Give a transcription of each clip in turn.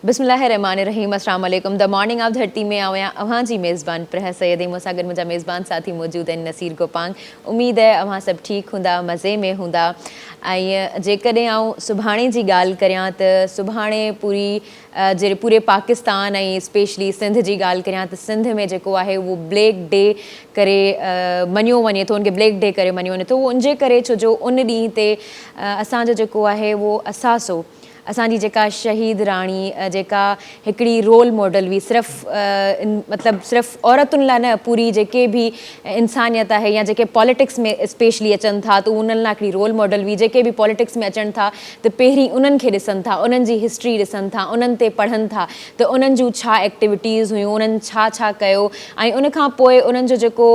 بسم الله الرحمٰن الرحيم السلام عليڪم the morning of ڌرتي ۾ آئون آهيان اوهان جي ميزبان پرهه سيد ۽ مون سان گڏ منهنجا ميزبان ساٿي موجود آهن نصير گوپانگ اميد آهي اوهان سڀ ٺيڪ هوندا مزي ۾ هوندا ۽ جيڪڏهن آئون سڀاڻي جي ڳالهه ڪريان ته سڀاڻي پوري جي پوري پاڪستان ۽ اسپيشلي سنڌ جي ڳالهه ڪريان ته سنڌ ۾ جيڪو آهي اهو بليڪ ڊي ڪري مڃيو وڃي ٿو ان کي بليڪ ڊي ڪري مڃيو وڃي ٿو اهو ان جي ڪري ڇو جو ان ڏينهن تي اسان جو جيڪو آهي اهو اثاثو اسان جي جيڪا شهيد راڻي جيڪا هڪڙي رول ماڊل هئي صرف مطلب صرف عورتن لاء نه پوري جيڪي به انسانيت آهي يا جيڪي پاليٽڪس ۾ اسپيشلي اچن ٿا ته انهن لاء هڪڙي رول ماڊل هئي جيڪي به پاليٽڪس ۾ اچن ٿا ته پهرين انهن کي ڏسن ٿا، انهن جي هسٽري ڏسن ٿا، انهن تي پڙهن ٿا ته انهن جون ڇا ايڪٽيوٽيز هيون، انهن ڇا ڇا ڪيو ۽ ان کان پوء انهن جو جيڪو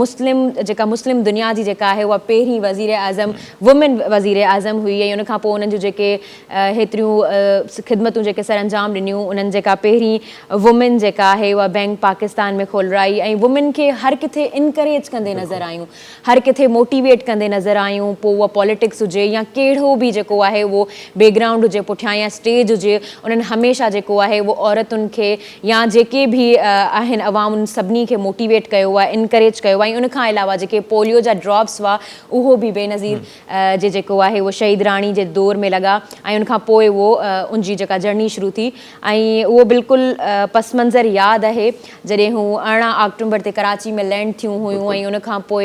مسلم جيڪا مسلم دنيا جي جيڪا آهي اها پهرين وزير اعظم وومين وزير اعظم هئي ۽ ان کان پوء انهن جون جيڪي هيتريون خدمتون جيڪي سرانجام ڏنيون انهن جيڪا پهرين وومين جيڪا آهي اها بئنڪ پاڪستان ۾ کولرائي ۽ وومين کي هر ڪٿي انڪريج ڪندي نظر آيون. هر ڪٿي موٽيويٽ ڪندي نظر آيون پوء اها پاليٽڪس هجي يا ڪهڙو به جيڪو آهي اهو بيڪ گرائونڊ هجي پٺيان يا اسٽيج هجي انهن هميشه جيڪو آهي اهو عورتن کي يا جيڪي به آهن عوام انهن سڀني کي موٽيويٽ ڪيو آهي انڪريج ڪيو آهي ۽ ان کان علاوه جيڪي پوليو جا ڊراپس هئا اهو به بينظير جي جيڪو آهي اهو شهيد راڻي جي دور ۾ لڳا ۽ ان کان پوء اهو ان جي جيڪا جرني شروع ٿي ۽ اهو بلڪل پس منظر ياد آهي جڏهن هو 18 آڪٽومبر تي ڪراچي ۾ لينڊ ٿيون هيون ۽ ان کان پوء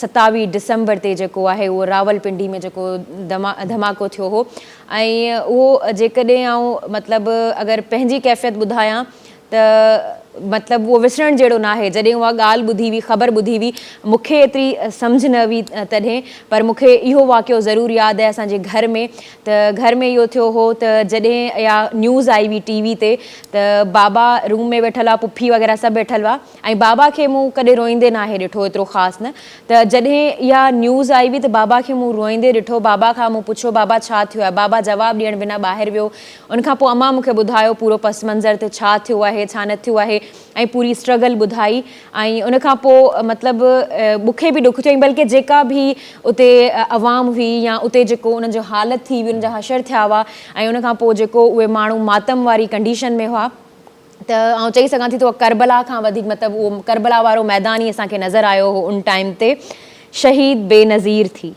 27 ڊسمبر تي جيڪو آهي اهو راولپنڊي ۾ جيڪو ڌماڪو ٿيو هو ۽ اهو جيڪڏهن آئون مطلب اگر پنهنجي ڪيفيت ٻڌايان ته مطلب اهو وسرڻ جهڙو ناهي جڏهن اها ڳالهه ٻڌي هئي خبر ٻڌي هئي مون کي ايتري سمجهه نه هئي تڏهن پر مون کي اهو واقعو ضرور ياد آهي اسان جي گهر ۾ ته گهر ۾ اهو ٿيو هو ته جڏهن اها نيوز آئي هئي ٽي وي تي ته بابا روم ۾ ويٺل هئا پڦي وغيره سڀ ويٺل هئا ۽ بابا کي مون ڪڏهن روئيندي ناهي ڏٺو ايترو خاص نه ته جڏهن اها نيوز آئي هئي ته بابا کي مون روئيندي ڏٺو بابا کان مون پڇيو بابا ڇا ٿيو آهي بابا جواب ڏيڻ بنا ٻاهر ويو ان کان پوء امان مون کي ٻڌايو پورو پس منظر ته ڇا ٿيو آهي ڇا نه ٿيو آهي ۽ پوري اسٽرگل ٻڌائي ۽ ان کان پوء مطلب مون کي به ڏک ٿيو ۽ بلڪه جيڪا به اتي عوام هئي يا اتي جيڪو انهن جو حالت ٿي هئي انهن جا حشر ٿيا هئا ۽ ان کان پوء جيڪو اهي ماڻهو ماتم واري ڪنڊيشن ۾ هئا ته آئون چئي سگهان ٿي ته اها ڪربلا کان وڌيڪ مطلب اهو ڪربلا وارو ميدان ئي اسان کي نظر آيو هو ان ٽائيم تي شهيد بينظير ٿي.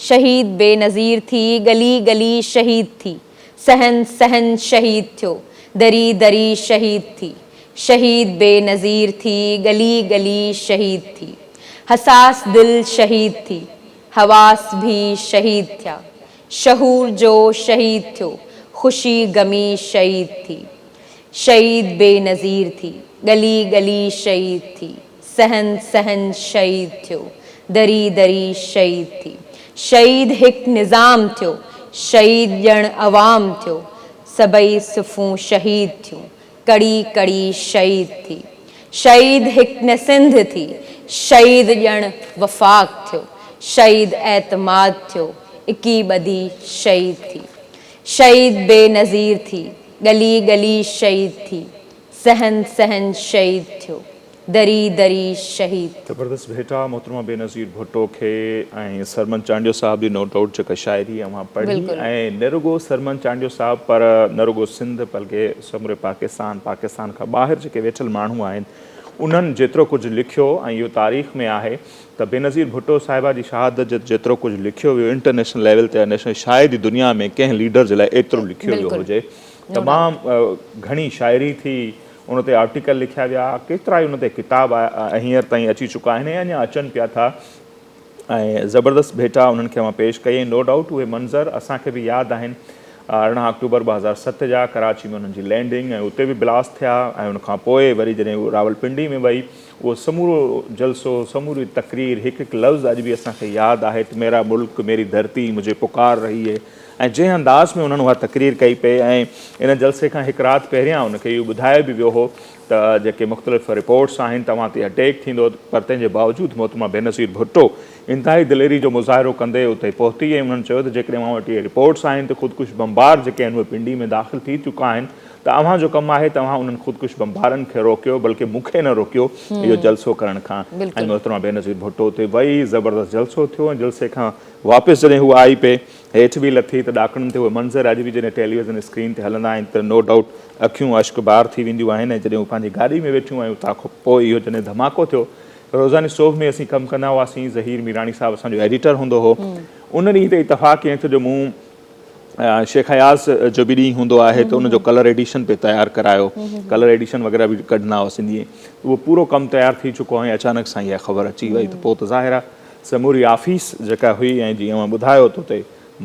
شهيد بينظير ٿي ڳلي ڳلي شهيد ٿي صحن صحن شهيد ٿيو دري دري شهيد ٿي شهيد بينظير ٿي ڳلي ڳلي شهيد ٿي حساس دل شهيد ٿي حواس ڀي شهيد ٿيا شعور جو شهيد ٿيو خوشي غمي شهيد ٿي شهيد بينظير ٿي ڳلي ڳلي شهيد ٿي. صحن صحن شهيد ٿيو، دري دري شهيد ٿي. شهيد هڪ نظام ٿيو، شهيد ڄڻ عوام ٿيو. سڀئي صفون شهيد ٿيون، ڪڙي ڪڙي شهيد ٿي. شهيد هڪ نه سنڌ ٿي، شهيد ڄڻ وفاق ٿيو. شهيد اعتماد ٿيو، اڪي ٻڌي شهيد ٿي. شهيد بينظير ٿي، ڳلي ڳلي شهيد ٿي. صحن صحن شهيد ٿيو، دري دري شهيد ٿيو. زبردست ڀيٽا محترمه بينظير ڀٽو کي ۽ سرمن چانڊيو صاحب جي نو ڊائوٽ جيڪا شاعري اوهان پڙهي ۽ نه رڳو سرمن چانڊيو صاحب پر نه رڳو سنڌ بلڪه سموري پاڪستان پاڪستان کان ٻاهر جيڪي ويٺل ماڻهو آهن انهن جيترو ڪجهه لکيو ۽ اهو تاريخ ۾ آهي ته بينظير ڀٽو صاحبه جي شهادت جي جيترو ڪجهه لکيو ويو انٽرنيشنل ليول تي نيشنل شايد ئي دنيا ۾ ڪنهن ليڊر جي لاء ايترو لکيو ويو هجي تمام گهڻي شاعري ٿي، ان تي آرٽيڪل لکيا ويا، ڪيترائي ان تي ڪتاب هينئر تائين اچي چڪا آهن ۽ اڃا اچن پيا ٿا ۽ زبردست ڀيٽا انهن کي اوهان پيش ڪئي ۽ نو ڊائوٽ اهي منظر اسان کي به ياد آهن 18 آڪٽوبر 2007 جا ڪراچي ۾ انهن جي لينڊنگ ۽ اتي به بلاسٽ ٿيا ۽ ان کان پوء وري جڏهن هو راولپنڊي ۾ وئي اهو سمورو جلسو سموري تقرير هڪ هڪ لفظ اڄ به اسان کي ياد آهي ته ميرا ملڪ ميري ڌرتي مجهي پڪار رهي هي ۽ جنهن انداز ۾ انهن اها تقرير ڪئي پئي ۽ ان جلسي کان هڪ رات پهريان ان کي اهو ٻڌايو به ويو هو ته جيڪي مختلف رپورٽس آهن توهان تي اٽيڪ ٿيندو پر تنهن جي باوجود محترمه بينظير ڀٽو انتهائي دليري جو مظاهرو ڪندي اتي پهتي ۽ انهن چيو ته جيڪڏهن اوهان وٽ اهي رپورٽس آهن ته خودڪش بمبار جيڪي آهن اهي پنڊي ۾ داخل ٿي چڪا آهن ته اوهان جو ڪم آهي ته اوهان انهن خودڪش بمبارن کي روڪيو بلڪه مون کي نه روڪيو اهو جلسو ڪرڻ کان ۽ محترمه بينظير ڀٽو اتي وئي زبردست جلسو ٿيو ۽ جلسي کان واپس جڏهن هوء آئي پئي هيٺ به لٿي ته ڏاڪڻن تي اهي منظر اڄ به جڏهن ٽيليويزن اسڪرين تي هلندا آهن ته نو ڊائوٽ اکيون اشڪبار ٿي وينديون آهن ۽ جڏهن هو پنهنجي گاڏي ۾ ويٺيون ۽ اتان کان پوء اهو جڏهن ڌماڪو ٿيو روزاني صبح ۾ اسين ڪم ڪندا هئاسين ظهير ميراڻي صاحب اسان جو ايڊيٽر هوندو هو ان ڏينهن تي اتفاق ائين ٿيو جو مون شيخ اياز جو به ڏينهن هوندو آهي ته ان جو ڪلر ايڊيشن پئي تيار ڪرايو ڪلر ايڊيشن وغيره به ڪڍندا هئاسين جيئن اهو پورو ڪم تيار ٿي چڪو ۽ اچانڪ سان اها خبر اچي وئي ته پوء ته ظاهر آهي سموري آفيس جيڪا هئي ۽ جيئن اوهان ٻڌايو ته اتي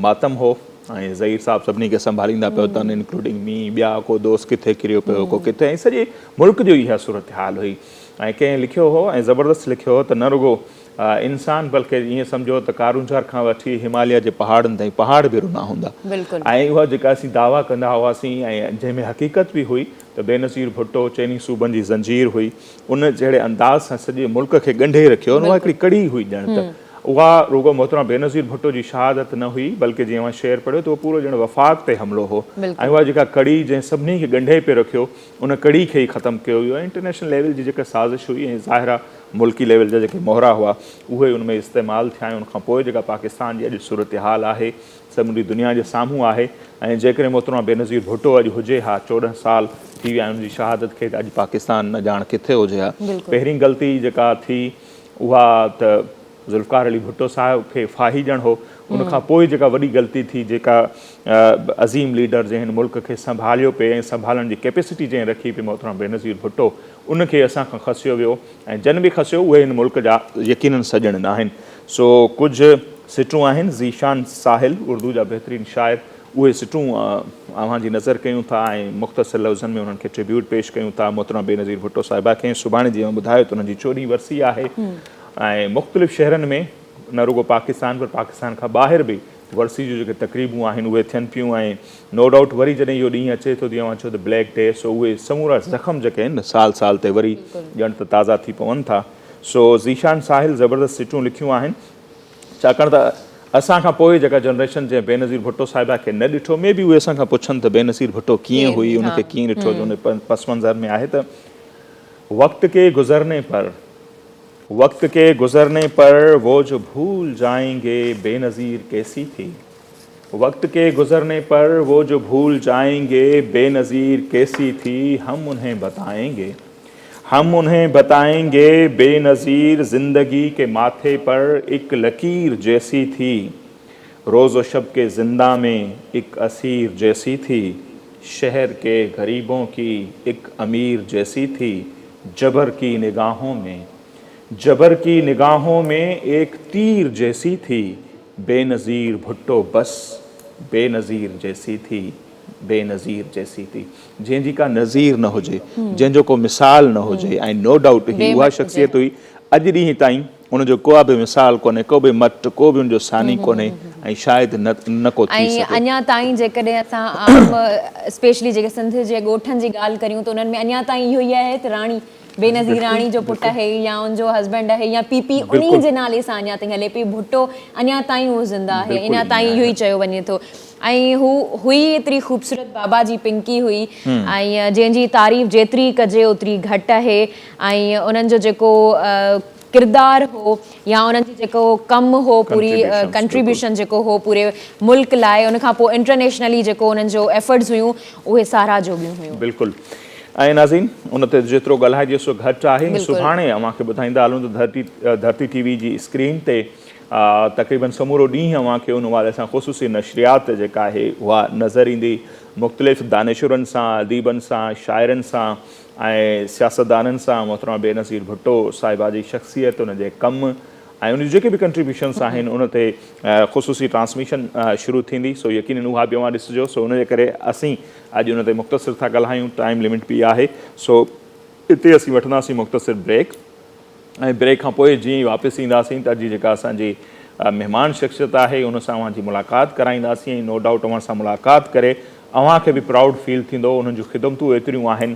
ماتم هو ۽ ظهير صاحب سڀني کي سنڀاليندا پيو اچن انڪلوڊنگ مي ٻيا ڪو دوست ڪٿي ڪريو پيو ڪو ڪٿي ۽ سڄي ملڪ جو اها صورتحال هئي ۽ ڪنهن لکيو هو ۽ زبردست لکيو هو ته نه رڳو انسان بلڪه ائين سمجهو ته ڪارونجهر کان وٺي هماليه جي پهاڙن تائين پهاڙ به رنا هوندا ۽ اها جيڪا اسين دعويٰ ڪندا هئاسين ۽ جنهن ۾ حقيقت به هئي ته بينظير ڀٽو چئني صوبن جي زنجير هئي ان جهڙي انداز سان سڄي ملڪ کي ڳنڍي رکيو اها هڪڙي ڪڙي هئي ڄڻ ته اها رڳو محترمه بينظير ڀٽو جي شهادت نه هئي بلڪه جيئن اوهان شعر پڙهيو ته اهو پورو ڄڻ وفاق تي حملو هو ۽ اها جيڪا ڪڙي جنهن سڀني کي ڳنڍي پئي رکيو ان ڪڙي کي ئي ختم ڪيو ويو ۽ انٽرنيشنل ليول جي جيڪا سازش هئي ۽ ظاهر آهي ملڪي ليول جا جيڪي مهرا هئا اهي ان ۾ استعمال ٿيا ۽ ان کان پوء جيڪا پاڪستان جي اڄ صورتحال آهي سموري دنيا جي سامهون آهي ۽ جيڪڏهن محترمه بينظير ڀٽو اڄ هجي ها 14 سال ٿي ويا آهن ان جي شهادت کي ته اڄ پاڪستان نه ڄاڻ ڪٿي هجي ها پهرين غلطي جيڪا ٿي اها ته ذوالفقار علي ڀٽو صاحب کي ڦاهي ڏيڻ هو، ان کان پوء جيڪا وڏي غلطي ٿي جيڪا عظيم ليڊر جنهن هن ملڪ کي سنڀاليو پئي ۽ سنڀالڻ جي ڪيپيسٽي جنهن رکي پئي محترمه بينظير ڀٽو ان کي اسان کان کسيو ويو ۽ جن به کسيو اهي هن ملڪ جا يقينن سڄڻ ناهن سو ڪجهه سٽون آهن ذيشان ساحل اردو جا بهترين شاعر اهي سٽون اوهان جي نظر ڪيون ٿا ۽ مختصر لفظن ۾ انهن کي ٽربيوٽ پيش ڪيون ٿا محترمه بينظير ڀٽو صاحبه کي ۽ سڀاڻي جيئن اوهان ٻڌايو ته انهن جي چوڏهين ورسي آهي ۽ مختلف شهرن ۾ نه رڳو پاڪستان پر پاڪستان کان ٻاهر به ورسي جون جيڪي تقريبون آهن اهي ٿين پيون ۽ نو ڊائوٽ وري جڏهن اهو ڏينهن اچي ٿو جيئن اوهان چيو ته بليڪ ڊي سو اهي سمورا زخم جيڪي آهن نه سال سال تي وري ڄڻ ته تازا ٿي پون ٿا سو ذيشان ساحل زبردست سٽون لکيون آهن ڇاڪاڻ ته اسان کان پوء جيڪا جنريشن جنهن بينظير ڀٽو صاحبه کي نه ڏٺو مي بي اهي اسان کان پڇن ته بينظير ڀٽو ڪيئن هئي ان کي ڪيئن ڏٺو جو ان پس منظر ۾ آهي ته وقت ڪي گذرني پر وقت ڪي گذرني پر وو جو ڀول جائين گي بينظير ڪيسي ٿي وقت ڪي گذرني پر وو جو ڀول جائين گي بينظير ڪيسي ٿي هم انهين بتائين گي هم انهين بتائين گي بينظير زندگي ڪي ماٿي پر اڪ لڪير جيسي ٿي روز و شب ڪي زنده ۾ اڪ اسير جيسي ٿي شهر ڪي غريبون ڪي اڪ امير جيسي ٿي جبر ڪي نگاهون ۾ جبر ڪي نگاهون ۾ ايڪ تير جيسي ٿي بينظير ڀٽو بس بينظير جيسي ٿي بينظير جيسي ٿي جنهن جي ڪا نظير نه هجي جنهن جو ڪو مثال نه هجي ۽ نو ڊائوٽ هي اها شخصيت هئي اڄ ڏينهن تائين ان جو ڪو به مثال ڪونهي، ڪو به مٽ، ڪو به ان جو ثاني ڪونهي ۽ شايد نه نه ڪو ٿي ۽ سگهي. اڃا تائين جيڪڏهن اسان عام اسپيشلي جيڪي سنڌ جي ڳوٺن جي ڳالهه ڪريون ته انهن ۾ اڃا تائين اهو ئي آهي ته راڻي بينظير راڻي جو پٽ آهي يا ان جو هسبينڊ آهي يا پي پي انهي جي نالي سان اڃا تائين هلي پئي، ڀٽو اڃا تائين اهو زنده آهي، اڃا تائين اهو ئي چيو وڃي ٿو ۽ هو هئي ايتري خوبصورت بابا جي پنڪي هئي ۽ جنهن جي تعريف جيتري ڪجي اوتري گهٽ آهي ۽ انهن جو جيڪو ڪردار هو يا انهن جو جيڪو ڪم هو پوري ڪنٽريبيوشن جيڪو هو پوري ملڪ لاء ان کان پوء انٽرنيشنلي جيڪو انهن جو ايفرٽس هيون اهي ساراهه جوڳيون هيون. بلڪل ۽ ناظرين ان تي جيترو ڳالهائجي سو گهٽ آهي ۽ سڀاڻي اوهان کي ٻڌائيندا هلون ته ڌرتي ڌرتي ٽي وي جي اسڪرين تي تقريبن سمورو ڏينهن اوهان کي ان حوالي سان خصوصي نشريات جيڪا آهي اها نظر ايندي مختلف دانشورن سان اديبن سان شاعرن سان ۽ سياستدانن سان محترمه بينظير ڀٽو صاحبه جي شخصيت، ان جي ڪم ۽ ان جون جيڪي به ڪنٽريبيوشنس آهن ان تي خصوصي ٽرانسميشن شروع ٿيندي سو يقينن اها به اوهان ڏسجو سو ان جي ڪري اسين اڄ ان تي مختصر ٿا ڳالهايون ٽائيم لمٽ به آهي سو اتي اسين وٺنداسين مختصر بريڪ. ۽ بريڪ کان پوء جيئن ئي واپس اينداسين ته اڄ جي جيڪا اسان جي مهمان شخصيت آهي ان سان اوهان جي ملاقات ڪرائينداسين ۽ نو ڊائوٽ اوهان سان ملاقات ڪري اوهان کي به پرائوڊ فيل ٿيندو انهن جون خدمتون ايتريون آهن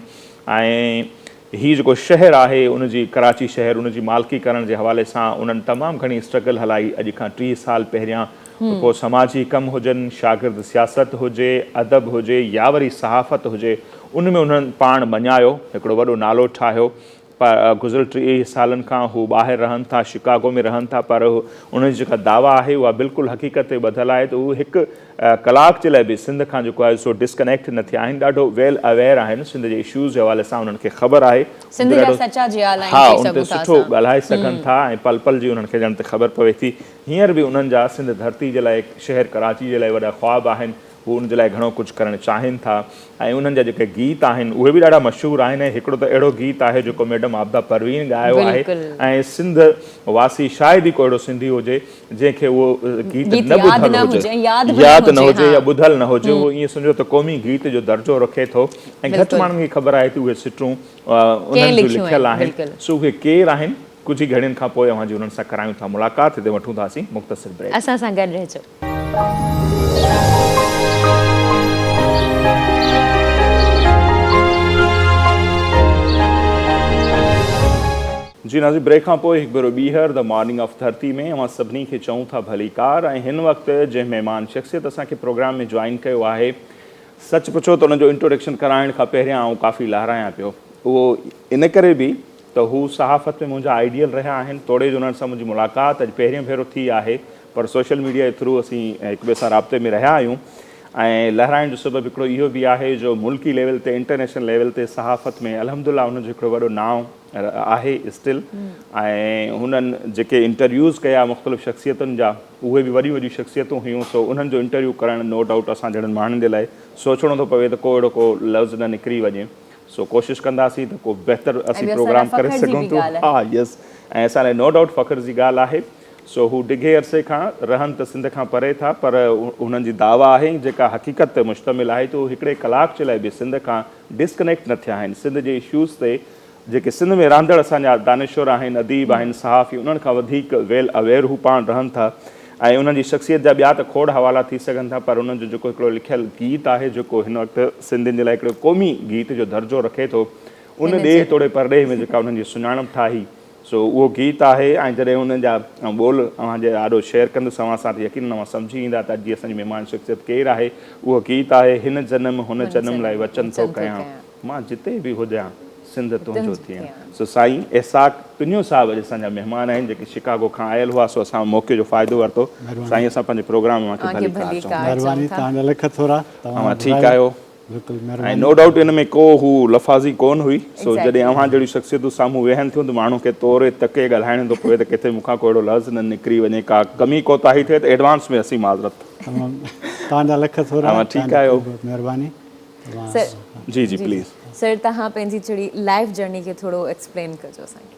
۽ هي جيڪو شهر آهي ان جي ڪراچي شهر ان جي مالڪي ڪرڻ جي حوالي سان انهن تمام گهڻي اسٽرگل هلائي اڄ کان 30 سال پهريان ڪو سماجي ڪم هجن شاگرد سياست هجي ادب هجي يا وري صحافت هجي ان ۾ انهن پاڻ مڃايو هڪڙو وڏو نالو ٺاهيو پر گذريل 30 سالن کان هو ٻاهر رهن ٿا شڪاگو ۾ رهن ٿا پر انهن جي جيڪا دعويٰ آهي اها بلڪل حقيقت تي ٻڌل آهي ته هو هڪ ڪلاڪ جي لاء به سنڌ کان جيڪو آهي سو ڊسڪنيڪٽ نه ٿيا آهن ڏاڍو ويل اويئر آهن سنڌ جي اشوز جي حوالي سان انهن کي خبر آهي سنڌ جا سچا جيال آهن ها ان تي سٺو ڳالهائي سگهن ٿا ۽ پل پل جي انهن کي ڄڻ ته خبر پوي ٿي هينئر به انهن جا سنڌ ڌرتي جي لاء شهر ڪراچي جي لاء وڏا خواب آهن هو ان جي لاء گهڻو ڪجهه ڪرڻ چاهين ٿا ۽ انهن جا جيڪي گيت آهن اهي به ڏاڍا مشهور آهن ۽ هڪڙو ته اهڙو گيت آهي جيڪو ميڊم عابده پروين ڳايو آهي ۽ سنڌ واسي شايد ئي ڪو اهڙو سنڌي هجي جنهن کي اهو گيت نه ٻڌل هجي ياد نه هجي يا ٻڌل نه هجي اهو ائين سمجهو ته قومي گيت جو درجو رکي ٿو ۽ گهٽ ماڻهن کي خبر آهي ته اهي سٽون انهن جون لکيل آهن سو اهي ڪير آهن ڪجهه ئي گهڙين کان پوء اوهان جي انهن سان ڪرايون ٿا ملاقات هتي وٺون ٿا اسين مختصر بريڪ. اسان سان گڏ رهجو. جي ناظرين بريڪ کان پوء هڪ ڀيرو ٻيهر the morning of ڌرتي ۾ اوهان سڀني کي چئون ٿا ڀليڪار ۽ هن وقت جنهن مهمان شخصيت اسان کي پروگرام ۾ جوائن ڪيو آهي سچ پڇو ته ان جو انٽروڊڪشن ڪرائڻ کان پهريان آئون ڪافي لهرايان پيو اهو ان ڪري به ته هو صحافت ۾ منهنجا آئيڊيل رهيا آهن توڙي جو انهن سان منهنجي ملاقات اڄ پهريون ڀيرو ٿي آهي پر سوشل ميڊيا جي ٿرو اسين هڪ ٻئي سان رابطي ۾ رهيا آهيون ۽ لهرائڻ جو سبب هڪڙو اهو به آهي جو ملڪي ليول تي انٽرنيشنل ليول تي صحافت ۾ الحمدلله انهن جو هڪڙو وڏو نانء آهي اسٽل ۽ هنن جيڪي انٽرويوز ڪيا مختلف شخصيتن جا اهي به وڏيون وڏيون شخصيتون هيون سو انهن جو انٽرويو ڪرڻ نو ڊائوٽ اسان جهڙن ماڻهن جي لاء سوچڻو ٿو پوي ته ڪو اهڙو ڪو لفظ نه نڪري وڃي سو ڪوشش ڪنداسين ته ڪو بهتر اسين پروگرام ڪري سگهون ٿو ها يس ۽ اسان لاء نو ڊائوٽ فخر جي ڳالهه آهي سو هو ڊگهي عرصي کان رهن ته سنڌ کان پري ٿا پر هنن جي دعويٰ آهي جيڪا حقيقت تي مشتمل آهي ته هو هڪڙي ڪلاڪ جي لاء به سنڌ کان ڊسڪنيڪٽ نه ٿيا آهن سنڌ جي اشوز تي جيڪي سنڌ ۾ رهندڙ اسان جا دانشور آهن اديب آهن صحافي انهن کان وڌيڪ ويل اويئر هو پاڻ رهن ٿا ۽ انهن جي شخصيت جا ٻيا ته کوڙ حوالا ٿي سگهن ٿا پر انهن جو جيڪو هڪڙو لکيل گيت آهي جيڪو هن وقت سنڌين جي لاء هڪڙو قومي گيت جو درجو رکي ٿو ان ڏيهه توڙي پرڏيهه ۾ جيڪا انهن جي سڃاڻپ ٺاهي سو اهو گيت آهي ۽ جڏهن ان جا آئون ٻول اوهان جي آڏو شيئر ڪندس اوهان سان ته يقينن اوهان سمجهي ويندا ته اڄ جي اسان جي مهمان شخصيت ڪير آهي. اهو گيت آهي هن جنم هن جنم لاء وچن ٿو ڪيان مان جتي به هجان سنڌ تنهنجو ٿيان. سو سائين اسحاق پنيو صاحب اڄ اسان جا مهمان آهن جيڪي شڪاگو کان آيل هئا سو اسان موقعي جو فائدو ورتو. سائين اسان پنهنجي پروگرام ۾ اوهان کي ڀليڪار چئون ٿا. مهرباني توهان جا لک ٿورا توهان ٺيڪ آهيو. بلڪل ۽ مھرباني. نو ڊائوٽ ان ۾ ڪو هو لفاظي ڪون هئي سو جڏهن اوهان جهڙيون شخصيتون سامهون ويهن ٿيون ته ماڻهو کي توري تڪي ڳالهائڻو ٿو پوي ته ڪٿي مون کان ڪو اهڙو لفظ نه نڪري وڃي ڪا ڪمي ڪوتاهي ٿئي ته ايڊوانس ۾ اسين معذرت. تمام توهان جا لک ٿورا اوهان ٺيڪ آهيو. مھرباني سر جي جي پليز. سر توهان پنهنجي ٿوري لائيف جرني کي ٿورو ايڪسپلين ڪجو اسان کي.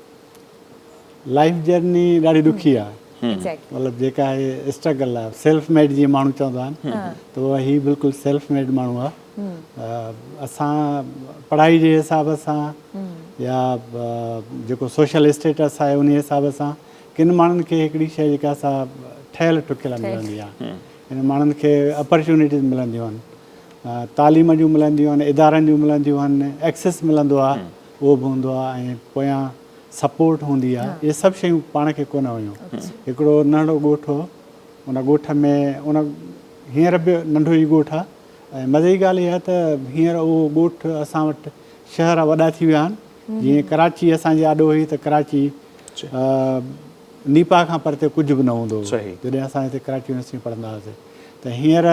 لائيف جرني ڏاڍي ڏکي آ مطلب جيڪا هي اسٽرگل آ سيلف ميڊ جيئن ماڻهو چوندا آهن ته اها هي بلڪل سيلف ميڊ ماڻهو آ اسان پڙهائي جي حساب سان يا جيڪو سوشل اسٽيٽس آهي ان حساب سان ڪن ماڻهن کي هڪڙي شيء جيڪا سا ٺهيل ٺڪيل ملندي آ ان ماڻهن کي اپرچونيٽيز ملنديون آهن تعليم جون ملنديون آهن ادارن جون ملنديون آهن ايڪسس ملندو آ اهو به هوندو آ ۽ پويان سپورٽ هوندي آ اهي سڀ شيون پاڻ کي ڪونه هيون هڪڙو ننڍڙو ڳوٺ هو ان ڳوٺ ۾ ان هينئر به ننڍو ئي ڳوٺ آ ۽ مزي جي ڳالهه اها ته هينئر اهو ڳوٺ اسان وٽ شهر وڏا ٿي ويا آهن جيئن ڪراچي اسان جي آڏو هئي ته ڪراچي نيپا کان پرتي ڪجهه به نه هوندو هو جڏهن اسان هتي ڪراچي يونيورسٽي ۾ پڙهندا هئاسين ته هينئر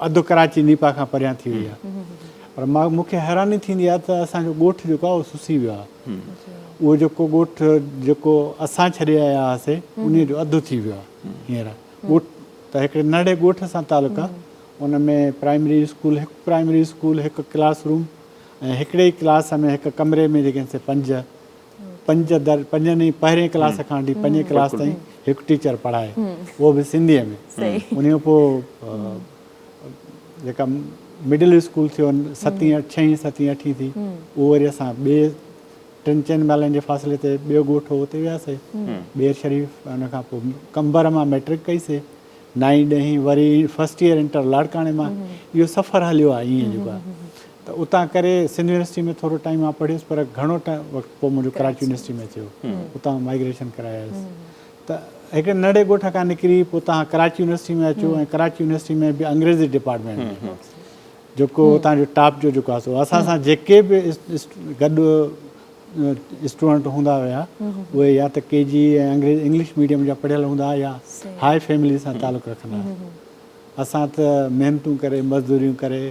اڌ ڪراچي نيپا کان پريان ٿي وئي آهي پر مان مون کي حيراني ٿيندي آهي ته اسان جو ڳوٺ جيڪو آهي اهو سسي ويو آهي اهو جيڪو ڳوٺ جيڪو اسان ڇڏي آيا هئاسي انهي جو اڌ ٿي ويو آهي هينئر ڳوٺ ته هڪڙي ننڍڙي ڳوٺ سان تعلق آهي ان ۾ پرائمري اسڪول هڪ پرائمري اسڪول هڪ ڪلاس روم ۽ هڪڙي ئي ڪلاس ۾ هڪ ڪمري ۾ جيڪي سي پنج پنج در پنجن ئي پهرين ڪلاس کان وٺي پنجين ڪلاس تائين هڪ ٽيچر پڙهائي اهو به سنڌيء ۾ انهي کان پوء جيڪا مڊل اسڪول ٿيو ستين ڇهين ستين اٺين ٿي اهو وري اسان ٻئي ٽن چئن ميلن جي فاصلي تي ٻيو ڳوٺ هو اتي وياسي ٻير شريف ان کان پوء قمبر مان مئٽرڪ ڪئي سي نائين ڏهين وري فرسٽ ايئر انٽر لاڙڪاڻي مان اهو سفر هليو آهي ائين جيڪو آهي. ته اتان ڪري سنڌ يونيورسٽي ۾ ٿورو ٽائيم مان پڙهيس پر گهڻو وقت پوء منهنجو ڪراچي يونيورسٽي ۾ ٿيو اتان مائگريشن ڪرائي آيس ته هڪڙي ننڍڙي ڳوٺ کان نڪري پوء توهان ڪراچي يونيورسٽي ۾ اچو ۽ ڪراچي يونيورسٽي ۾ به انگريزي ڊپارٽمينٽ ۾ جيڪو اتان جو ٽاپ جو جيڪو آهي سو اسان سان جيڪي به گڏ اسٽوڊنٽ هوندا هيا اهي يا ته ڪي جي ۽ انگريز انگلش ميڊيم جا پڙهيل هوندا يا هاء فيملي سان تعلق رکندا هيا اسان ته محنتون ڪري مزدوريون ڪري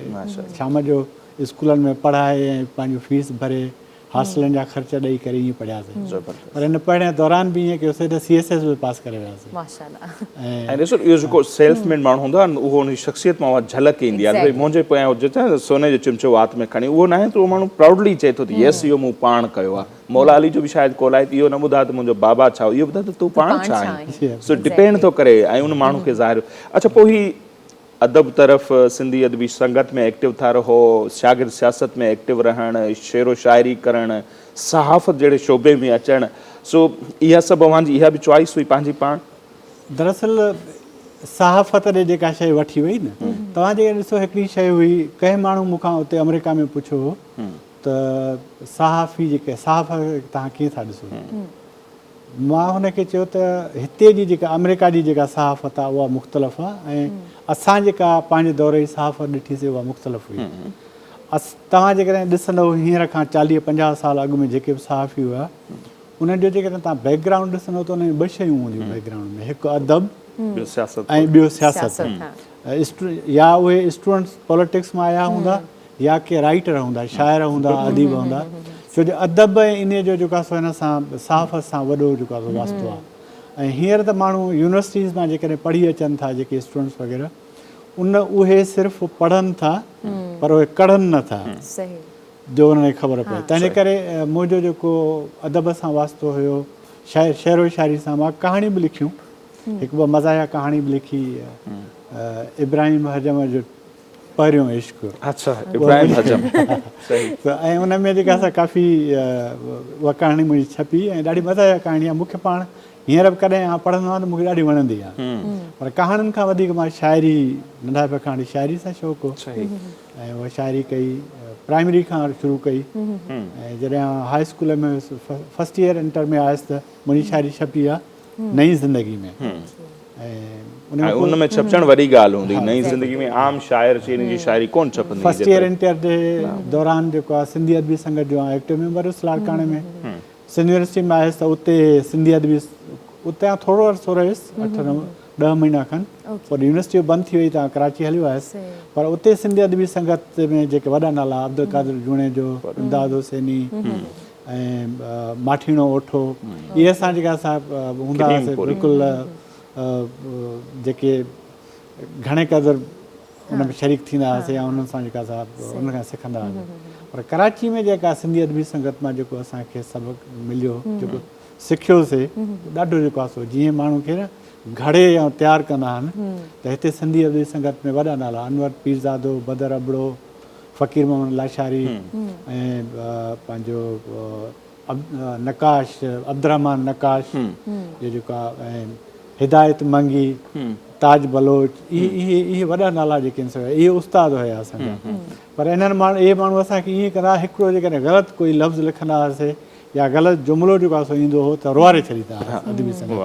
شام جو اسڪولن ۾ پڙهائي ۽ پنهنجو فيس ڀري هاسٽلن جا خرچ ڏئي ڪري ائين پڙهياسين پر ان پڙهڻ دوران به ائين ڪيوسين ته سي ايس ايس به پاس ڪري وياسين. ۽ ڏسو اهو جيڪو سيلف ميڊ ماڻهو هوندو آهي اهو ان جي شخصيت مان اها جهلڪ ايندي آهي ته ڀئي منهنجي پويان هجي ته سوني جو چمچو وات ۾ کڻي اهو ناهي ته اهو ماڻهو پرائوڊلي چئي ٿو ته يس اهو مون پاڻ ڪيو آهي مولا علي جو به شايد قول آهي ته اهو نه ٻڌاء ته منهنجو بابا ڇا هو اهو ٻڌاء ته تون پاڻ ڇا آهين سو ڊپينڊ ٿو ڪري ۽ ان ماڻهو کي ظاهر اڇا پوء هي ادب طرف سنڌي ادبي سنگت ۾ ايڪٽو ٿا رهو، شاگرد سياست ۾ ايڪٽو رهڻ، شعر و شاعري ڪرڻ، صحافت جهڙي شعبي ۾ اچڻ، سو اها سڀ اوهان جي اها به چوائس هئي پنهنجي پاڻ؟ دراصل صحافت ڏي جيڪا شيء وٺي وئي نه، توهان جيڪڏهن ڏسو هڪڙي شيء هئي، ڪنهن ماڻهو مون کان اتي آمريڪا ۾ پڇيو هو ته صحافي جيڪي صحافت کي توهان ڪيئن ٿا ڏسو؟ مان هن کي چيو ته هتي جي جيڪا آمريڪا جي جيڪا صحافت آهي اها مختلف آهي ۽ اسان جيڪا پنهنجي دور جي صحافت ڏٺي سي اها مختلف هئي. توهان جيڪڏهن ڏسندؤ هينئر کان چاليهه 50 سال اڳ ۾ جيڪي به صحافي هيا انهن جو جيڪڏهن توهان بيڪ گرائونڊ ڏسندؤ ته ان ۾ ٻه شيون هونديون بيڪ گرائونڊ ۾ هڪ ادب ۽ ٻيو سياست يا اهي اسٽوڊنٽس پاليٽڪس مان آيا هوندا يا ڪي رائيٽر هوندا، شاعر هوندا، اديب هوندا، ڇو جو ادب ۽ انهيء جو جيڪو آهي سو هن سان صحافت سان وڏو جيڪو آهي سو واسطو آهي ۽ هينئر ته ماڻهو يونيورسٽيز مان جيڪڏهن پڙهي اچن ٿا جيڪي اسٽوڊنٽس وغيره ان اهي صرف پڙهن ٿا پر اهي ڪڙهن نه ٿا جو انهن کي خبر پئي تنهن جي ڪري منهنجو جيڪو ادب سان واسطو هيو شاعر شعر و شاعري سان مان ڪهاڻيون به لکيون هڪ ٻه مزاحيه ڪهاڻي به لکي ابراهيم حجم جو پهريون عشق. اڇا ابراهيم حجم صحيح. ته ۽ ان ۾ جيڪا سا ڪافي اها ڪهاڻي منهنجي ڇپي ۽ ڏاڍي مزاحيه ڪهاڻي آهي مون کي پاڻ هينئر به ڪڏهن آئون پڙهندو آهيان ته مون کي ڏاڍي وڻندي آهي پر ڪهاڻين کان وڌيڪ مان شاعري ننڍاپي کان وٺي شاعري سان شوق هو ۽ اها شاعري ڪئي پرائمري کان شروع ڪئي ۽ جڏهن آئون هاء اسڪول ۾ هيس فرسٽ ايئر انٽر ۾ آيس ته منهنجي شاعري ڇپي آهي نئين زندگي ۾ ۽ ان ۾ ڇپجڻ وڏي ڳالهه هوندي نئين زندگي ۾ عام شاعر چي ان جي شاعري ڪون ڇپندي فرسٽ ايئر انٽر جي دوران جيڪو آهي سنڌي ادبي سنگت جو آئون ايڪٽو ميمبر هيس لاڙڪاڻي ۾ سنڌ يونيورسٽي ۾ آيس ته اتي سنڌي ادبي اتي آئون ٿورو عرصو رهيس 8 9 10 مهينا کن پوء يونيورسٽي بند ٿي وئي ته آئون ڪراچي هليو آيس پر اتي سنڌي ادبي سنگت ۾ جيڪي وڏا نالا عبدالقادر جوڻيجو امداد حسيني ۽ ماٺيڻو اوٺو اهي اسان جيڪا صاحب هوندا هئاسي بلڪل جيڪي گهڻي قدر ان ۾ شريڪ ٿيندا هئاسي يا انهن سان جيڪا صاحب انهن کان سکندا هئاسي پر ڪراچي ۾ جيڪا سنڌي ادبي سنگت مان جيڪو اسان کي سبق مليو جيڪو سکيوسي ڏاڍو جيڪو آهي سو جيئن ماڻهو کي نه گهڙي ۽ تيار ڪندا آهن ته هتي سنڌي ادبي سنگت ۾ وڏا نالا انور پيرزادو بدر ابڙو فقير محمد لاشاري ۽ پنهنجو نقاش عبدالرحمان نقاش جو جيڪو آهي ۽ هدايت منگي تاج بلوچ اهي اهي اهي وڏا نالا جيڪي آهن سو اهي استاد هيا اسان جا پر انهن ماڻهن اهي ماڻهو اسان کي ائين ڪندا هڪڙو جيڪڏهن غلط ڪوئي لفظ لکندا هئاسي يا غلط جملو جيڪو آهي سو ايندو هو ته روئاري ڇڏيندا هئا ادبي سنگت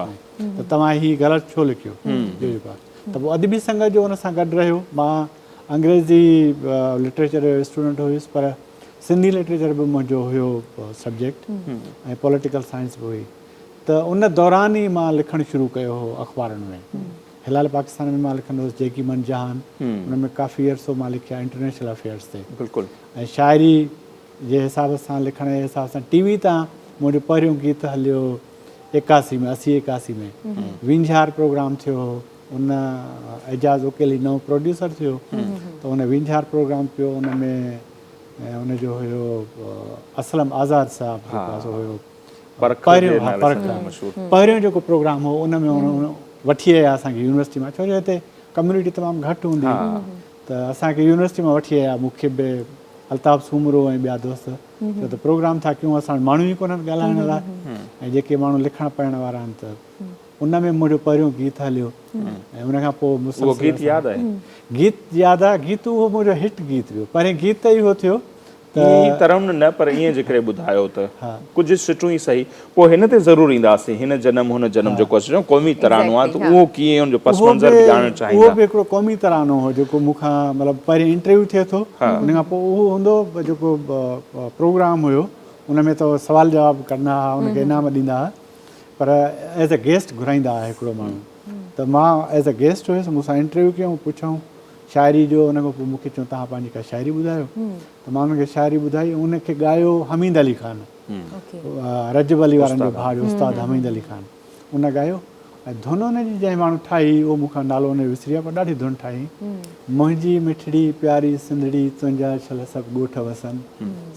۾ ته توهان هي غلط ڇو لکيو جو جيڪو آهي ته پوء ادبي سنگت جو ان سان گڏ رهيو مان انگريزي لٽريچر جو اسٽوڊنٽ هيس پر سنڌي لٽريچر به منهنجو هيو سبجيڪٽ ۽ پوليٽيڪل سائنس به هئي ته ان دوران ئي مان لکڻ شروع ڪيو هو اخبارن ۾ هلال پاڪستان ۾ مان لکندو هوس جيڪي من جهان ان ۾ ڪافي عرصو مان لکيا انٽرنيشنل افيئرس تي بلڪل ۽ شاعري جي حساب سان لکڻ جي حساب سان ٽي وي تان منهنجو پهريون گيت هليو 81 ۾ 80 81 ۾ وينجهار پروگرام ٿيو هو ان اعجاز اڪيلي نئون پروڊيوسر ٿيو ته ان وينجهار پروگرام پيو ان ۾ ان جو هيو اسلم آزاد صاحب جيڪو سو هيو پهريون ها پرک پهريون جيڪو پروگرام هو ان ۾ وٺي آيا اسان کي يونيورسٽي مان ڇو جو هتي ڪميونٽي تمام گهٽ هوندي ته اسان کي يونيورسٽي مان وٺي آيا مون کي به الطاف سومرو ۽ ٻيا دوست چيو ته پروگرام ٿا ڪيون اسان وٽ ماڻهو ئي ڪونهن ڳالهائڻ لاء ۽ جيڪي ماڻهو لکڻ پڙهڻ وارا آهن ته ان ۾ منهنجو پهريون گيت هليو ۽ ان کان پوء مسلسل اهو گيت ياد آهي؟ گيت ياد آهي گيت اهو منهنجو هٽ گيت ويو پهرين گيت ئي اهو ٿيو ته ائين ئي ترنم نه پر ائين جيڪڏهن ٻڌايو ته ڪجهه سٽون ئي سهي پوء هن تي ضرور اينداسين هن جنم هن جنم جيڪو اسين چئون قومي ترانو آهي ته اهو ڪيئن ان جو پس منظر به ڄاڻڻ چاهيندا. اهو به هڪڙو قومي ترانو هو جيڪو مون کان مطلب پهرين انٽرويو ٿئي ٿو ان کان پوء اهو هوندو جيڪو پروگرام هيو ان ۾ ته سوال جواب ڪندا هئا ان کي انعام ڏيندا هئا پر ايز اي گيسٽ گهرائيندا هئا هڪڙو ماڻهو ته مان ايز اي گيسٽ هيس مون سان انٽرويو ڪيائون پڇيائون شاعري جو ان کان پوء مون کي چيو توهان پنهنجي ڪا شاعري ٻڌايو ته مان انهن کي شاعري ٻڌائي ان کي ڳايو حميد علي خان رجب علي وارن جو ڀاء جو استاد حميد علي خان ان ڳايو ۽ ڌن ان جي جنهن ماڻهو ٺاهي اهو مون کان نالو ان جو وسري ويو پر ڏاڍي ڌن ٺاهي منهنجي مٺڙي پياري سنڌڙي تنهنجا شل سڀ ڳوٺ وسن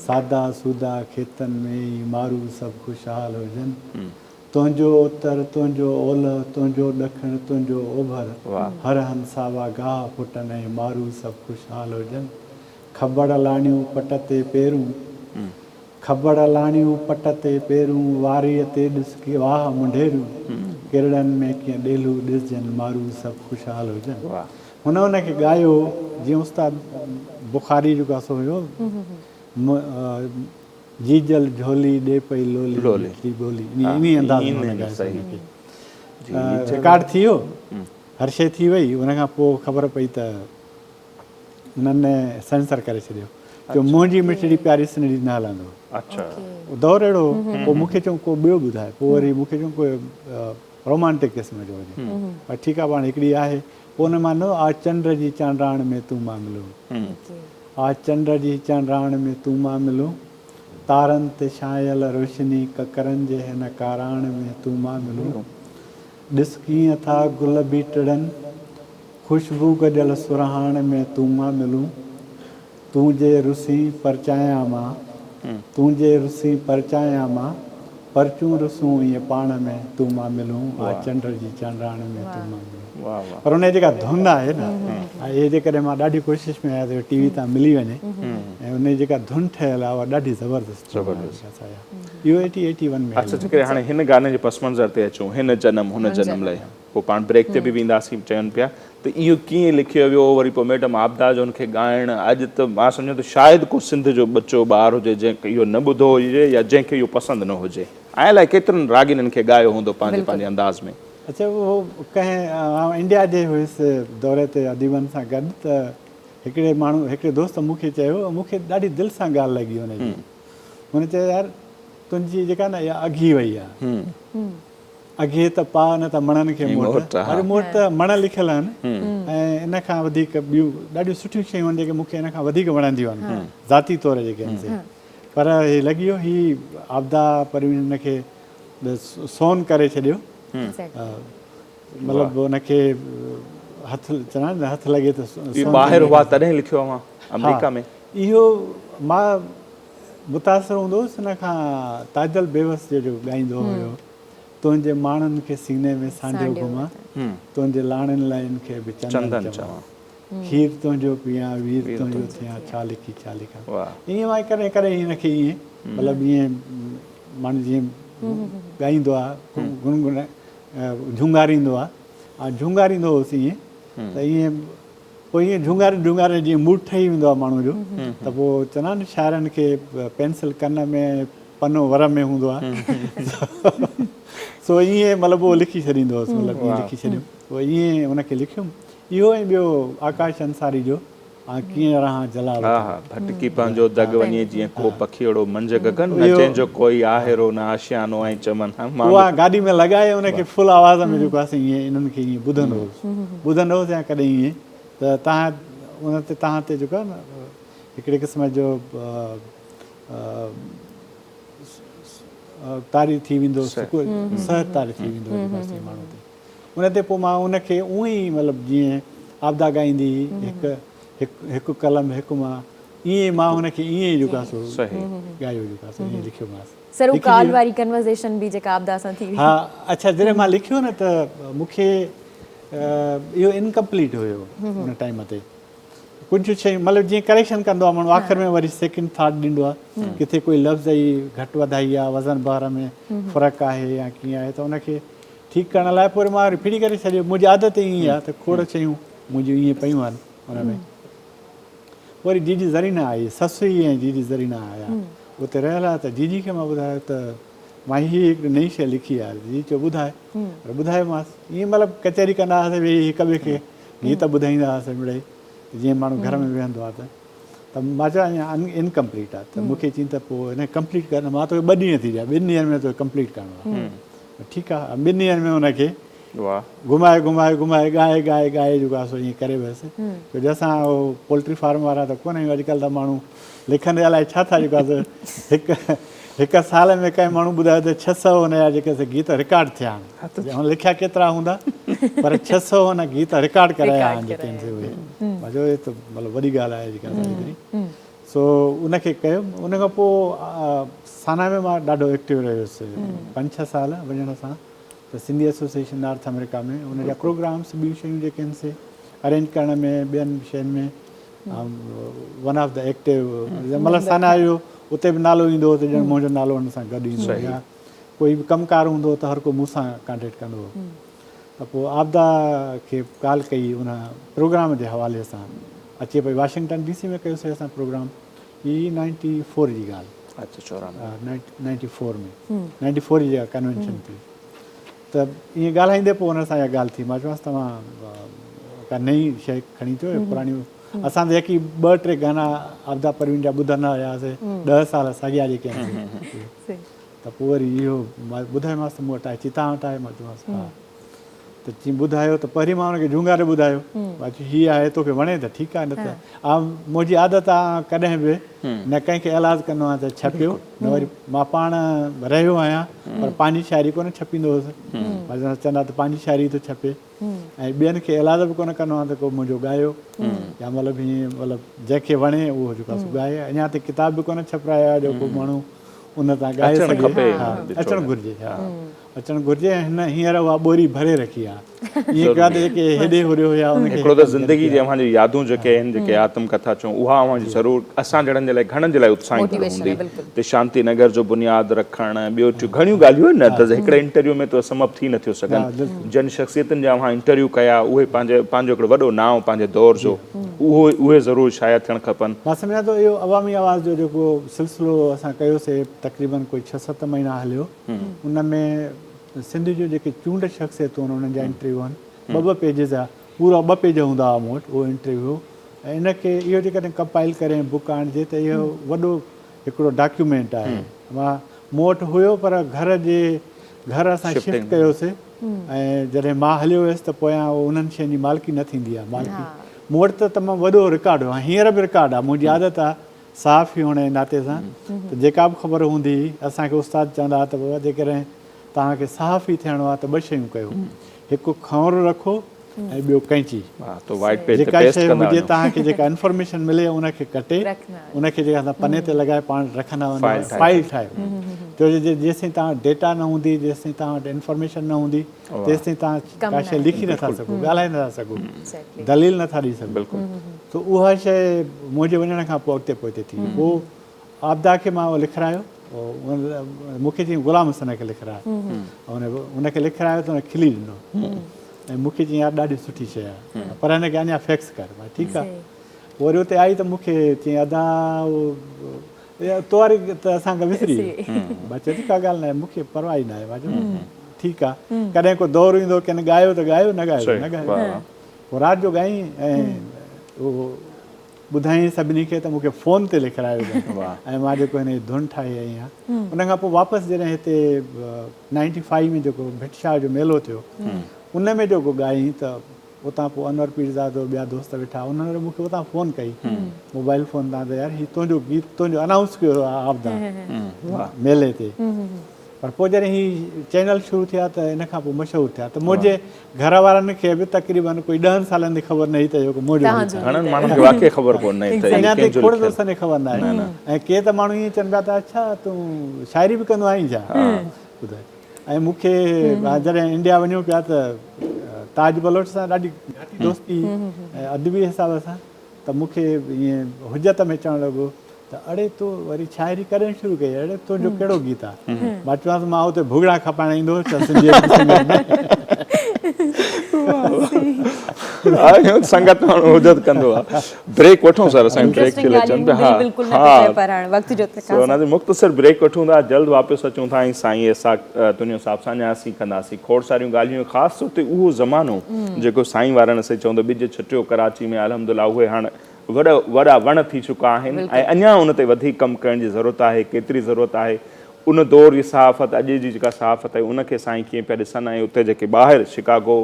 سادا سودا کيتن ۾ ئي مارو سڀ خوشحال هجن تنهنجو اتر تنهنجو اولهه تنهنجو ڏکڻ تنهنجو اوڀر هر هنڌ ساوا گاهه ڦٽن ۽ مارو سڀ خوشحال هجن کٻڙ لاڻيون پٽ تي پيرون کٻڙ لاڻيون پٽ تي پيرون واريء تي ڏس ڪي واهه منڍيرون ڪرڙن ۾ ڪيئن ڏيلهو ڏسجن مارو سڀ خوشحال هجن هن ان کي ڳايو جيئن استاد بخاري جيڪو آ سو هيو جيجل جهولي ڏي پئي لولي مٺڙي ٻولي انهي انداز ۾ هن ڳايو ان کي رڪارڊ ٿي ويو هر شيء ٿي وئي ان کان پوء خبر پئي ته انهن سينسر ڪري ڇڏيو جو منهنجي مٺڙي پياري سنهڙي نه هلندو اڇا دور اهڙو هو پوء مون کي چيو ڪو ٻيو ٻڌاء پوء وري مون کي چيو ڪو رومانٽڪ قسم جو هجي پر ٺيڪ آهي پاڻ هڪڙي آهي پوء ان مان نه آ چنڊ جي چانڊاڻ ۾ تون مان ملون آ چنڊ جي چانڊاڻ ۾ تون مان ملون تارن تي ڇانيل روشني ڪڪرن جي هن ڪاراڻ ۾ تون مان ملون ڏس ڪيئن ٿا گل به ٽڙن خوشبو گڏيل سرهاڻ ۾ تون مان ملون تون جي رسين پرچايان مان تون جي رسين پرچايان مان پرچون رسون ائين پاڻ ۾ تون مان ملون آ چنڊ جي چانڊاڻ ۾ تون مان ملون پر ان جي جيڪا ڌن آهي نه اهي جيڪڏهن مان ڏاڍي ڪوشش ۾ آهيان ته ٽي وي تان ملي وڃي ۽ ان جي جيڪا ڌن ٺهيل آهي اها ڏاڍي زبردست زبردست اهو ايٽي ايٽي ون ۾ اڇا جيڪڏهن هاڻي هن گاني جي پس منظر تي اچون هن جنم هن جنم لئه پوء پاڻ بريڪ تي به وينداسين چون پيا ته اهو ڪيئن لکيو ويو وري پوء ميڊم عابده جو ان کي ڳائڻ اڄ ته مان سمجهان ٿو شايد ڪو سنڌ جو ٻچو ٻار هجي جنهن کي اهو نه ٻڌو هجي يا جنهن کي اهو پسند نه هجي ۽ الائي ڪيترن راڳين ان کي ڳايو هوندو پنهنجي پنهنجي انداز ۾. اڇا اهو ڪنهن آئون انڊيا جي هيس دوري تي اديبن سان گڏ ته هڪڙي ماڻهو هڪڙي دوست مون کي چيو مون کي ڏاڍي دل سان ڳالهه لڳي ان جي هن چيو يار تنهنجي جيڪا نه اها اگهي وئي آهي. اگهي ته پاء نه ته مڻن کي موٽ. وري مون وٽ ته مڻ لکيل آهن ۽ ان کان وڌيڪ ٻيون ڏاڍيون سٺيون شيون آهن جيڪي مون کي ان کان وڌيڪ وڻنديون آهن ذاتي طور جيڪي آهن سي پر هي لڳي ويو هي عابده پروين هن کي سون ڪري ڇڏيو مطلب ان کي هٿ چوندا آهن نه هٿ لڳي ته سون ٻاهر هئا تڏهن لکيو اوهان آمريڪا ۾ اهو مان متاثر هوندو هوس ان کان تاجل بيوس جو جيڪو ڳائيندو هيو تنهنجي ماڻهن کي سيني ۾ سانڍيو گهمان تنهنجي لاڻين لئين کي به چندن چوان کير تنهنجو پيان وير تنهنجو ٿيان ڇا لکي ڇا لکان ائين مان ڪڏهن ڪڏهن هن کي ائين مطلب ائين ماڻهو جيئن ڳائيندو آهي گنگن جهونگاريندو آهي جهونگاريندو هوس ائين ته ائين پوء ائين جهونگاري جهونگاري جيئن موڊ ٺهي ويندو آهي ماڻهو جو ته پوء چوندا آهن شاعرن کي پينسل ڪن ۾ پنو ور ۾ هوندو آهي سو ائين مطلب اهو لکي ڇڏيندو هوس مطلب ائين لکي ڇڏيم پوء ائين ان کي لکيم اهو ۽ ٻيو آڪاش انصاري جو آء ڪيئن رهان جلال ها ها ڀٽڪي پنهنجو دڳ وڃي جيئن ڪو پکيئڙو منجهه گگن نه جنهن جو ڪوئي آهرو نه آشيانو ۽ چمن ها مان اها گاڏي ۾ لڳائي ان کي فل آواز ۾ جيڪو آهي سو ائين انهن کي ائين ٻڌندو هوس ٻڌندو هوس يا ڪڏهن ائين ته تهان ان تي تهان تي جيڪو آهي نه هڪڙي قسم جو طاري ٿي ويندو سحر طاري ٿي ويندو جيڪو آهي سو ماڻهو تي ان تي پوء مان ان کي اونئن ئي مطلب جيئن عابده ڳائيندي هئي هڪ هڪ هڪ قلم هڪ مان ائين ئي مان ان کي ائين ئي جيڪو آهي سو ڳايو جيڪو آهي سو ائين لکيومانس. سر هو ڪال واري ڪنورزيشن به جيڪا عابده سان ٿي هئي. ها اڇا جڏهن مان لکيو نه ته مون کي اهو انڪمپليٽ هيو ان ٽائيم تي. ڪجهه شيون مطلب جيئن ڪريڪشن ڪندو آهي ماڻهو آخر ۾ وري سيڪنڊ ٿاٽ ڏيندو آهي ڪٿي ڪوئي لفظ ئي گهٽ وڌائي آهي وزن بحر ۾ فرق آهي يا ڪيئن آهي ته ان کي ٺيڪ ڪرڻ لاء پوء مان وري ڦري ڪري ڇڏيو منهنجي عادت ئي ائين آهي ته کوڙ شيون منهنجون ائين پيون آهن ان ۾ وري جيجي زرينا آئي سسئي ۽ جيجي زرينا آيا اتي رهيل آهي ته جيجي کي مان ٻڌايو ته مان هي هڪڙي نئين شيء لکي آهي جيجي چيو ٻڌاء پر ٻڌايومانس ائين مطلب ڪچهري ڪندا هئاسين ويهي هڪ ٻئي کي گيت ٻڌائيندا هئاسين مڙئي جيئن ماڻهو گهر ۾ ويهندو آهي ته ته مان چيو اڃا انڪمپليٽ آهي ته مون کي چين ته پوء هن کي ڪمپليٽ ڪر نه مان توکي ٻه ڏينهن ٿي ڏيان ٻن ڏينهن ۾ توکي ڪمپليٽ ڪرڻو آهي ٺيڪ آهي ٻن ڏينهن ۾ هن کي گهمائي گهمائي گهمائي ڳائي ڳائي ڳائي جيڪو آهي سو ائين ڪري ويس ڇو جو اسان اهو پولٽري فارم وارا ته ڪونه آهيون اڄڪلهه ته ماڻهو لکندي الائي ڇا ٿا جيڪو آهي سو هڪ هڪ سال ۾ ڪنهن ماڻهو ٻڌايو ته 600 هن جا جيڪي سي گيت رڪارڊ ٿيا آهن هن لکيا ڪيترا هوندا پر 600 هن گيت رڪارڊ ڪرايا آهن جيڪي آهن سي اهي مان چيو هي ته مطلب وڏي ڳالهه آهي جيڪا ايتري سو ان کي ڪيو ان کان پوء سانا ۾ مان ڏاڍو ايڪٽو رهيس پنج ڇهه سال وڃڻ سان ته سنڌي ايسوسيئيشن نارٿ آمريڪا ۾ ان جا پروگرامس ٻيون شيون جيڪي آهن سي ارينج ڪرڻ ۾ ٻين شين ۾ ون آف the active مطلب سانا جو اتي به نالو ايندو هو ته ڄڻ منهنجو نالو ان سان گڏ ايندو هو يا ڪوئي به ڪم ڪار هوندو هو ته هر ڪو مون سان ڪانٽيڪٽ ڪندو هو ته پوء عابده کي ڪال ڪئي ان پروگرام جي حوالي سان اچي پئي واشنگٽن ڊي سي ۾ ڪيوسي اسان پروگرام هي نائنٽي فور جي ڳالهه اچها نائنٽي فور ۾ نائنٽي فور جي جيڪا ڪنوينشن ٿي ته ائين ڳالهائيندي پوء ان سان اها ڳالهه ٿي مان چيومانس توهان ڪا نئين شيء کڻي اچو يا پراڻي اسان ته يڪي ٻه ٽي گانا عابده پروين جا ٻڌندا هياسي ڏهه سال ساڳيا جيڪي آهن ته پوء وري اهو ٻڌايومانس ته مون وٽ آهي چي توهان وٽ آهي مان چيومانس ها ته چي ٻڌايو ته پهرين مان ان کي جهونگاري ٻڌايو مان چيو هي آهي توکي وڻي ته ٺيڪ آهي نه ته منهنجي عادت آهي ڪڏهن به نه ڪنهن کي ايلاز ڪندو آهيان ته ڇپيو نه وري مان پاڻ رهيو آهيان پر پنهنجي شاعري ڪونه ڇپيندو هوس مان چوندا ته پنهنجي شاعري ٿو ڇپي ۽ ٻين کي ايلاز به ڪونه ڪندو آهيان ته ڪو منهنجو ڳايو يا مطلب هيئن مطلب جنهن کي وڻي اهو جيڪو آهي سو ڳائي اڃا تائين ڪتاب به ڪونه ڇپرايو آهي جو ڪو ماڻهو ان تان ڳائي سگهي ها اچڻ گهرجي ها اچڻ گهرجي ۽ هن هينئر اها ٻوري ڀري رکي آهي. ائين ڪيو آهي ته جيڪي هيڏي هوڏي هيا ان کي هڪڙو ته زندگي جي اوهان جون يادون جيڪي آهن جيڪي آتم ڪٿا چئون اها اوهان جي ضرور اسان جهڙن جي لاء گهڻن جي لاء اتساهيندڙ هوندي ته شانتي نگر جو بنياد رکڻ ٻيو ٽيون گهڻيون ڳالهيون آهن نه ته هڪڙي انٽرويو ۾ ته سم اپ ٿي نٿيون سگهن جن شخصيتن جا اوهان انٽرويو ڪيا اهي پنهنجي پنهنجو هڪڙو وڏو نانء پنهنجي دور جو اهو اهي ضرور شايع ٿيڻ کپن. مان سمجهان ٿو اهو عوامي آواز جو جيڪو سلسلو اسان ڪيوسي تقريبن ڪوئي ڇهه ست مهينا هليو ان ۾ سنڌ جون جيڪي چونڊ شخصيتون آهن انهن جا انٽرويو آهن ٻه ٻه پيجز جا پورا ٻه پيج هوندا هئا مون وٽ اهو انٽرويو ۽ ان کي اهو جيڪڏهن ڪمپائل ڪري ۽ بڪ آڻجي ته اهو وڏو هڪڙو ڊاڪيومينٽ آهي مان مون وٽ هيو پر گهر جي گهر اسان شفٽ ڪيوسي ۽ جڏهن مان هليو ويس ته پويان اهو انهن شين جي مالڪي نه ٿيندي آهي مالڪي مون وٽ ته تمام وڏو رڪارڊ هيو هينئر به رڪارڊ آهي منهنجي عادت آهي صحافي هئڻ جي ناتي سان ته جيڪا به خبر هوندي هئي اسان کي استاد چوندا هئا ته بابا جيڪڏهن توهان کي صحافي ٿيڻو آهي ته ٻه شيون ڪيو هڪ کنور رکو ۽ ٻيو قينچي جيڪا شيء هجي توهان کي جيڪا انفارميشن ملي ان کي ڪٽي ان کي جيڪا پني تي لڳائي پاڻ رکندا وڃو فائل ٺاهيو ڇو جو جيسين توهان وٽ ڊيٽا نه هوندي جيسين توهان وٽ انفارميشن نه هوندي تيستائين توهان ڪا شيء لکي نٿا سگهو ڳالهائي نٿا سگهو دليل نٿا ڏئي سگهو ته اها شيء منهنجي وڃڻ کان پوء اڳتي پوئتي ٿي پوء عابده کي مان اهو لکرايو مون کي چيائين غلام حسن کي لکراء ان کي لکرايو ته ان کلي ڏنو ۽ مون کي چيائين يار ڏاڍي سٺي شيء آهي پر هن کي اڃا فيڪس ڪر مان ٺيڪ آهي وري اتي آئي ته مون کي چيائين ادا تو واري ته اسان کان وسري وئي. مان چيو ته ڪا ڳالهه ناهي مون کي پرواهه ئي ناهي. مان چيو ٺيڪ آ ڪڏهن ڪو دور ايندو ڪنهن ڳايو ته ڳايو نه ڳايو ته نه ڳايو. پوء رات جو ڳائين ۽ اهو ٻڌائين سڀني کي ته مون کي فون تي لکرايو اٿن ۽ مان جيڪو هن جي ڌن ٺاهي آئي آهيان. ان کان پوء واپس جڏهن هتي نائنٽي فائيو ۾ جيڪو ڀٽ شاهه جو ميلو ٿيو ان ۾ جيڪو ڳائين ته اتان پوء انور پيرزادو ٻيا دوست ويٺا انهن وري مون کي اتان فون ڪئي موبائل فون تان ته يار هي تنهنجو گيت تنهنجو انائونس ڪيو آهي عابده ميلي تي پر پوء جڏهن هي چينل شروع ٿيا ته ان کان پوء مشهور ٿيا ته منهنجي گهر وارن کي به تقريبن ڪوئي ڏهن سالن جي خبر نه هئي ته اهو منهنجو گيت آهي. گهڻن ماڻهن کي واقعي خبر ڪونه هئي ته اڃا تائين کوڙ دوستن کي خبر نه آهي ۽ ڪي ته ماڻهو ائين چون پيا ته اڇا تون شاعري به ڪندو آهين ڇا ٻڌاء ۽ مون کي جڏهن انڊيا وڃون پيا ته تاج بلوچ سان ڏاڍي گهاٽي دوستي هئي ۽ ادبي حساب سان ته مون کي ائين حجت ۾ چوڻ لڳو ته اڙي تو وري شاعري ڪڏهن شروع ڪئي اڙي تنهنجو ڪهڙو گيت آ مان چيومانس مان اتي ڀڳڙا کپائڻ ايندو هوس ته سنڌي ادبي سنگت ۾. سنگت ماڻهو حجت ڪندو آ. بريڪ وٺون سر اسان بريڪ ٿي اچن پيا ها ها سو ناظرين مختصر بريڪ وٺون ٿا جلد واپس اچون ٿا ۽ سائين اسحاق تنيو صاحب سان اڃا اسين ڪنداسين کوڙ ساريون ڳالهيون خاص طور تي اهو زمانو جيڪو سائين وارن اسين چوندو ٻج ڇٽيو ڪراچي ۾ الحمدلله اهي هاڻ وڏا وڏا وڻ ٿي چڪا آهن ۽ اڃا ان تي وڌيڪ ڪم ڪرڻ جي ضرورت آهي ڪيتري ضرورت آهي ان دور جي صحافت اڄ جي جيڪا صحافت آهي ان کي سائين ڪيئن پيا ڏسن ۽ اتي جيڪي ٻاهر شڪاگو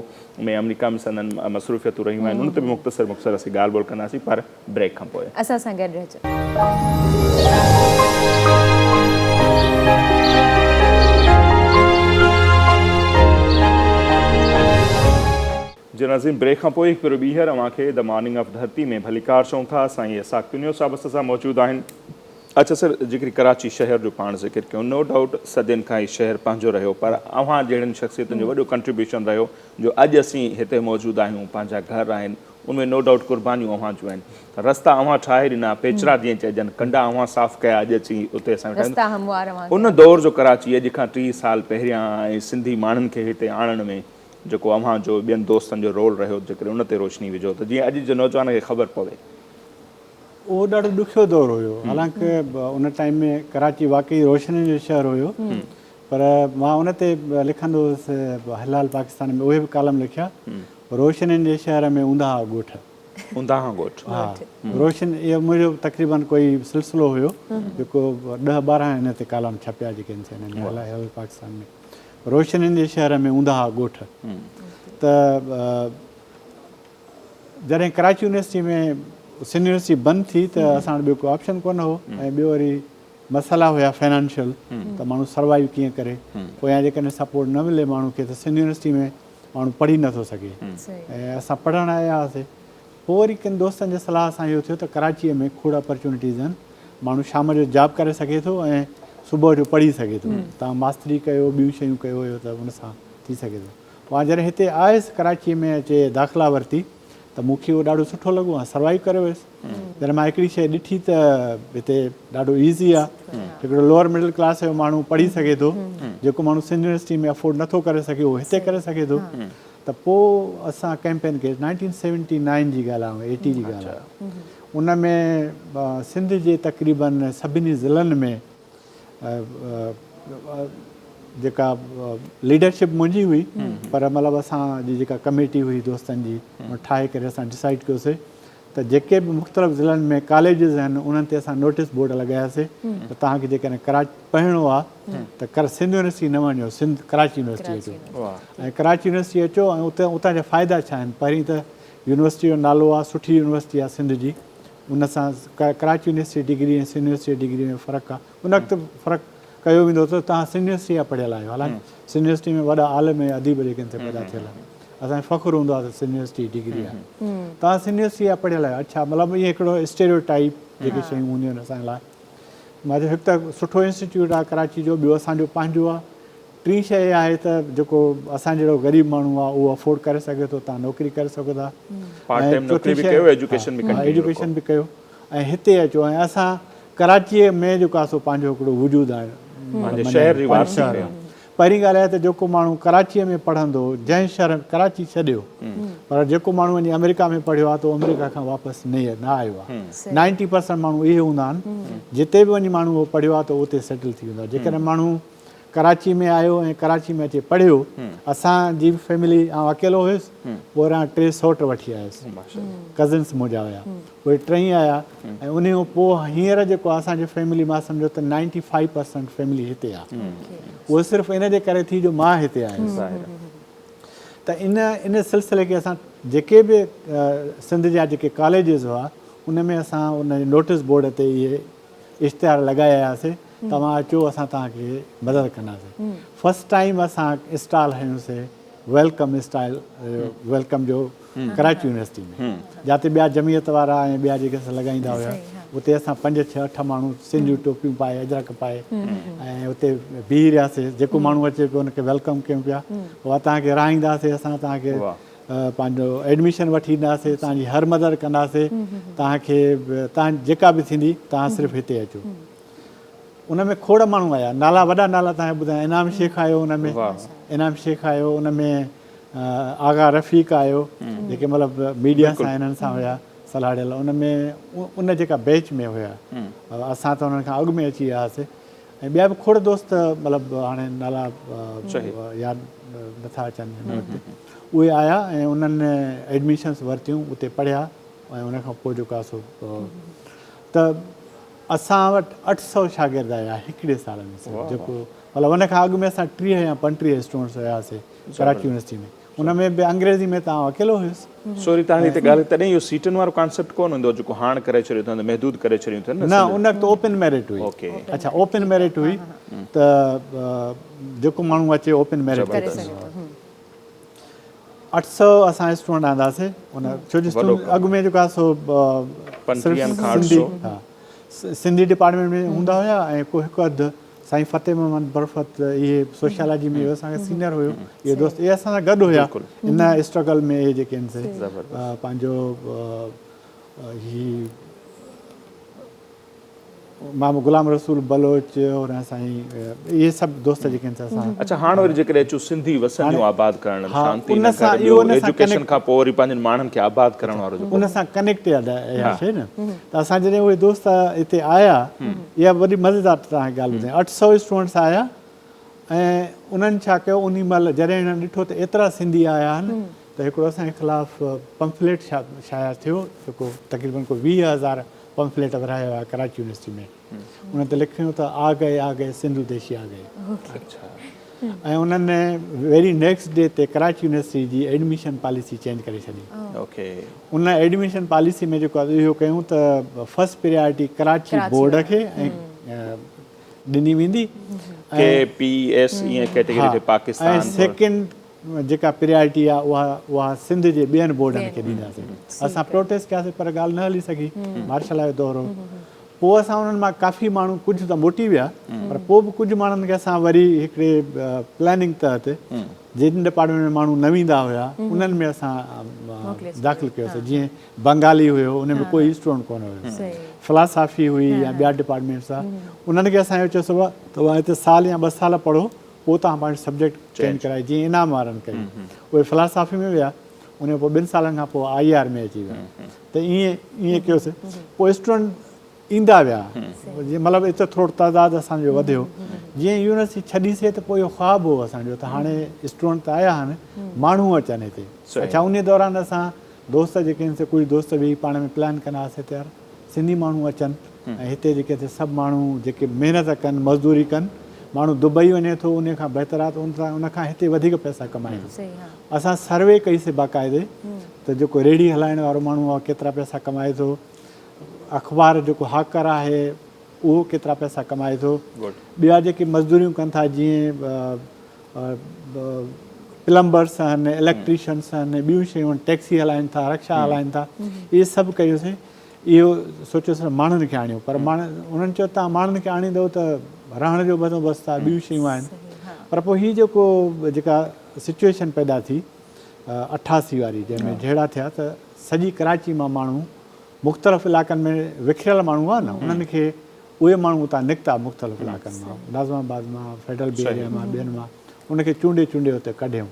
۾ آمريڪا ۾ سندن مصروفيتون رهيون آهن ان تي به مختصر مختصر اسين ڳالهه ٻولهه ڪنداسين پر بريڪ کان پوء. اسان سان گڏ رهجو. جي ناظرين بريڪ کان پوء هڪ ڀيرو ٻيهر اوهان کي the morning of ڌرتي ۾ ڀليڪار چئون ٿا. سائين اسحاق تنيو صاحب اسان سان موجود آهن. اڇا سر جيڪڏهن ڪراچي شهر جو پاڻ ذڪر ڪيون نو ڊائوٽ صدين کان هي شهر پنهنجو رهيو پر اوهان جهڙين شخصيتن جو وڏو ڪنٽريبيوشن رهيو جو اڄ اسين هتي موجود آهيون پنهنجا گهر آهن ان ۾ نو ڊائوٽ قربانيون اوهان جون آهن رستا اوهان ٺاهي ڏنا پيچرا جيئن چئجن ڪنڊا اوهان صاف ڪيا اڄ اچي اتي اسان ويٺا آهيون ان دور جو ڪراچي اڄ کان 30 سال پهريان ۽ سنڌي ماڻهن کي هتي آڻڻ ۾ جيڪو اوهان جو ٻين دوستن جو رول رهيو جيڪڏهن ان تي روشني وجهو ته جيئن اڄ جي نوجوان کي خبر پوي. اهو ڏاڍو ڏکيو دور هيو حالانڪ ان ٽائيم ۾ ڪراچي واقعي روشنين جو شهر هيو پر مان ان تي لکندو هوس هلال پاڪستان ۾ اهي به ڪالم لکيا روشنين جي شهر ۾ اونداها ڳوٺ. اونداها ڳوٺ. ها روشن اهو منهنجو تقريبن ڪوئي سلسلو هيو جيڪو 10 12 ان تي ڪالم ڇپيا جيڪي آهن هلال پاڪستان ۾ روشنين جي شهر ۾ اونداها ڳوٺ ته جڏهن ڪراچي يونيورسٽي ۾ سنڌ يونيورسٽي بند ٿي ته اسان وٽ ٻيو ڪو آپشن ڪونه هو ۽ ٻيو وري مسئلا هيا فنانشل ته ماڻهو سروائيو ڪيئن ڪري پويان جيڪڏهن سپورٽ نه ملي ماڻهو کي ته سنڌ يونيورسٽي ۾ ماڻهو پڙهي نٿو سگهي ۽ اسان پڙهڻ آيا هئاسي پوء وري ڪن دوستن جي صلاح سان اهو ٿيو ته ڪراچيء ۾ کوڙ اپرچونٽيز آهن ماڻهو شام جو جاب ڪري سگهي ٿو ۽ صبح جو پڙهي سگهي ٿو تان ماستري ڪيو ٻيون شيون ڪيو اهو ته ان سان ٿي سگهي ٿو مان جڏهن هتي آيس ڪراچيء ۾ اچي داخلا ورتي ته مون کي اهو ڏاڍو سٺو لڳو ۽ سروائيو ڪري ويس. جڏهن مان هڪڙي شيء ڏٺي ته هتي ڏاڍو ايزي آ هڪڙو لوئر مڊل ڪلاس جو ماڻهو پڙهي سگهي ٿو جيڪو ماڻهو سنڌ يونيورسٽي ۾ افورڊ نٿو ڪري سگهي اهو هتي ڪري سگهي ٿو ته پوء اسان ڪئمپين ڪئي نائنٽين سيونٽي نائن جي ڳالهه آ ايٽي جي ڳالهه آ ان ۾ سنڌ جي تقريبن سڀني ضلعن ۾ جيڪا ليڊرشپ منهنجي هئي پر مطلب اسان جي جيڪا ڪميٽي هئي دوستن جي ٺاهي ڪري اسان ڊسائيڊ ڪيوسي ته جيڪي به مختلف ضلعن ۾ ڪاليجز آهن انهن تي اسان نوٽيس بورڊ لڳاياسي ته توهان کي جيڪڏهن ڪراچي پڙهڻو آهي ته ڪر سنڌ يونيورسٽي نه وڃو سنڌ ڪراچي يونيورسٽي اچو ۽ ڪراچي يونيورسٽي اچو ۽ اتي اتان جا فائدا ڇا آهن پهرين ته يونيورسٽي جو نالو آهي سٺي يونيورسٽي آهي سنڌ جي ان سان Karachi university degree ۽ Sindh university degree ۾ فرق آهي ان وقت فرق ڪيو ويندو هو ته توهان سنڌ يونيورسٽي جا پڙهيل آهيو حالانڪ سنڌ يونيورسٽي ۾ وڏا عالم ۽ اديب جيڪي آهن سي پيدا ٿيل آهن اسان کي فخر هوندو آهي ته سنڌ يونيورسٽي جي ڊگري آهي توهان سنڌ يونيورسٽي جا پڙهيل آهيو اڇا مطلب ائين هڪڙو اسٽيريو ٽائيپ جيڪي شيون هونديون آهن اسان لاء مان چيو هڪ ته سٺو انسٽيٽيوٽ آهي ڪراچي جو ٻيو اسان جو پنهنجو آهي ٽين شيء اها آهي ته جيڪو اسان جهڙو غريب ماڻهو آهي اهو افورڊ ڪري سگهي ٿو توهان نوڪري ڪري سگهو ٿا پارٽ ٽائيم نوڪري به ڪيو ايجوڪيشن به ڪنٽينيو ايجوڪيشن به ڪيو ۽ هتي اچو ۽ اسان ڪراچيء ۾ جيڪو آهي سو پنهنجو هڪڙو وجود آهي پنهنجي شهر جي وارثي ڪيو. پهرين ڳالهه اها ته جيڪو ماڻهو ڪراچيء ۾ پڙهندو جنهن شهر ڪراچي ڇڏيو پر جيڪو ماڻهو وڃي آمريڪا ۾ پڙهيو آهي ته اهو آمريڪا کان واپس نه نه آيو آهي 90% ماڻهو اهي هوندا آهن جتي به وڃي ماڻهو اهو پڙهيو آهي ته اتي سيٽل ٿي ويندو آهي جيڪڏهن ماڻهو ڪراچي ۾ آيو ۽ ڪراچي ۾ اچي پڙهيو. اسان جي به فيملي آئون اڪيلو هيس پوئران ٽي سئوٽ وٺي آيس ڪزنس منهنجا هيا اهي ٽئي آيا ۽ انهي کان پوء هينئر جيڪو اسان جي فيملي مان سمجهو ته نائنٽي فائيو پرسنٽ فيملي هتي آ اهو صرف ان جي ڪري ٿي جو مان هتي آيس ته ان ان سلسلي کي اسان جيڪي به سنڌ جا جيڪي ڪاليجز هئا ان ۾ اسان ان نوٽس بورڊ تي اهي اشتهار لڳائي آياسي توهان اچو اسان توهان کي مدد ڪنداسي فرسٽ ٽائيم اسان اسٽال هنيوسي welcome style welcome جو ڪراچي يونيورسٽي ۾ جاتي ٻيا جمعيت وارا ۽ ٻيا جيڪي اسان لڳائيندا هيا اتي اسان پنج ڇهه اٺ ماڻهو سنڌيون ٽوپيون پائي اجرڪ پائي ۽ اتي بيهي رهياسي جيڪو ماڻهو اچي پيو ان کي welcome ڪيون پيا اها توهان کي رهائينداسي اسان توهان کي. پنهنجو ايڊميشن وٺي ڏينداسي توهان جي هر مدد ڪنداسي توهان کي توهان جيڪا به ٿيندي توهان صرف هتي اچو. ان ۾ کوڙ ماڻهو آيا نالا وڏا نالا توهان کي ٻڌايان انعام شيخ آيو ان ۾ انعام شيخ آيو ان ۾ آغا رفيق آيو جيڪي مطلب ميڊيا سان انهن سان هيا سلهاڙيل ان ۾ ان جيڪا بيچ ۾ هيا اسان ته انهن کان اڳ ۾ اچي ويا هئاسي ۽ ٻيا به کوڙ دوست مطلب هاڻي نالا ياد نٿا اچن هن وقت اهي آيا ۽ انهن ايڊميشنس ورتيون اتي پڙهيا ۽ ان کان پوء جيڪو آهي سو ته اسان وٽ 800 شاگرد آيا هڪڙي سال ۾ صرف جيڪو مطلب ان کان اڳ ۾ اسان 30 يا 35 اسٽوڊنٽس هياسي ڪراچي يونيورسٽي ۾ ان ۾ به انگريزي ۾ ته آئون اڪيلو هيس. سوري تهان جي هتي ڳالهه تڏهن اهو سيٽن وارو ڪانسيپٽ ڪونه هوندو هو جيڪو هاڻ ڪري ڇڏيو اٿن محدود ڪري ڇڏيون اٿن نه ان وقت اوپن ميرٽ هئي اڇا اوپن ميرٽ هئي ته جيڪو ماڻهو اچي اوپن ميرٽ تي 800 اسان اسٽوڊنٽ آنداسي ان ڇو جو اڳ ۾ جيڪو آهي سو صرف سنڌي ها سنڌي ڊپارٽمينٽ ۾ هوندا هيا ۽ ڪو هڪ اڌ سائين فتح محمد برفت اهي سوشيالاجي ۾ اسان کي سينئر هيو اهي دوست اهي اسان سان گڏ هيا ان اسٽرگل ۾ اهي جيڪي آهن سي پنهنجو هي مامو غلام رسول بلوچ اور سائين اهي سڀ دوست جيڪي آهن اسان اچها هاڻ وري جيڪڏهن اچون سنڌي وسنديون آباد ڪرڻ شانتي نگر ٻيو ايجوڪيشن کان پوء وري پنهنجن ماڻهن کي آباد ڪرڻ وارو جيڪو ان سان ڪنيڪٽ اها شيء نه ته اسان جڏهن اهي دوست هتي آيا اها وڏي مزيدار توهان کي ڳالهه ٻڌايان 800 اسٽوڊنٽس آيا ۽ انهن ڇا ڪيو انهي مهل جڏهن هنن ڏٺو ته ايترا سنڌي آيا آهن ته هڪڙو اسان جي خلاف پمفليٽ شايع ٿيو جيڪو تقريبن ڪو 20,000 پمفليٽ ورهايا ويا ڪراچي يونيورسٽي ۾ ان تي لکيو ته آ گئي آ گئي سنڌو ديشي آ گئي ۽ انهن ويري نيڪسٽ ڊي تي ڪراچي يونيورسٽي جي ايڊميشن پاليسي چينج ڪري ڇڏي. ان ايڊميشن پاليسي ۾ جيڪو اهو ڪيون ته فرسٽ پريارٽي ڪراچي بورڊ کي ۽ ڏني ويندي ڪي پي ايس اين ڪيٽيگري کي پاڪستان ۽ سيڪنڊ جيڪا پريارٽي آهي اها اها سنڌ جي ٻين بورڊن کي ڏينداسين. اسان پروٽيسٽ ڪياسين پر ڳالهه نه هلي سگهي مارشل لا جو دور هو. پوء اسان انهن مان ڪافي ماڻهو ڪجهه ته موٽي ويا پر پوء به ڪجهه ماڻهن کي اسان وري هڪڙي پلاننگ تحت جن ڊپارٽمينٽ ۾ ماڻهو نه ويندا هيا انهن ۾ اسان داخل ڪيوسي جيئن بنگالي هيو ان ۾ ڪوئي اسٽوڊنٽ ڪونه هيو فلاسافي هئي يا ٻيا ڊپارٽمينٽس هئا انهن کي اسان اهو چيوسي بابا توهان هتي سال يا ٻه سال پڙهو پوء توهان پنهنجو سبجيڪٽ چينج ڪرايو جيئن انعام وارن ڪيو اهي فلاسافي ۾ ويا ان کان پوء ٻن سالن کان پوء I R ۾ اچي ويا ته ائين ائين ڪيوسي پوء اسٽوڊنٽ ايندا ويا جيئن مطلب اتي ٿورو تعداد اسان جو وڌيو جيئن يونيورسٽي ڇڏيسي ته پوء اهو خواب هو اسان جو ته هاڻي اسٽوڊنٽ ته آيا آهن ماڻهو اچن هتي اڇا ان دوران اسان دوست جيڪي آهن سي ڪجهه دوست ويهي پاڻ ۾ پلان ڪندا هئاسي ته يار سنڌي ماڻهو اچن ۽ هتي جيڪي هتي سڀ ماڻهو جيڪي محنت ڪن مزدوري ڪن ماڻهو دبئي وڃي ٿو ان کان بهتر آهي ته ان کان هتي وڌيڪ پئسا ڪمائي ٿو اسان سروي ڪئي سي باقاعدي ته جيڪو ريڙهي هلائڻ وارو ماڻهو آهي ڪيترا پئسا ڪمائي ٿو اخبار جيڪو هاڪر آهي اهو ڪيترا پئسا ڪمائي ٿو ٻيا جيڪي مزدوريون ڪن ٿا جيئن پلمبرس آهن اليڪٽريشنس آهن ٻيون شيون آهن ٽيڪسي هلائن ٿا رڪشا هلائن ٿا اهي سڀ ڪيوسين اهو سوچيوسين ته ماڻهن کي آڻيون پر انهن چيو توهان ماڻهن کي آڻيندو ته رهڻ جو بندوبست آهي ٻيون شيون آهن پر پوء هي جيڪو جيڪا سچويشن پيدا ٿي 88 واري جنهن ۾ جهيڙا ٿيا ته سڄي ڪراچي مان ماڻهو مختلف علائقن ۾ وکريل ماڻهو هئا نه انهن کي اهي ماڻهو اتان نڪتا مختلف علائقن مان ناظم آباد مان فيڊرل بي ايريا مان ٻين مان ان کي چونڊي چونڊي اتي ڪڍيون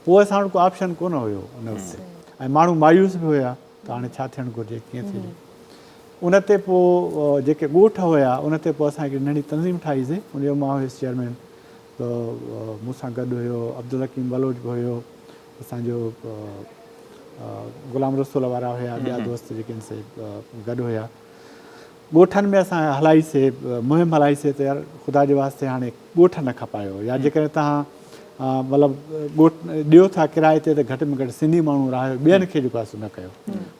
پوء اسان وٽ ڪو آپشن ڪونه هيو ان وقت ۽ ماڻهو مايوس به هيا ته هاڻي ڇا ٿيڻ گهرجي ڪيئن ٿيجي ان تي پوء جيڪي ڳوٺ هيا ان تي پوء اسان هڪڙي ننڍي تنظيم ٺاهي سي ان جو مان هيس چيئرمين ته مون سان گڏ هيو عبدالحڪيم بلوچ به هيو اسان جو غلام رسول وارا هيا ٻيا دوست جيڪي آهن سي گڏ هيا ڳوٺن ۾ اسان هلائي سي مهم هلائي سي ته يار خدا جي واسطي هاڻي ڳوٺ نه کپايو يا جيڪڏهن توهان مطلب ڳوٺ ڏيو ٿا ڪرائي تي ته گهٽ ۾ گهٽ سنڌي ماڻهو رهايو ٻين کي جيڪو آهي سو نه ڪيو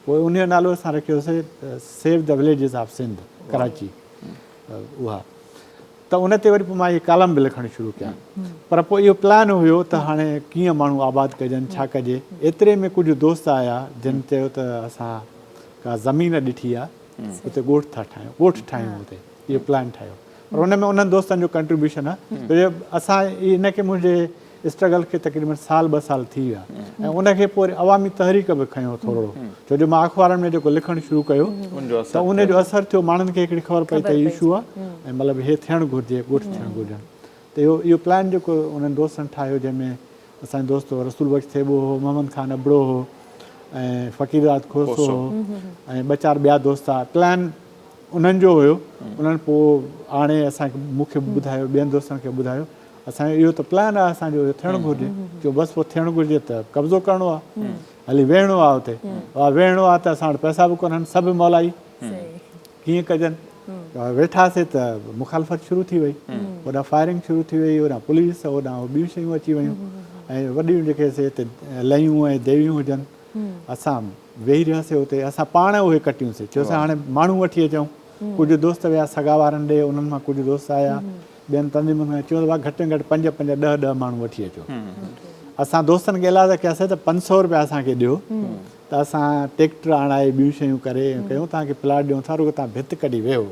پوء ان جو نالو اسان رکيو سي save the villages of Sindh Karachi اها ته ان تي وري پوء مان اهي ڪالم به لکڻ شروع ڪيا پر پوء اهو پلان هيو ته هاڻي ڪيئن ماڻهو آباد ڪجن ڇا ڪجي ايتري ۾ ڪجهه دوست آيا جن چيو ته اسان ڪا زمين ڏٺي آ اتي ڳوٺ ٿا ٺاهيون ڳوٺ ٺاهيون اتي اهو پلان ٺاهيو پر ان ۾ انهن دوستن جو ڪنٽريبيوشن آ اسان ان کي منهنجي اسٽرگل کي تقريبن سال ٻه سال ٿي ويا ۽ ان کي پوء وري عوامي تحريڪ به کنيو ٿورڙو ڇو جو مان اخبارن ۾ جيڪو لکڻ شروع ڪيو ته ان جو اثر ٿيو ماڻهن کي هڪڙي خبر پئي ته هي اشو آهي ۽ مطلب هي ٿيڻ گهرجي ڳوٺ ٿيڻ گهرجن ته اهو اهو پلان جيڪو انهن دوستن ٺاهيو جنهن ۾ اسان جو دوست رسول بخش ٿيٻو هو محمد خان ابڙو هو ۽ فقير داد کوسو هو ۽ ٻه چار ٻيا دوست هئا پلان انهن جو هيو انهن پوء آڻي اسان کي مون کي ٻڌايو ٻين دوستن کي ٻڌايو اسان جو اهو ته پلان آهي اسان جو اهو ٿيڻ گهرجي چيو بس پوء ٿيڻ گهرجي ته قبضو ڪرڻو آهي هلي ويهڻو آهي اتي ويهڻو آهي ته اسان وٽ پئسا به ڪونهن سڀ مولائي ڪيئن ڪجن ويٺاسي ته مخالفت شروع ٿي وئي هوڏانهن فائرنگ شروع ٿي وئي هوڏانهن پوليس هوڏانهن ٻيون شيون اچي ويون ۽ وڏيون جيڪي سي هتي ليون ۽ ديويون هجن اسان ويهي رهياسي اتي اسان پاڻ اهي ڪٽيونسي چيوسي هاڻي ماڻهو وٺي اچون ڪجهه دوست ويا سگا وارن ڏي انهن مان ڪجهه دوست آيا ٻين تنظيمن کان چيو ته ڀاء گهٽ ۾ گهٽ پنج پنج ڏهه ڏهه ماڻهو وٺي اچو. اسان دوستن کي ايلاز ڪياسي ته 500 روپيا اسان کي ڏيو ته اسان ٽيڪٽر آڻائي ٻيون شيون ڪري ڪيون توهان کي پلاٽ ڏيون ٿا رڳو توهان ڀت ڪڍي ويهو.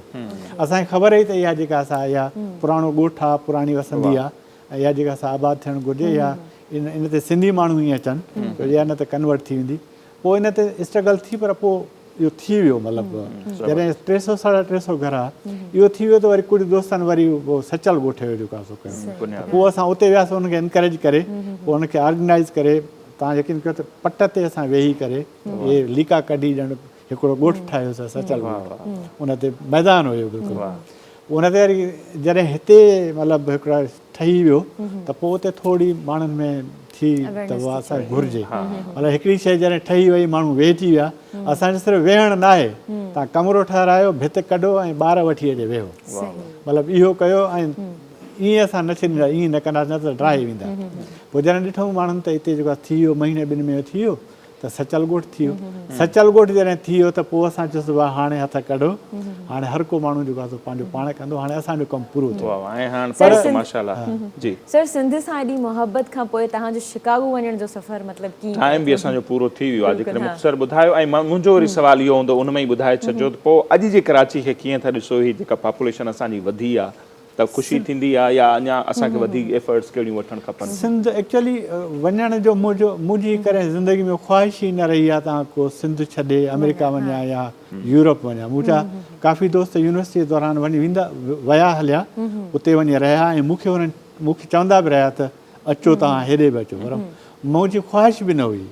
اسان کي خبر هئي ته اها جيڪا سا اها پراڻو ڳوٺ آ پراڻي وسندي آ ۽ اها جيڪا سا آباد ٿيڻ گهرجي اها ان تي سنڌي ماڻهو ئي اچن ڇو جو اها نه ته ڪنورٽ ٿي ويندي. پوء ان تي اسٽرگل ٿي پر پوء اهو ٿي ويو مطلب جڏهن ٽي سو ساڍا ٽي سو گهر ها اهو ٿي ويو ته وري ڪجهه دوستن وري اهو سچل ڳوٺ جو جيڪو آهي سو ڪيو پوء اسان اتي وياسين انهن کي انڪريج ڪري پوء انهن کي آرگنائز ڪري تان يقين ڪيو ته پٽ تي اسان ويهي ڪري اهي ليڪا ڪڍي ڄڻ هڪڙو ڳوٺ ٺاهيوسين سچل ڳوٺ ان تي ميدان هيو بلڪل ان تي وري جڏهن هتي مطلب هڪڙا ٺهي ويو ته پوء اتي ٿوري ماڻهن ۾ ٿي ته اها اسان کي گهرجي مطلب هڪڙي شيء جڏهن ٺهي وئي ماڻهو ويهجي ويا اسان جو صرف ويهڻ ناهي تان ڪمرو ٺهرايو ڀت ڪڍو ۽ ٻار وٺي اچي ويهو مطلب اهو ڪيو ۽ ائين اسان نه ڇڏيندا ائين نه ڪنداسين نه ته ڊاهي ويندا پوء جڏهن ڏٺو ماڻهن ته اتي جيڪو ٿي ويو مهيني ٻن ۾ ٿي ويو ته سچل ڳوٺ ٿي ويو. سچل ڳوٺ جڏهن ٿي ويو ته پوء اسان چيس ڀاء هاڻي هٿ ڪڍو، هاڻي هر ڪو ماڻهو جيڪو آهي سو پنهنجو پاڻ ڪندو، هاڻي اسان جو ڪم پورو ٿيو. واهه واهه ۽ هاڻ پر ته ماشاءالله جي. سر سنڌ سان ايڏي محبت کان پوء توهان جو شڪاگو وڃڻ جو سفر مطلب ڪيئن طئي ٽائيم به ٿيو؟ اسان جو پورو ٿي ويو آهي بلڪل جيڪڏهن ها. مختصر ٻڌايو ۽ منهنجو وري سوال اهو هوندو ان ۾ ئي ٻڌائي ڇڏجو ته پوء اڄ جي ڪراچي کي ڪيئن ٿا ڏسو هي جيڪا پاپوليشن اسان جي وڌي آهي ته خوشي ٿيندي آ يا اڃا اسان کي وڌيڪ ايفرٽس ڪهڙيون وٺڻ کپن؟ سنڌ ايڪچوئلي وڃڻ جو منهنجو منهنجي ڪڏهن زندگي ۾ خواهش ئي نه رهي آ ته آئون ڪو سنڌ ڇڏي آمريڪا وڃان يا يورپ وڃان مون جا ڪافي دوست يونيورسٽي جي دوران وڃي ويندا ويا هليا اتي وڃي رهيا ۽ مون کي انهن مون کي چوندا به رهيا ته اچو توهان هيڏي به اچو پر منهنجي خواهش به نه هئي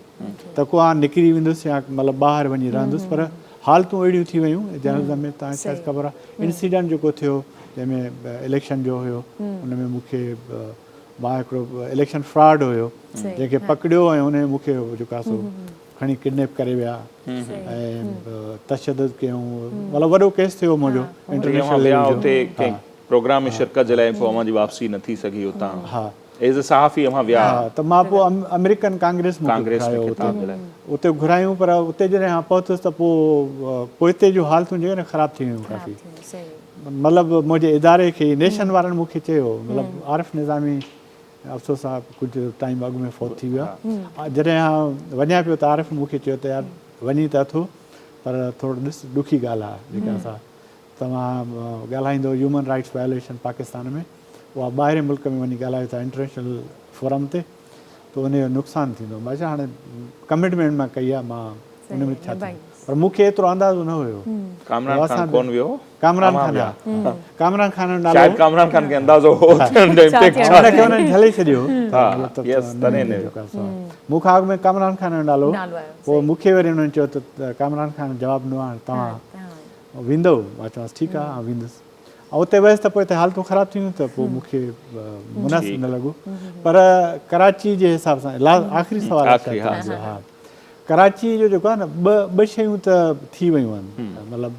ته ڪو آئون نڪري ويندس يا مطلب ٻاهر وڃي رهندس پر حالتون اهڙيون ٿي ويون جرنلزم ۾ توهان کي شايد خبر آهي انسيڊنٽ جيڪو ٿيو جنهن ۾ اليڪشن جو هيو ان ۾ مون کي مان هڪڙو اليڪشن فراڊ هيو جنهن کي پڪڙيو ۽ ان مون کي جيڪو آهي سو کڻي ڪڊنيپ ڪري ويا ۽ تشدد ڪيون مطلب وڏو ڪيس ٿيو منهنجو انٽرنيشنل ليول جو ڪنهن پروگرام ۾ شرڪت جي لاء پوء اوهان جي واپسي نه ٿي سگهي اتان ها ايز اي صحافي اوهان ويا. ها ته مان پوء آمريڪن ڪانگريس مون کي گهرايو اتي اتي گهرايون پر اتي جڏهن آئون پهتس ته پوء پوئتي جون حالتون جيڪي نه خراب ٿي ويون ڪافي مطلب منهنجي اداري کي نيشن وارن مون کي چيو مطلب عارف نظامي افسوس سان ڪجهه ٽائيم اڳ ۾ فوت ٿي ويو آهي جڏهن آئون وڃان پيو ته عارف مون کي چيو ته يار وڃين ته اٿو پر ٿورو ڏس ڏکي ڳالهه آهي جيڪا اسان توهان ڳالهائيندو هيومن رائٽس وائوليشن پاڪستان ۾ اها ٻاهرين ملڪ ۾ وڃي ڳالهايو ٿا انٽرنيشنل فورم تي ته ان جو نقصان ٿيندو مان چيو هاڻي ڪمٽمينٽ مان ڪئي آهي مان ان ۾ ڇا ٿيندو پر مون کي ايترو اندازو نه هيو ڪامران خان ڪون ويو ڪامران خان ها ڪامران خان جو نالو شايد ڪامران خان کي اندازو هو ته ان جو امپيڪٽ ڇا ان کي انهن جهلي ڇڏيو ها يس تڏهن نه ويو مون کان اڳ ۾ ڪامران خان جو نالو پوء مون کي وري انهن چيو ته ڪامران خان جواب ڏنو هاڻي توهان ويندؤ؟ مان چيومانس ٺيڪ آهي آئون ويندس. آئون اتي ويس ته پوء اتي حالتون خراب ٿي ويون ته پوء مون کي مناسب نه لڳو. پر ڪراچي جي حساب سان آخري سوال آهي شايد ها ڪراچي جو جيڪو آهي نه ٻه شيون ته ٿي ويون آهن مطلب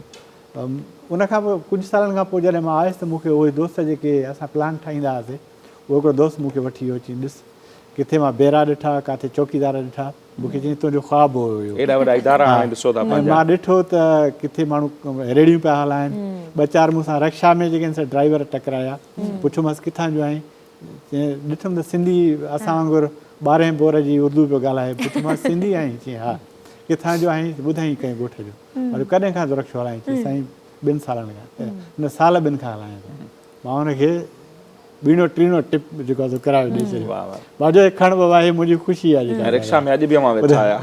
ان کان پوء ڪجهه سالن کان پوء جڏهن مان آيس ته مون کي اهي دوست جيڪي اسان پلان ٺاهيندا هئاسي اهو هڪڙو دوست مون کي وٺي ويو چيائين ڏس ڪٿي مان بيرا ڏٺا ڪاٿي چوڪيدار ڏٺا مون کي چيائين تنهنجو خواب هو اهو. ايڏا وڏا ادارا هاڻي ڏسو ٿا پنهنجا. ۽ مان ڏٺو ته ڪٿي ماڻهو ريڙهيون پيا هلائن. ٻه چار مون سان رڪشا ۾ جيڪي آهن سي ڊرائيور ٽڪرايا. پڇيومانس ڪٿان جو آهين؟ چيائين ڏٺم ته سنڌي اسان وانگر ٻارهين بور جي اردو پيو ڳالهائي. پڇيومانس سنڌي آهين؟ چيائين ها. ڪٿان جو آهين؟ ٻڌائين ڪنهن ڳوٺ جو. مان چيو ڪڏهن کان ٿو رڪشو هلائين؟ چيائين سائين ٻن سالن کان. نه سال ٻن کان هلايان ٿو. مان هن کي ٻيڻو ٽيڻو ٽپ جيڪو آهي سو ڪرايو ڏئي ڇڏيو. مان چيو کڻ بابا هي منهنجي خوشي آهي جيڪا. ۽ رڪشا ۾ اڄ به اوهان ويٺا آهيا.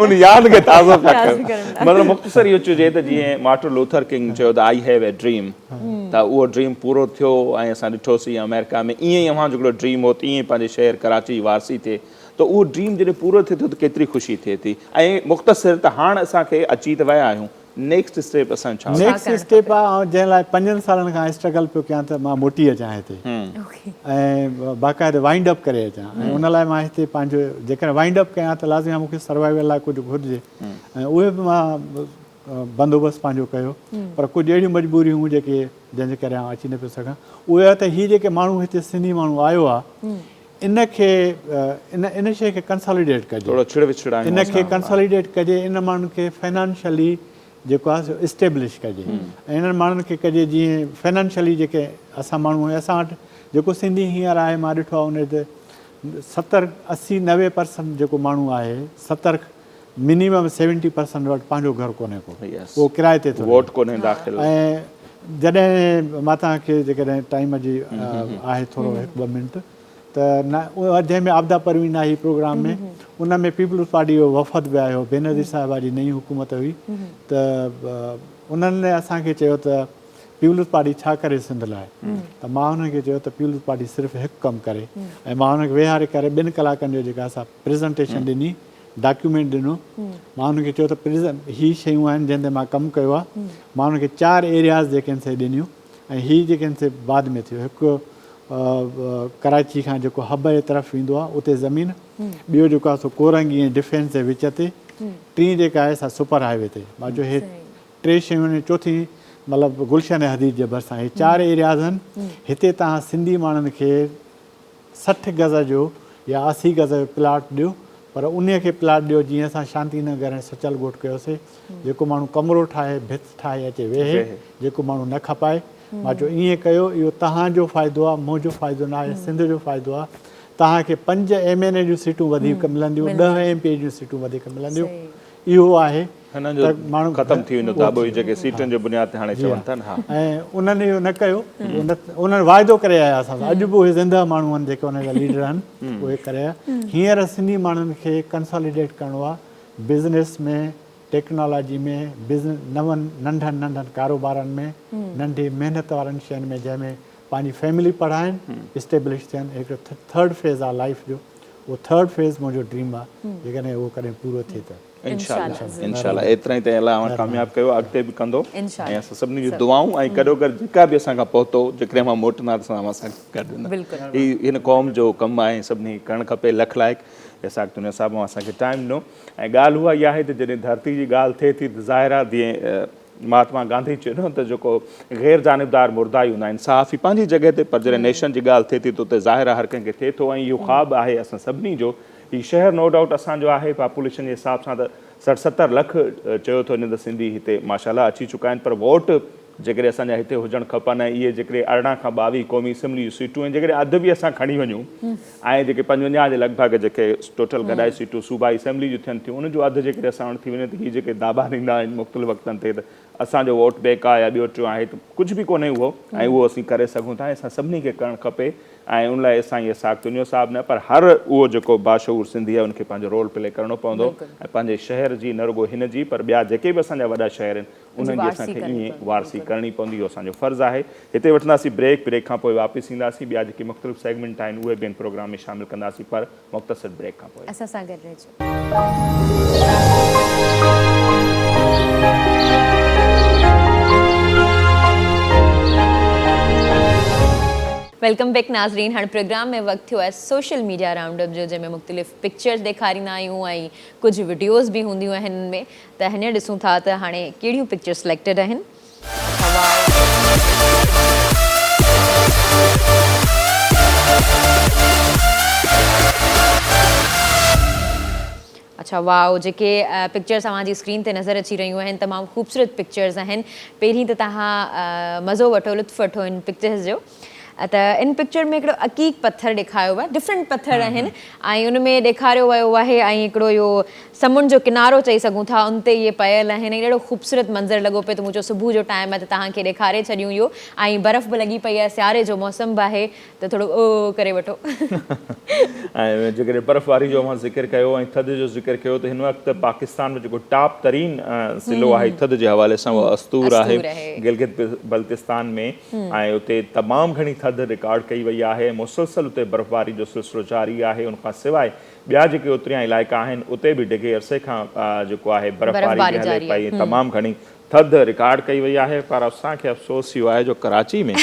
ان ياد کي تازو پيا ڪيو. مطلب مختصر اهو چئجي ته جيئن مارٽن لوٿر ڪنگ چيو ته I have a dream ته اهو ڊريم پورو ٿيو ۽ اسان ڏٺوسين آمريڪا ۾ ائين ئي اوهان جو هڪڙو ڊريم هو ته ائين ئي پنهنجي شهر ڪراچي جي وارثي ٿئي ته اهو ڊريم جڏهن پورو ٿئي ٿو ته ڪيتري خوشي ٿئي ٿي ۽ مختصر ته هاڻ اسان کي اچي ته ويا آهيون نيڪسٽ اسٽيپ اسان ڇا نيڪسٽ اسٽيپ آ آئون جنهن لاء پنجن سالن کان اسٽرگل پيو ڪيان ته مان موٽي اچان هتي ۽ باقاعده وائنڊ اپ ڪري اچان ۽ ان لاء مان هتي پنهنجو جيڪڏهن وائنڊ اپ ڪيان ته لازمي آ مون کي سروائيول لاء ڪجهه گهرجي ۽ اهي به مان بندوبست پنهنجو ڪيو پر ڪجهه اهڙيون مجبوريون هيون جيڪي جنهن جي ڪري آئون اچي نه پيو سگهان اهي ته هي جيڪي ماڻهو هتي سنڌي ماڻهو آيو آ ان کي ان ان شيء کي ڪنساليڊيٽ ڪجي ٿورو ڇڙ وڇڙ آهيون ان کي ڪنساليڊيٽ ڪجي ان ماڻهن کي فنانشلي جيڪو آهي سو اسٽيبلش ڪجي ۽ انهن ماڻهن کي ڪجي جيئن فنانشلي جيڪي اسان ماڻهو آهيون اسان وٽ جيڪو سنڌي هينئر آهي مان ڏٺو آهي ان تي 70 80 90 پرسنٽ جيڪو ماڻهو آهي 70 منيمم 70 پرسنٽ وٽ پنهنجو گهر ڪونهي ڪو اهو ڪرائي تي ٿو ووٽ ڪونهي داخل ۽ جڏهن مان توهان کي جيڪڏهن ٽائيم جي آهي ٿورو هڪ ٻه منٽ ته نه جنهن ۾ عابده پروين آئي پروگرام ۾ ان ۾ پيپلز پارٽي جو وفد به آيو بينظير صاحبه جي نئين حڪومت هئي ته انهن اسان کي چيو ته پيپلز پارٽي ڇا ڪري سنڌ لاء ته مان انهن کي چيو ته پيپلز پارٽي صرف هڪ ڪم ڪري ۽ مان انهن کي ويهاري ڪري ٻن ڪلاڪن جو جيڪا سا پريزنٽيشن ڏني ڊاڪيومينٽ ڏنو مان انهن کي چيو ته هي شيون آهن جنهن تي مان ڪم ڪيو آهي مان انهن کي چار ايرياز جيڪي آهن سي ڏنيون ۽ هي جيڪي آهن سي بعد ۾ ٿيو هڪ ڪراچي کان جيڪو حب جي طرف ويندو آهي اتي زمين ٻيو جيڪو آهي سو ڪورنگي ۽ ڊفينس جي وچ تي ٽين جيڪا آهي سا سپر هاء وي تي مان چيو هي ٽي شيون آهن چوٿين مطلب گلشن حديد جي ڀرسان هي چار ايرياز آهن هتي توهان سنڌي ماڻهن کي 60 گز جو يا 80 گز جو پلاٽ ڏيو پر انهي کي پلاٽ ڏيو جيئن اسان شانتي نگر ۽ سچل ڳوٺ ڪيوسي جيڪو ماڻهو ڪمرو ٺاهي ڀت ٺاهي اچي ويهي جيڪو ماڻهو نه کپائي مان چيو ائين ڪيو اهو تهان جو فائدو آهي منهنجو فائدو نه آهي سنڌ جو فائدو آهي تهان کي پنج ايم اين اي جون سيٽون وڌيڪ ملنديون 10 ايم پي اي جون سيٽون وڌيڪ ملنديون اهو آهي هنن جو ختم ٿي ويندو داٻو هي جيڪي سيٽن جي بنياد تي هاڻي چون ٿا نه ها. ۽ انهن اهو نه ڪيو انهن واعدو ڪري آيا اسان سان اڄ به اهي زنده ماڻهو آهن جيڪي انهن جا ليڊر آهن اهي ڪري آيا هينئر سنڌي ماڻهن کي ڪنساليڊيٽ ڪرڻو آهي بزنس ۾ ٽيڪنالاجي ۾ بزنس نون ننڍن ننڍن ڪاروبارن ۾ ننڍي محنت وارن شين ۾ جنهن ۾ پنهنجي فيملي پڙهائن اسٽيبلش ٿين هڪ ٿرڊ فيز آهي لائف جو اهو ٿرڊ فيز منهنجو ڊريم آهي جيڪڏهن اهو ڪڏهن پورو ٿئي ته. انشاء الله انشاء الله ايترائي تائين الله اوهان ڪامياب ڪيو اڳتي به ڪندو ۽ اسان سڀني جون دعائون ۽ گڏوگڏ جيڪا به اسان کان پهتو جيڪڏهن اوهان موٽندا ته اسان اوهان سان گڏ هوندا هي هن قوم جو ڪم آهي سڀني ڪرڻ کپي لک لائق اسحاق تنيو صاحب اوهان اسان کي ٽائيم ڏنو ۽ ڳالهه اها ئي آهي ته جڏهن ڌرتي جي ڳالهه ٿئي ٿي ته ظاهر آهي جيئن مهاتما گانڌي چيو نه ته جيڪو غير جانبدار مردا ئي هوندا آهن صحافي پنهنجي جڳهه تي پر جڏهن نيشن جي ڳالهه ٿئي ٿي ته اتي ظاهر آهي هر ڪنهن کي ٿئي ٿو ۽ اهو خواب آهي اسان سڀني جو هي شهر نو ڊائوٽ اسان جو آهي پاپوليشن جي حساب سان ته 60 70 لک چيو ٿو وڃي ته سنڌي هتي ماشاء الله اچي چڪا آهن پر ووٽ جيڪڏهن اسان جا هتي هجڻ کپن ۽ اهي جيڪڏهن 18 کان 22 قومي اسيمبلي جون سيٽون ۽ جيڪڏهن اڌ به اسان کڻي وڃون ۽ جيڪي 55 جي لڳ ڀڳ جيڪي ٽوٽل گڏائي سيٽون صوبائي اسيمبلي جون ٿين ٿيون ان جو اڌ جيڪڏهن اسان وٽ ٿي وڃي ته هي جيڪي داٻا ڏيندا آهن مختلف وقتن تي ته اسان جو ووٽ بينڪ آهي يا ٻيو ٽيون آهي ته ڪجهه به ڪونهي اهو ۽ اهو اسين ڪري سگهون ٿا ۽ اسان سڀني کي ڪرڻ کپي ۽ ان لاء سائين اسحاق تنيو صاحب نه پر هر اهو جيڪو باشعور سنڌي آهي ان کي پنهنجو رول پلي ڪرڻو پوندو ۽ پنهنجي شهر جي نه رڳو هن جي پر ٻيا جيڪي به اسان جا وڏا شهر آهن انهن جي اسان کي ائين وارثي ڪرڻي پوندي اهو اسان جو فرض آهي. هتي وٺنداسين بريڪ، بريڪ کان پوء واپس اينداسين ٻيا جيڪي مختلف سيگمينٽ آهن اهي به هن پروگرام ۾ شامل ڪنداسين پر مختصر بريڪ کان پوء. اسان سان گڏ رهجو. Welcome back ناظرين هاڻ پروگرام ۾ وقت ٿيو آهي سوشل ميڊيا رائونڊ اپ جو جنهن ۾ مختلف پڪچرز ڏيکاريندا آهيون ۽ ڪجهه وڊيوز به هونديون آهن ان ۾ ته هينئر ڏسون ٿا ته هاڻي ڪهڙيون پڪچرز سليڪٽيڊ آهن. اڇا واء جيڪي پڪچرز اوهان جي اسڪرين تي نظر اچي رهيون آهن تمام خوبصورت پڪچرز آهن پهرين ته توهان مزو وٺو لطف وٺو ان پڪچرز جو ته ان پڪچر ۾ هڪڙو عقيق پٿر ڏيکاريو ويو آهي ڊفرنٽ پٿر آهن ۽ ان ۾ ڏيکاريو ويو آهي ۽ هڪڙو اهو سمنڊ جو ڪنارو چئي سگهون ٿا ان تي اهي پيل آهن ۽ ڏاڍو خوبصورت منظر لڳو پئي ته مون چيو صبح جو ٽائيم آهي ته توهان کي ڏيکاري ڇڏيون اهو ۽ برف به لڳي پئي آهي سياري جو موسم به آهي ته ٿورو او ڪري وٺو. ۽ جيڪڏهن برفباري جو اوهان ذڪر ڪيو ۽ ٿڌ جو ذڪر ڪيو ته هن وقت پاڪستان ۾ جيڪو ٽاپ ترين ضلعو آهي ٿڌ جي حوالي سان اهو استور آهي گلگت بلتستان ۾ ۽ اتي تمام گهڻي ٿڌ رڪارڊ ڪئي وئي آهي ۽ مسلسل اتي برفباري جو سلسلو جاري آهي ان کان سواء ٻيا جيڪي اتريان علائقا آهن اتي به ڊگهي عرصي کان جيڪو آهي برفباري به هلي پئي ۽ تمام گهڻي ٿڌ رڪارڊ ڪئي وئي آهي پر اسان کي افسوس اهو آهي جو ڪراچي ۾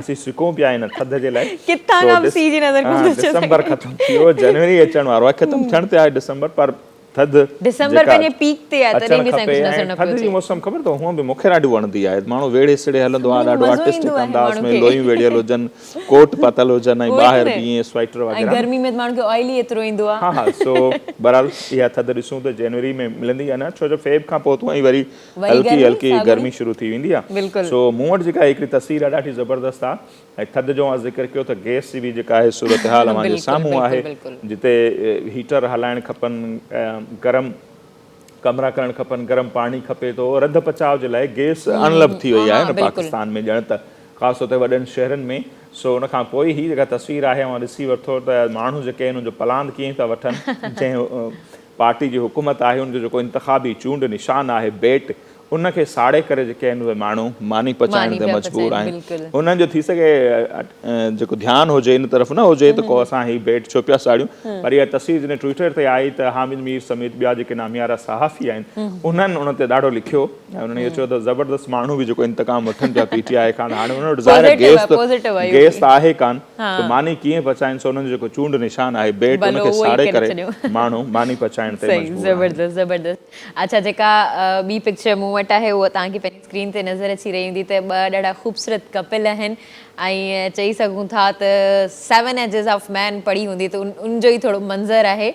اسين سڪون پيا ان ٿڌ جي لاء ڪٿان کان به سيء جي نظر ڪونه ٿو اچي ڊسمبر ختم ٿي ويو جنوري اچڻ وارو آهي ختم ٿيڻ تي آهي ڊسمبر پر ٿڌ ڊسمبر پنهنجي پيڪ تي آهي تڏهن به اسان کي ڪجهه نظر نه پيو اچي. ٿڌ جي موسم خبر اٿو هونئن به مون کي ڏاڍي وڻندي آهي ماڻهو ويڙهي سڙهي هلندو آهي ڏاڍو آرٽسٽڪ انداز ۾ لويون ويڙهيل هجن ڪوٽ پاتل هجن ۽ ٻاهر به ائين سوئيٽر وغيره. ۽ گرمي ۾ ته ماڻهن کي آئل ئي ايترو ايندو آهي. ها ها سو بهرحال اها ٿڌ ڏسون ته جنوري ۾ ملندي يا نه ڇو جو فيب کان پوء ته ۽ وري هلڪي هلڪي گرمي شروع ٿي ويندي آهي سو مون وٽ جيڪا هڪڙي تصوير آهي ڏاڍي زبردست آهي ۽ ٿڌ جو اوهان ذڪر ڪيو ته گئس جي به جيڪا آهي صورتحال اوهان جي سامهون آهي جتي هيٽر هلائڻ کپن گرم ڪمرا ڪرڻ کپن، گرم پاڻي کپي ٿو، رڌ پچاء جي لاء گئس اڻلڀ ٿي وئي آهي نه پاڪستان ۾ ڄڻ ته خاص طور تي وڏن شهرن ۾ سو ان کان پوء هي جيڪا تصوير آهي اوهان ڏسي ورتو ته ماڻهو جيڪي آهن ان جو پلاند ڪيئن ٿا وٺن جنهن پارٽي جي حڪومت آهي ان جو جيڪو انتخابي چونڊ نشان آهي بيٽ ان کي ساڙي ڪري جيڪي آهن اهي ماڻهو ماني پچائڻ تي مجبور آهن انهن جو ٿي سگهي جيڪو ڌيان هجي ان طرف نه هجي ته ڪو اسان هي بيٽ ڇو پيا ساڙيون پر اها تصوير جڏهن ٽوئٽر تي آئي ته حامد مير سميت ٻيا جيڪي ناميارا صحافي آهن انهن ان تي ڏاڍو لکيو ۽ انهن اهو چيو ته زبردست ماڻهو به جيڪو انتقام وٺن پيا پي ٽي آء کان هاڻي انهن وٽ ظاهر گيس ته گيس ته آهي ڪان ته ماني ڪيئن پچائين سو انهن جو جيڪو چونڊ نشان آهي بيٽ ان کي ساڙي ڪري ماڻهو ماني پچائڻ تي مجبور آهن. زبردست زبردست اڇا جيڪا ٻي پڪچر مون وٽ آهي اها توهان کي پنهنجي اسڪرين تي نظر اچي رهي هوندي ته ٻه ڏاڍا خوبصورت ڪپل آهن ۽ چئي سگهون ٿا ته سيون ايجز آف مين پڙهي هوندي ته ان جو ئي ٿورو منظر آهي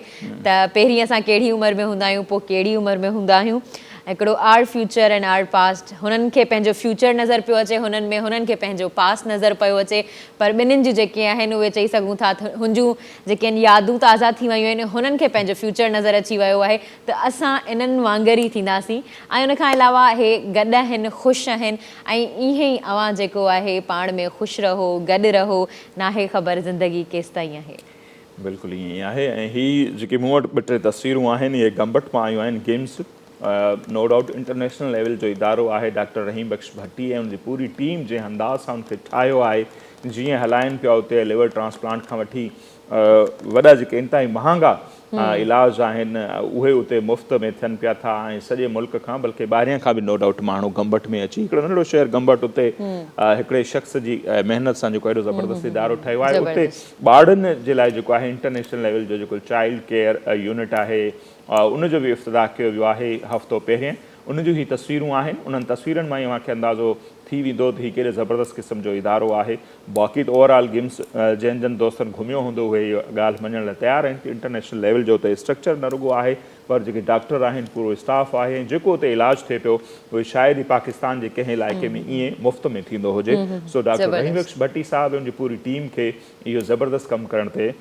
ته پهرين اسان ڪهڙي عمر ۾ هوندا آهيون پوء ڪهڙي عمر ۾ هوندا آهيون هڪڙو our future and our past هنن کي پنهنجو فيوچر نظر پيو اچي هنن ۾ هنن کي پنهنجو پاسٽ نظر پيو اچي پر ٻنهين جون جيڪي آهن اهي چئي سگهون ٿا ته هن جون جيڪي آهن يادون تازا ٿي ويون آهن هنن کي پنهنجو فيوچر نظر اچي ويو آهي ته اسان انهن وانگر ئي ٿينداسين ۽ ان کان علاوه اهي گڏ آهن خوش آهن ۽ ائين ئي اوهان جيڪو آهي پاڻ ۾ خوش رهو گڏ رهو ناهي خبر زندگي ڪيستائين آهي. بلڪل ائين ئي آهي ۽ هي جيڪي مون وٽ ٻه ٽي تصويرون آهن اهي گمبٽ مان آيون آهن GIMS no doubt international level جو ادارو آهي ڊاڪٽر رحيم بخش ڀٽي ۽ ان جي پوري ٽيم جنهن انداز سان ان کي ٺاهيو آهي جيئن هلائن پيا اتي ليور ٽرانسپلانٽ کان وٺي وڏا جيڪي انتهائي مهانگا علاج آهن اهي اتي مفت ۾ ٿين پيا ٿا ۽ سڄي ملڪ کان بلڪه ٻاهريان کان به نو ڊائوٽ ماڻهو گمبٽ ۾ اچي هڪڙو ننڍڙو شهر گمبٽ اتي هڪڙي شخص جي محنت سان جيڪو اهڙو زبردست ادارو ٺهيو آهي اتي ٻارڙن جي لاء جيڪو آهي انٽرنيشنل ليول جو جيڪو چائلڊ ڪيئر يونٽ آهي ان جو به افتتاح ڪيو ويو آهي هفتو پهرين ان جون هي تصويرون آهن انهن تصويرن مان ئي اوهان کي اندازو ٿي ويندو ته هي ڪيڏي زبردست قسم جو ادارو آهي باقي ته اوور آل گيمز جنهن جن دوستن گهميو هوندو اهي اها ڳالهه مڃڻ لاء تيار آهن ته انٽرنيشنل ليول جو اتي اسٽرڪچر نه رڳو آهي پر جيڪي ڊاڪٽر آهن پورو اسٽاف آهي ۽ جيڪو اتي علاج ٿئي پيو اهي شايد ئي پاڪستان جي ڪنهن علائقي ۾ ائين مفت ۾ ٿيندو هجي سو ڊاڪٽر رحيم بخش ڀٽي صاحب ۽ ان جي پوري ٽيم کي اهو زبردست ڪم ڪرڻ تي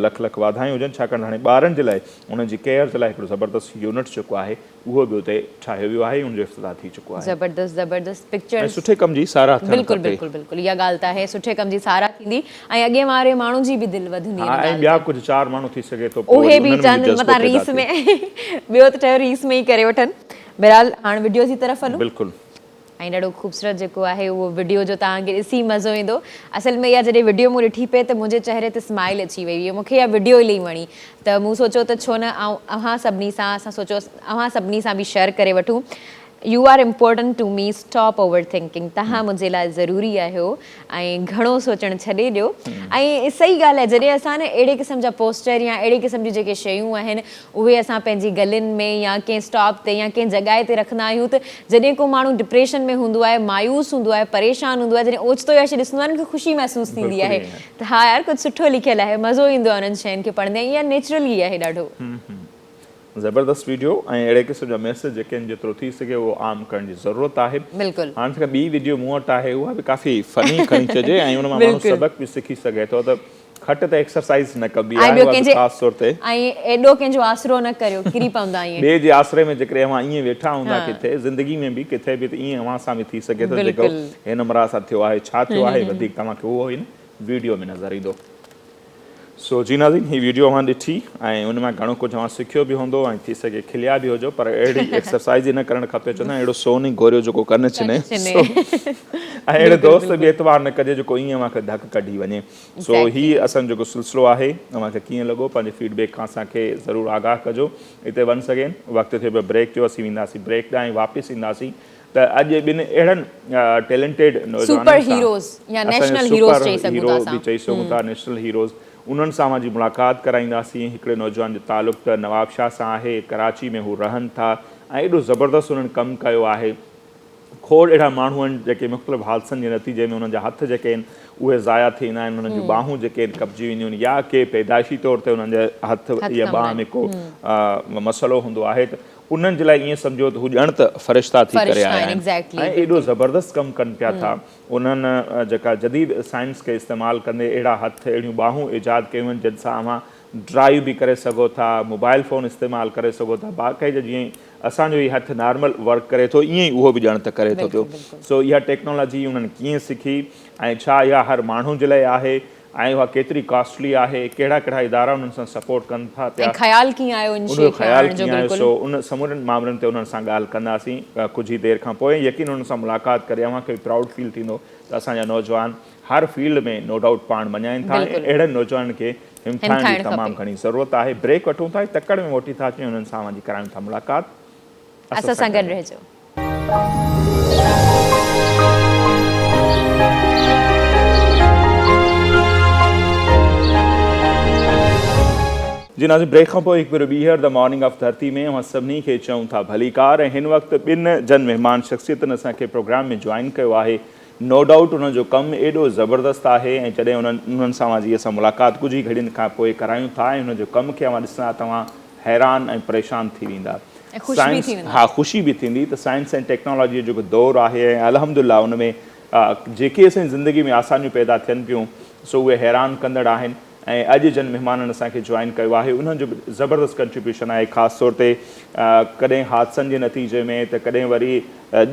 لک لک واڌايون هجن ڇاڪاڻ ته هاڻي ٻارن جي لاء انهن جي ڪيئر جي لاء هڪڙو زبردست يونٽ جيڪو آهي اهو به اتي ٺاهيو ويو آهي ان جو افتتاح ٿي چڪو آهي. زبردست زبردست ۽ پڪچرز. سٺي ڪم جي ساراهه ٿيڻ بلڪل کپي. بلڪل بلڪل اها ڳالهه ته آهي سٺي ڪم جي ساراهه ٿيندي ۽ اڳئين واري ماڻهو جي به دل وڌندي ها ان ۽ ڳالهه ٻيا تي. ڪجهه چار ماڻهو ٿي سگهي ٿو پوء اهي وري به انهن ۾ به چون جذبو متان پيدا ريس ٿئي. ۾ ٻيو ته ٺهيو ريس ۾ ئي ڪري وٺن بهرحال هاڻ وڊيو جي طرف هلون. بلڪل. ۽ ڏاڍو خوبصورت جيڪو آهي اهو وڊيو جو توهان کي ڏسي مزو ايندو اصل ۾ اها جڏهن وڊيو مون ڏٺي پئي ته منهنجي چهري تي اسمائل اچي وئي هئي مون کي اها وڊيو الهي وڻي ته مون سوچيو ته ڇو نه آئون اوهان سڀني سان اسان سوچيو اوهان سڀني سان به شيئر ڪري وٺون you are important to me stop over thinking توهان منهنجي لاء ضروري آهيو ۽ گهڻو سوچڻ ڇڏي ڏيو ۽ صحيح ڳالهه آهي جڏهن اسان نه اهڙي قسم جا پوسٽر يا اهڙي قسم جون جيڪي شيون آهن اهي اسان پنهنجي گلين ۾ يا ڪنهن اسٽاپ تي يا ڪنهن جڳهه تي رکندا آهيون ته جڏهن ڪو ماڻهو ڊپريشن ۾ هوندو آهي مايوس هوندو آهي پريشان هوندو آهي جڏهن اوچتو اها شيء ڏسندو آهي ان کي خوشي محسوس ٿيندي آهي ته ها يار ڪجهه سٺو لکيل آهي مزو ايندو آهي انهن شين کي پڙهندي ۽ اها نيچرل ئي آهي ڏاڍو. زبردست ويڊيو ۽ اهڙي قسم جا ميسيج جيڪي آهن جيترو ٿي سگهي اهو عام ڪرڻ جي ضرورت آهي. بلڪل. هاڻ جيڪا ٻي ويڊيو مون وٽ آهي اها به ڪافي فني کڻي چئجي ۽ ان مان ماڻهو سبق به سکي سگهي ٿو ته کٽ تي ايڪسرسائيز نه ڪبي آهي اها به خاص طور تي. ۽ ايڏو ڪنهن جو آسرو نه ڪريو ڪري پوندا ائين. ٻئي جي آسري ۾ جيڪڏهن اوهان ائين ويٺا هوندا ڪٿي زندگي ۾ به ڪٿي به ته ائين اوهان سان به ٿي سگهي ٿو جيڪو هن همراهه سان ٿيو آهي ڇا ٿيو آهي وڌيڪ توهان کي اهو هن ويڊيو ۾ نظر ايندو. سو جي ناظرين هي ويڊيو اوهان ڏٺي ۽ ان مان گهڻو ڪجهه اوهان سکيو به هوندو ۽ ٿي سگهي کليا به هجو پر اهڙي ايڪسرسائز ئي نه ڪرڻ کپي چوندا آهن اهڙو سون ئي گهوريو جيڪو ڪن ڇني سو ۽ اهڙي دوست به اعتبار نه ڪجي جيڪو ائين اوهان کي ڌڪ ڪڍي وڃي سو هي اسان جو جيڪو سلسلو آهي اوهان کي ڪيئن لڳو پنهنجي فيڊ بيڪ کان اسان کي ضرور آگاهه ڪجو هتي ونس اگين وقت ٿيو پيو بريڪ جو اسين وينداسين بريڪ ڏانهن واپس اينداسين ته اڄ ٻن اهڙن ٽيلنٽيڊ نوجوانن سان اسان جو سپر هيرو به چئي سگهون ٿا نيشنل هيروز انهن سان اوهان جي ملاقات ڪرائينداسين هڪڙي نوجوان جو تعلق ته نوابشاهه سان آهي ڪراچي ۾ هو رهن ٿا ۽ ايڏو زبردست انهن ڪم ڪيو آهي کوڙ اهڙا ماڻهو آهن جيڪي مختلف حادثن جي نتيجي ۾ انهن جا هٿ جيڪي آهن اهي ضايع ٿي ويندا آهن انهن جون ٻانهون جيڪي آهن ڪپجي وينديون آهن يا ڪي پيدائشي طور تي انهن جي هٿ يا ٻانهن ۾ ڪو مسئلو هوندو آهي ته انهن جي لاء ائين سمجهو ته هو ڄڻ ته فرشتا ٿي ڪري آيا آهن ۽ ايڏو زبردست ڪم ڪن پيا ٿا. انهن جيڪا جديد سائنس کي استعمال ڪندي اهڙا هٿ اهڙيون ٻانهون ايجاد ڪيون آهن جن سان اوهان ڊرائيو به ڪري سگهو ٿا، موبائل فون استعمال ڪري سگهو ٿا، باقاعده جيئن اسان جو هي هٿ نارمل ورڪ ڪري ٿو ائين ئي اهو به ڄڻ ته ڪري ٿو پيو. سو اها ٽيڪنالاجي انهن ڪيئن سکي ۽ ڇا اها هر ماڻهو جي لاء آهي؟ ۽ اها ڪيتري ڪاسٽلي آهي، ڪهڙا ڪهڙا ادارا انهن سان سپورٽ ڪن ٿا پيا، ۽ خيال ڪيئن آيو ان ان شيء جو کي خيال آڻڻ جو ڪيئن آيو، بلڪل. سو ان سمورن مامرن تي انهن سان ڳالهه ڪنداسين ڪجهه ئي دير کان پوء ۽ يقين انهن سان ملاقات ڪري اوهان کي به پرائوڊ فيل ٿيندو ته اسان جا نوجوان هر فيلڊ ۾ نو ڊائوٽ پاڻ مڃائين ٿا ۽ بلڪل اهڙن نوجوانن کي همٿائڻ جي همٿائڻ تمام کپي. گهڻي ضرورت آهي. بريڪ وٺون ٿا ۽ تڪڙ ۾ موٽي ٿا اچون ۽ انهن سان اوهان جي ڪرايون ٿا ملاقات. اسان سان گڏ رهجو. جي ناظرين بريڪ کان پوء هڪ ڀيرو ٻيهر the morning of ڌرتي ۾ اوهان سڀني کي چئون ٿا ڀليڪار ۽ هن وقت ٻن جن مهمان شخصيتن اسان کي پروگرام ۾ جوائن ڪيو آهي نو ڊائوٽ انهن جو ڪم ايڏو زبردست آهي ۽ جڏهن انهن انهن سان اوهان جي اسان ملاقات ڪجهه ئي گهڙين کان پوء ڪرايون ٿا ۽ انهن جو ڪم کي اوهان ڏسندا توهان حيران ۽ پريشان ٿي ويندا. ۽ خوش به سائنس ٿي ويندا. ها خوشي به ٿيندي ته سائنس ۽ ٽيڪنالاجي جو جيڪو دور آهي ۽ الحمدلله ان ۾ جيڪي اسان جي زندگي ۾ آسانيون پيدا ٿين پيون سو اهي حيران ڪندڙ آهن ۽ اڄ جن مهمانن اسان کي جوائن ڪيو آهي انهن جو به زبردست ڪنٽريبيوشن آهي خاص طور تي ڪڏهن حادثن جي نتيجي ۾ ته ڪڏهن وري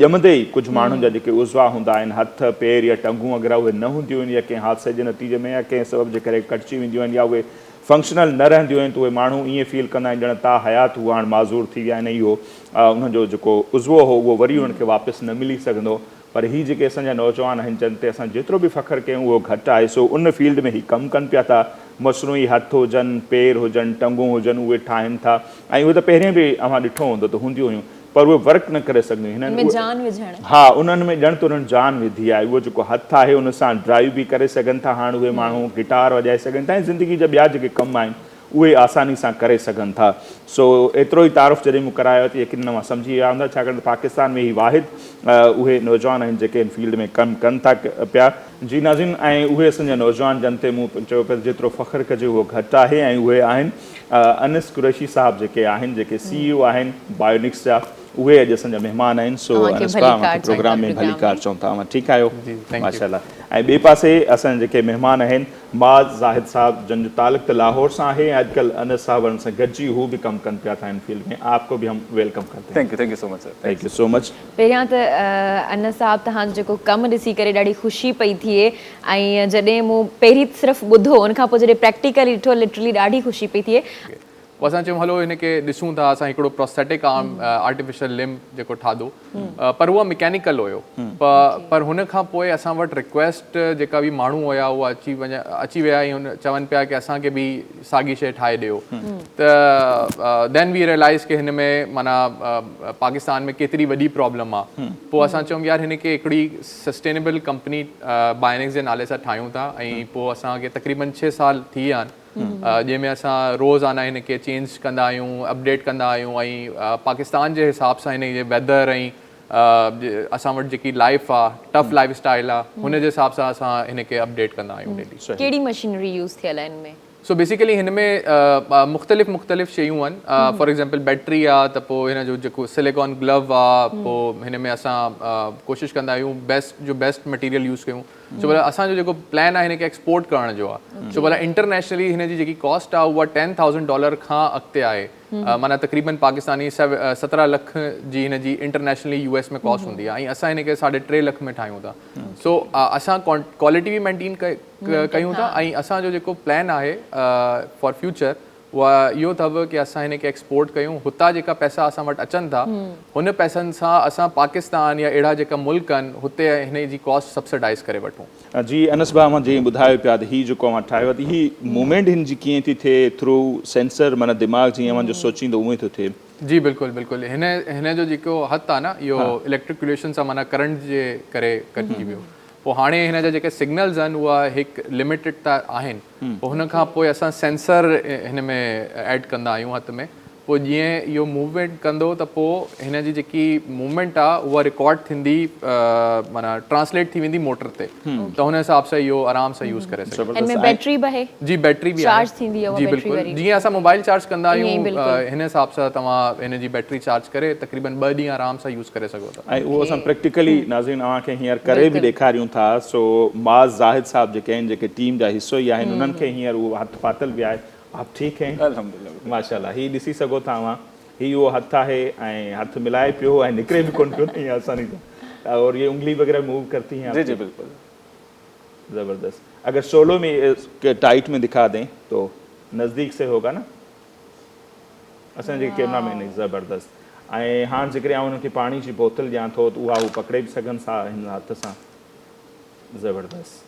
ڄمندي ئي ڪجهه ماڻهن جا جيڪي عضوا هوندا آهن هٿ پير يا ٽنگون وغيره اهي نه هونديون آهن يا ڪنهن حادثي جي نتيجي ۾ يا ڪنهن سبب جي ڪري ڪٽجي وينديون آهن يا اهي فنڪشنل نه رهنديون آهن ته اهي ماڻهو ائين فيل ڪندا آهن ڄڻ تا حيات هو هاڻ معذور ٿي ويا آهن ۽ اهو انهن جو جيڪو عضوو هو اهو وري انهن کي واپس نه ملي سگهندو پر هي جيڪي اسان جا نوجوان آهن جن تي اسان جيترو به فخر ڪيون اهو گهٽ آهي سو ان فيلڊ ۾ هي ڪم ڪن پيا ٿا مصنوعي هٿ هجن پير هجن ٽنگون هجن اهي ٺاهن ٿا ۽ اهي ته پهرين به اوهان ڏٺو هوندو ته هونديون هيون پر اهي ورڪ نه ڪري سگهنديون هنن ان ۾ جان وجهڻ. ها انهن ۾ ڄڻ ته انهن جان وڌي آهي اهو جيڪو هٿ آهي ان سان ڊرائيو به ڪري سگهن ٿا هاڻ اهي ماڻهو گٽار وڄائي سگهن ٿا ۽ زندگي جا ٻيا جيڪي ڪم آهن اهي آساني سان ڪري سگهن ٿا سو ايترو ئي تعارف جڏهن مون ڪرايو ته يقينن اوهان سمجهي ويا هوندا ڇاڪاڻ ته پاڪستان ۾ هي واحد اهي نوجوان آهن جيڪي ان فيلڊ ۾ ڪم ڪن ٿا پيا. جي ناظرين ۽ اهي اسان جا نوجوان جن تي مون چيو پيو ته جيترو فخر ڪجي اهو گهٽ آهي ۽ اهي آهن انس قريشي صاحب جيڪي آهن جيڪي سي اي او آهن بايونڪس جا اهي اڄ اسان جا مهمان آهن سو انس ڀاء اوهان کي پروگرام ۾ ڀليڪار چئون ٿا اوهان ٺيڪ آهيو ماشاء الله ۽ ٻئي پاسي اسان جا جيڪي مهمان آهن معاذ زاهد صاحب جن جو تعلق ته لاهور سان آهي ۽ اڄڪلهه انس صاحب وارن سان گڏجي هو به ڪم ڪن پيا ٿا ان فيلڊ ۾ آپ ڪو به هم welcome ڪرتي هين. Thank you thank you so much sir. Thank you so much. پهريان ته انس صاحب توهان جو جيڪو ڪم ڏسي ڪري ڏاڍي خوشي پئي ٿئي ۽ جڏهن مون پهرين صرف ٻڌو ان کان پوء جڏهن پريڪٽيڪلي ڏٺو لٽرلي ڏاڍي خوشي پئي ٿئي. پوء اسان چيم هلو هن کي ڏسون ٿا اسان هڪڙو پروسٿيٽڪ آرم آرٽيفيشل لمب جيڪو ٺاهدو پر اهو مڪينيڪل هيو پر هن کان پوء اسان وٽ رڪويسٽ جيڪا به ماڻهو هيا اهو اچي وڃ اچي ويا ۽ هن چون پيا ڪي اسان کي به ساڳي شيء ٺاهي ڏيو ته دين وي ريلائز ڪي هن ۾ معنيٰ پاڪستان ۾ ڪيتري وڏي پرابلم آ پوء اسان چيم يار هن کي هڪڙي سسٽينيبل ڪمپني بائنڪس جي نالي سان ٺاهيون ٿا ۽ پوء اسان کي تقريبن 6 سال ٿي ويا آهن جنهن ۾ اسان روزانه هن کي چينج ڪندا آهيون اپڊيٽ ڪندا آهيون ۽ پاڪستان جي حساب سان هن جي ويدر ۽ اسان وٽ جيڪي لائف آ ٽف لائف اسٽائل آ هن جي حساب سان اسان هن کي اپڊيٽ ڪندا آهيون ڊيلي. ڪهڙي مشينري يوز ٿيل آهي ان ۾؟ سو بيسيڪلي هن ۾ مختلف مختلف شيون آهن فار ايگزامپل بيٽري آ ته پوء هن جو جيڪو سليڪان گلو آ پوء هن ۾ اسان ڪوشش ڪندا آهيون بيسٽ جو بيسٽ مٽيريل يوز ڪيون ڇو ڀلا اسان جو جيڪو پلان آهي هن کي ايڪسپورٽ ڪرڻ جو آ ڇو ڀلا انٽرنيشنلي هن جي جيڪي ڪاسٽ آ اها 10000 ڊالر کان اڳتي آهي معنيٰ تقريبن پاڪستاني 17 لک جي هن جي انٽرنيشنلي يو ايس ۾ ڪاسٽ هوندي آ ۽ اسان هن کي ساڍي ٽي لک ۾ ٺاهيون ٿا سو اسان ڪوالٽي به مينٽين ڪيون ٿا ۽ اسان جو جيڪو پلان آهي فار فيوچر اها اهو اٿو ڪي اسان هن کي ايڪسپورٽ ڪيون هتان جيڪا پئسا اسان وٽ اچن ٿا هن پئسن سان اسان پاڪستان يا اهڙا جيڪا ملڪ آهن هتي هن جي ڪاسٽ سبسڊائز ڪري وٺون. جي انس ڀاء اوهان جيئن ٻڌايو پيا ته هي جيڪو اوهان ٺاهيو آهي ته هي موومينٽ هن جي ڪيئن ٿي ٿئي ٿرو سينسر معنيٰ دماغ جيئن اوهان جو سوچيندو اونئين ٿو ٿئي. جي بلڪل بلڪل هن هن جو جيڪو هٿ آهي نه اهو اليڪٽريڪيوليشن سان معنيٰ ڪرنٽ جي ڪري ڪٽجي ويو پوء هاڻي هن جا جيڪي سگنلز آهن اها هڪ لميٽيڊ ته آهن پوء هن کان پوء اسان سينسر هن ۾ ايڊ ڪندا آهيون هٿ ۾ پوء جيئن اهو موومينٽ ڪندو ته پوء هن جي جيڪي موومينٽ آهي اها رڪارڊ ٿيندي معنيٰ ٽرانسليٽ ٿي ويندي موٽر تي ته هن حساب سان اهو آرام سان يوز ڪري سگهي هن ۾ بيٽري به آهي جي بيٽري به آهي چارج ٿيندي اها جي بلڪل جيئن اسان موبائل چارج ڪندا آهيون هن حساب سان توهان هن جي بيٽري چارج ڪري تقريبن ٻه ڏينهن آرام سان يوز ڪري سگهو ٿا. ۽ اهو اسان پريڪٽيڪلي ناظرين اوهان کي هينئر ڪري به ڏيکاريون ٿا سو معاذ زاهد صاحب جيڪي آهن جيڪي ٽيم جا حصو ئي آهن انهن کي هينئر اهو هٿ پاتل به آهي آپ ٺيڪ هين الحمدلله ماشاء الله هي ڏسي سگهو ٿا اوهان هي اهو هٿ آهي ۽ هٿ ملائي پيو ۽ نڪري به ڪونه پيو نه ائين آساني سان اور يي انگلي وغيره موو ڪرتي هين جي جي بلڪل زبردست اگر سولو ۾ ٽائيٽ ۾ دکا دين تو نزديڪ سي هوگا نه اسان جي ڪيمرا مين زبردست ۽ هاڻ جيڪڏهن آئون هنن کي پاڻي جي بوتل ڏيان ٿو ته اها هو پڪڙي به سگهن ٿا هن هٿ سان زبردست.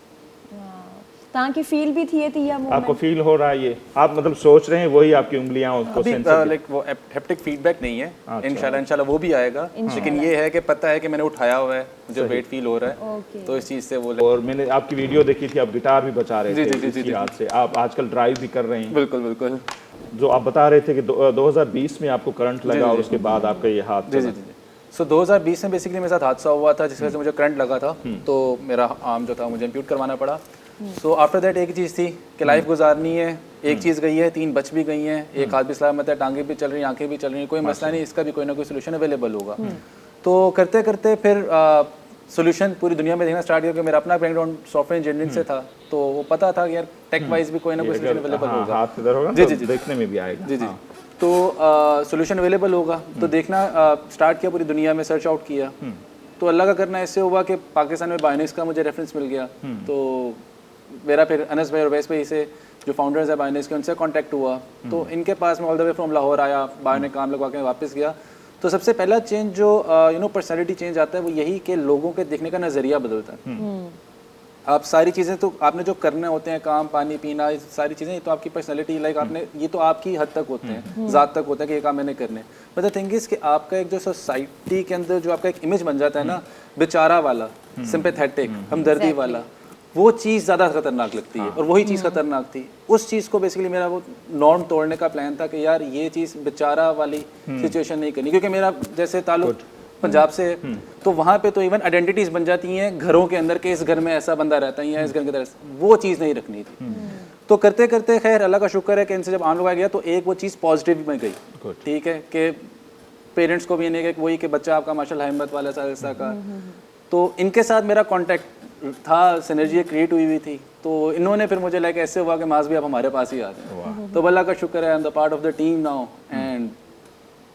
توهان کي فيل به ٿئي ٿي اها موومينٽ؟ آپ کو فيل هو رها هي یہ آپ مطلب سوچ رهي هين وهي آپ ڪي انگليان اس کو سينسر ابھی لائک وہ ہیپٹک فیڈ بیک نہیں ہے انشاءاللہ انشاءاللہ وہ بھی آئے گا لیکن یہ ہے کہ پتہ ہے کہ میں نے اٹھایا ہوا ہے مجھے ویٹ فیل ہو رہا ہے تو اس چیز سے وہ اور میں نے آپ کی ویڈیو دیکھی تھی آپ گٹار بھی بجا رہے تھے اسی ہاتھ سے آپ آج کل ڈرائیو بھی کر رہے ہیں بالکل بالکل جو آپ بتا رہے تھے کہ 2020 میں آپ کو کرنٹ لگا اور اس کے بعد آپ کا یہ ہاتھ جی جی جی سو 2020 میں بیسکلی میرے ساتھ حادثہ ہوا تھا جس وجہ سے مجھے کرنٹ لگا تھا تو میرا آرم جو تھا مجھے امپیوٹ کروانا پڑا سو آفٹر that ایک چیز تھی کہ لائف گزارنی ہے ایک چیز گئی ہے تین بچ بھی گئی ہیں ایک ہاتھ بھی سلامت ہے ٹانگیں بھی چل رہی ہیں آنکھیں بھی چل رہی ہیں کوئی مسئلہ نہیں اس کا بھی کوئی نہ کوئی سولوشن اویلیبل ہوگا تو کرتے کرتے پھر سولوشن پوری دنیا میں دیکھنا اسٹارٹ کیا کہ میرا اپنا back ground soft ware engineering سے تھا تو وہ پتا تھا کہ یار ٹیک وائز بھی کوئی نہ کوئی سولوشن اویلیبل ہوگا جی جی جی دیکھنے میں بھی آئے گا جی جی تو سولوشن اویلیبل ہوگا تو دیکھنا اسٹارٹ کیا پوری دنیا میں سرچ آؤٹ کیا تو اللہ کا کرنا ایسے ہوا کہ پاکستان میں بائنیکس کا مجھے ریفرنس مل گیا تو میرا پھر انس بھائی اور ویس بھائی سے جو فاؤنڈرز ہیں بائنیکس کے ان سے کانٹیکٹ ہوا تو ان کے پاس میں آل دا وے فرام لاہور آیا بائنیک کام لگوا کے واپس گیا تو سب سے پہلا چینج جو you know personality change آتا ہے وہ یہی کہ لوگوں کے دیکھنے کا نظریہ بدلتا ہے آپ ساری چیزیں تو آپ نے جو کرنے ہوتے ہیں کام پانی پینا ساری چیزیں یہ تو آپ کی پرسنالٹی لائک آپ نے یہ تو آپ کی حد تک ہوتے ہیں ذات تک ہوتا ہے کہ یہ کام میں نے کرنے بٹ the thing is کہ آپ کا ایک جو سوسائٹی کے اندر جو آپ کا ایک امیج بن جاتا ہے نا بیچارہ والا سمپیتھیٹک ہمدردی والا وہ چیز زیادہ خطرناک لگتی ہے اور وہی چیز خطرناک تھی اس چیز کو بیسیکلی میرا وہ نارم توڑنے کا پلان تھا کہ یار یہ چیز بیچارہ والی سچویشن نہیں کرنی کیونکہ میرا جیسے تعلق پنجاب سے تو وہاں پہ تو ایون آئیڈینٹیٹیز بن جاتی ہیں گھروں کے اندر کہ اس گھر میں ایسا بندہ رہتا ہے یا اس گھر کے اندر وہ چیز نہیں رکھنی تھی تو کرتے کرتے خیر اللہ کا شکر ہے کہ ان سے جب آن لگایا گیا تو ایک وہ چیز پازیٹیو میں گئی ٹھیک ہے کہ پیرنٹس کو بھی نہیں کہ وہی کہ بچہ آپ کا ماشاء اللہ ہمت والا سا کا تو ان کے ساتھ میرا کانٹیکٹ تھا سینرجی کریٹ ہوئی ہوئی تھی تو انہوں نے پھر مجھے لائک ایسے ہوا کہ معاذ بھی آپ ہمارے پاس ہی آ جائیں تو اللہ کا شکر ہے I am the part of the team now and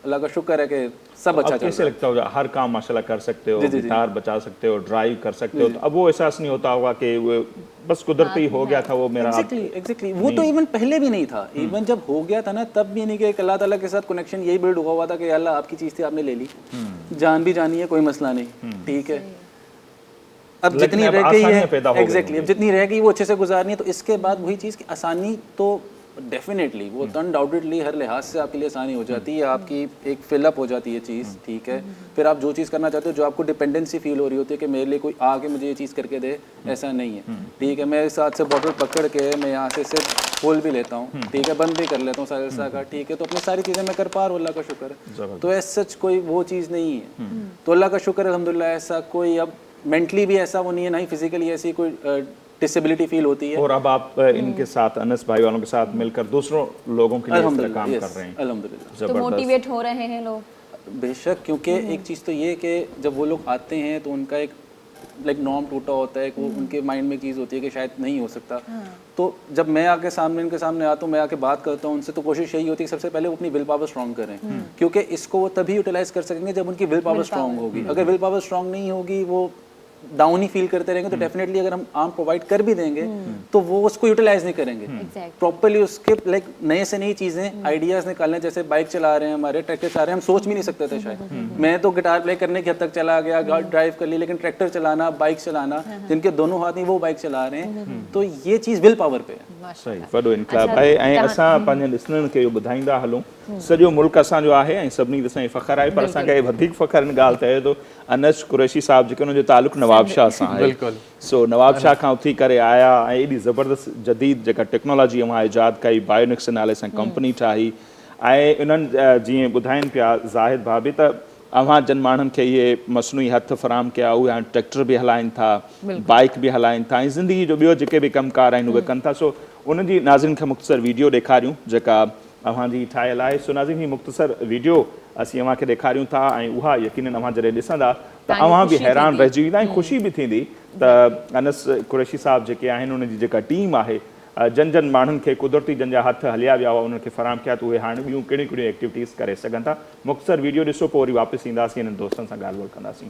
اللہ کا شکر ہے کہ سب اچھا چل کیسے لگتا ہو ہر کام ماشاءاللہ کر سکتے ہو گٹار بچا سکتے ہو ڈرائیو کر سکتے ہو تو اب وہ احساس نہیں ہوتا ہوگا کہ وہ بس قدرتی ہو گیا تھا وہ میرا ایگزیکٹلی وہ تو ایون پہلے بھی نہیں تھا ایون جب ہو گیا تھا نا تب بھی نہیں کہ اللہ تعالیٰ کے ساتھ کنیکشن یہی بلڈ ہوا ہوا تھا کہ اللہ آپ کی چیز تھی آپ نے لے لی جان بھی جانی ہے کوئی مسئلہ نہیں ٹھیک ہے اب جتنی رہ گئی ہے ایگزیکٹلی اب جتنی رہ گئی وہ اچھے سے گزارنی ہے تو اس کے بعد وہی چیز کہ آسانی تو ڈیفینیٹلی وہ انڈاؤٹیڈلی ہر لحاظ سے آپ کے لیے آسانی ہو جاتی ہے آپ کی ایک فل اپ ہو جاتی ہے چیز ٹھیک ہے پھر آپ جو چیز کرنا چاہتے ہو جو آپ کو ڈپینڈنسی فیل ہو رہی ہوتی ہے کہ میرے لیے کوئی آ کے مجھے یہ چیز کر کے دے ایسا نہیں ہے ٹھیک ہے میں اس ہاتھ سے بوٹل پکڑ کے میں یہاں سے صرف کھول بھی لیتا ہوں ٹھیک ہے بند بھی کر لیتا ہوں سارے کا ٹھیک ہے تو اپنی ساری چیزیں میں کر پا رہا ہوں اللہ کا شکر ہے تو ایس سچ کوئی وہ چیز نہیں ہے تو اللہ کا شکر الحمد للہ ایسا کوئی اب مینٹلی بھی ایسا وہ نہیں ہے نہ ہی فزیکلی ایسی کوئی डिसेबिलिटी फील होती है। और अब आप इनके साथ अनस भाई वालों के साथ मिलकर दूसरों लोगों के लिए इस तरह काम कर रहे हैं। अल्हम्दुलिल्लाह। तो मोटिवेट हो रहे हैं लोग। बेशक, क्योंकि एक चीज़ तो ये कि जब वो लोग आते हैं तो उनका एक लाइक नॉर्म टूटा होता है, वो उनके माइंड में चीज़ होती है कि शायद नहीं हो सकता। तो जब मैं आके सामने इनके सामने आता हूँ, मैं आके बात करता हूँ उनसे, तो कोशिश यही होती है कि सबसे पहले वो अपनी will power strong करें, क्योंकि इसको वो तभी यूटिलाइज कर सकेंगे जब उनकी will power strong होगी। अगर will power strong नहीं होगी, वो डाउन ही फील करते रहेंगे, तो डेफिनेटली अगर हम आर्म प्रोवाइड कर भी देंगे तो वो उसको यूटिलाइज नहीं करेंगे प्रॉपरली। उसके लाइक नए से नई चीज़ें, आइडियाज़ निकालने, जैसे बाइक चला रहे हैं, हमारे ट्रैक्टर चला रहे हैं, हम सोच भी नहीं सकते थे शायद। मैं तो गिटार प्ले करने की हद तक चला गया, ड्राइव कर ली, लेकिन ट्रैक्टर चलाना, बाइक चलाना, जिनके दोनों हाथ नहीं वो बाइक चला रहे हैं, तो ये चीज़ will power पे है। सही, वॾो इनक़लाब आहे। ऐं असां पंहिंजे ॾिसंदड़नि खे इहो ॿुधाईंदा हलूं, सॼो मुल्क असांजो आहे ऐं सभिनी ते असांजो फ़ख़्र आहे, पर असांखे वधीक फ़ख़्र इन ॻाल्हि ते आहे त अनस कुरैशी साहिब जेके उन्हनि जो तालुक़ नवाबशाह सां आहे। बिल्कुलु। सो नवाबशाह खां उथी करे आया ऐं एॾी ज़बरदस्त जदीद जेका टेक्नोलॉजी उहां ईजाद कई, बायोनिक्स जे नाले सां कंपनी ठाही ऐं उन्हनि जीअं ॿुधाइनि पिया ज़ाहिद भाउ बि त अव्हां जन माण्हुनि खे इहे मसनूई हथ फराहम कया, उहे हाणे ट्रैक्टर बि हलाइनि था, बाइक बि हलाइनि था ऐं ज़िंदगी जो ॿियो जेके बि कमकार आहिनि उहे कनि था। सो उन्हनि जी नाज़रीन खे मुख़्तसर वीडियो ॾेखारियूं जेका अव्हां जी ठाहियल आहे। सो नाज़रीन, हीअ मुख़्तसर वीडियो असीं अव्हां खे ॾेखारियूं था ऐं उहा यकीनन अव्हां जॾहिं ॾिसंदा त अव्हां बि हैरान रहिजी वेंदा ऐं ख़ुशी बि थींदी त अनस कुरैशी साहिब जेके आहिनि उन्हनि जी जेका टीम आहे, जन जन माण्हुनि खे कुदरती जन जा हथ हलिया विया हुआ उन्हनि खे फराहम कया, त उहे हाणे ॿियूं कहिड़ियूं कहिड़ियूं एक्टिविटीज़ करे सघनि था। मुख़्तसर वीडियो ॾिसो, पोइ वरी वापसि ईंदासीं, इन्हनि दोस्तनि सां ॻाल्हि ॿोल कंदासीं।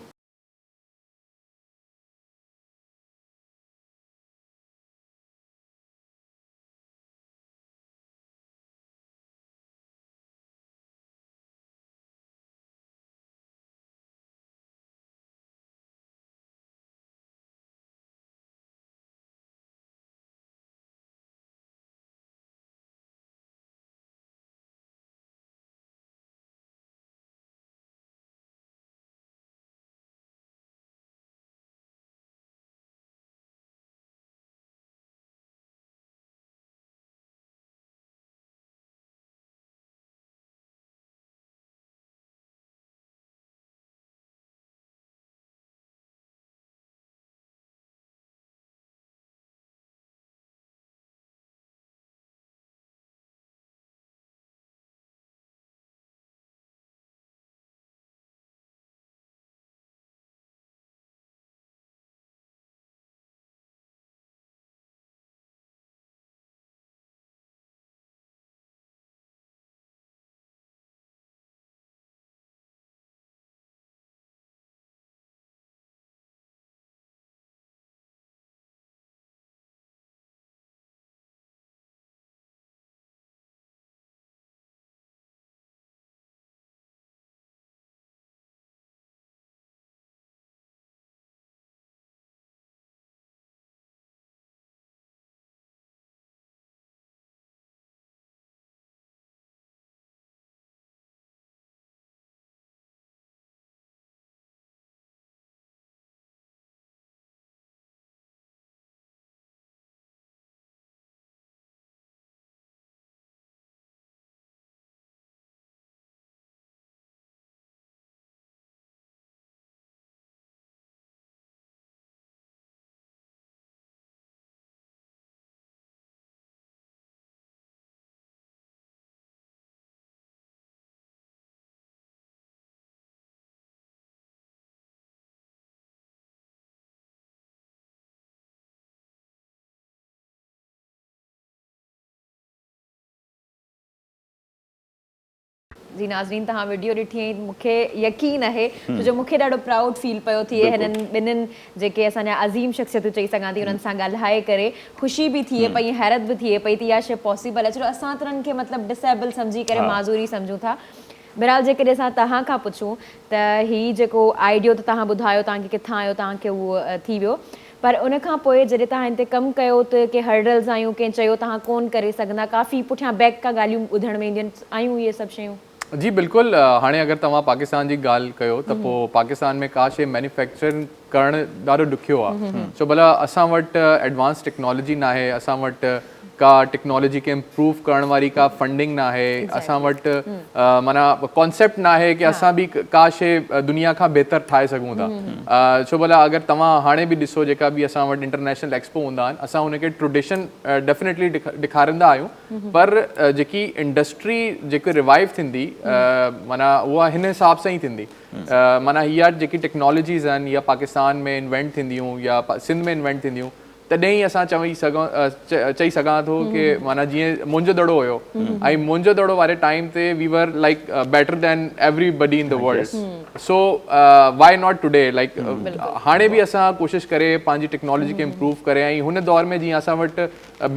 जी नाज़रीन, तव्हां वीडियो ॾिठी ऐं मूंखे यकीन आहे छो जो मूंखे ॾाढो प्राउड फील पियो थिए हिननि ॿिन्हिनि जेके असांजा अज़ीम शख़्सियतूं चई सघां थी उन्हनि सां ॻाल्हाए करे ख़ुशी बि थिए पई, हैरत बि थिए पई त इहा शइ पॉसिबल आहे। छो असां त उन्हनि खे मतिलबु डिसेबल सम्झी करे माज़ूरी सम्झूं था। बहरहाल जेकॾहिं असां तव्हां खां पुछूं त ही जेको आइडियो त तव्हां ॿुधायो तव्हांखे किथां आयो, तव्हांखे उहो थी वियो, पर उन खां पोइ जॾहिं तव्हां हिन ते कमु कयो त के हर्डल्स आयूं, कंहिं चयो तव्हां कोन करे सघंदा, काफ़ी पुठियां बैक खां ॻाल्हियूं ॿुधण में ईंदियूं आहिनि, आयूं इहे सभु शयूं? जी बिल्कुलु। हाणे अगरि तव्हां पाकिस्तान जी ॻाल्हि कयो त पोइ पाकिस्तान में का शइ मैन्युफैक्चर करणु ॾाढो ॾुखियो आहे। छो भला असां वटि एडवांस टेक्नोलॉजी न आहे, असां वटि ڪا ٽيڪنالاجي کي امپروو ڪرڻ واري ڪا فنڊنگ ناهي اسان وٽ معنيٰ ڪانسيپٽ ناهي ڪي اسان به ڪا شي دنيا کان بهتر ٺاهي سگهون ٿا ڇو ڀلا اگر توهان هاڻي به ڏسو جيڪا به اسان وٽ انٽرنيشنل ايڪسپو هوندا آهن اسان ان کي ٽرڊيشن ڊيفنيٽلي ڏيکاريندا آهيون پر جيڪي انڊسٽري جيڪي ريوائو ٿيندي معنيٰ اها هن حساب سان ئي ٿيندي معنيٰ اها جيڪي ٽيڪنالاجيز آهن اها پاڪستان ۾ انوينٽ ٿينديون يا سنڌ ۾ انوينٽ ٿينديون تڏهن ئي اسان چوي سگهون چئي سگهان ٿو ڪي معنيٰ جيئن موهنجو دڙو هيو ۽ موهنجو دڙو واري ٽائيم تي we were like better than everybody in the world so why not today like هاڻي به اسان ڪوشش ڪري پنهنجي ٽيڪنالاجي کي امپروو ڪري ۽ هن دور ۾ جيئن اسان وٽ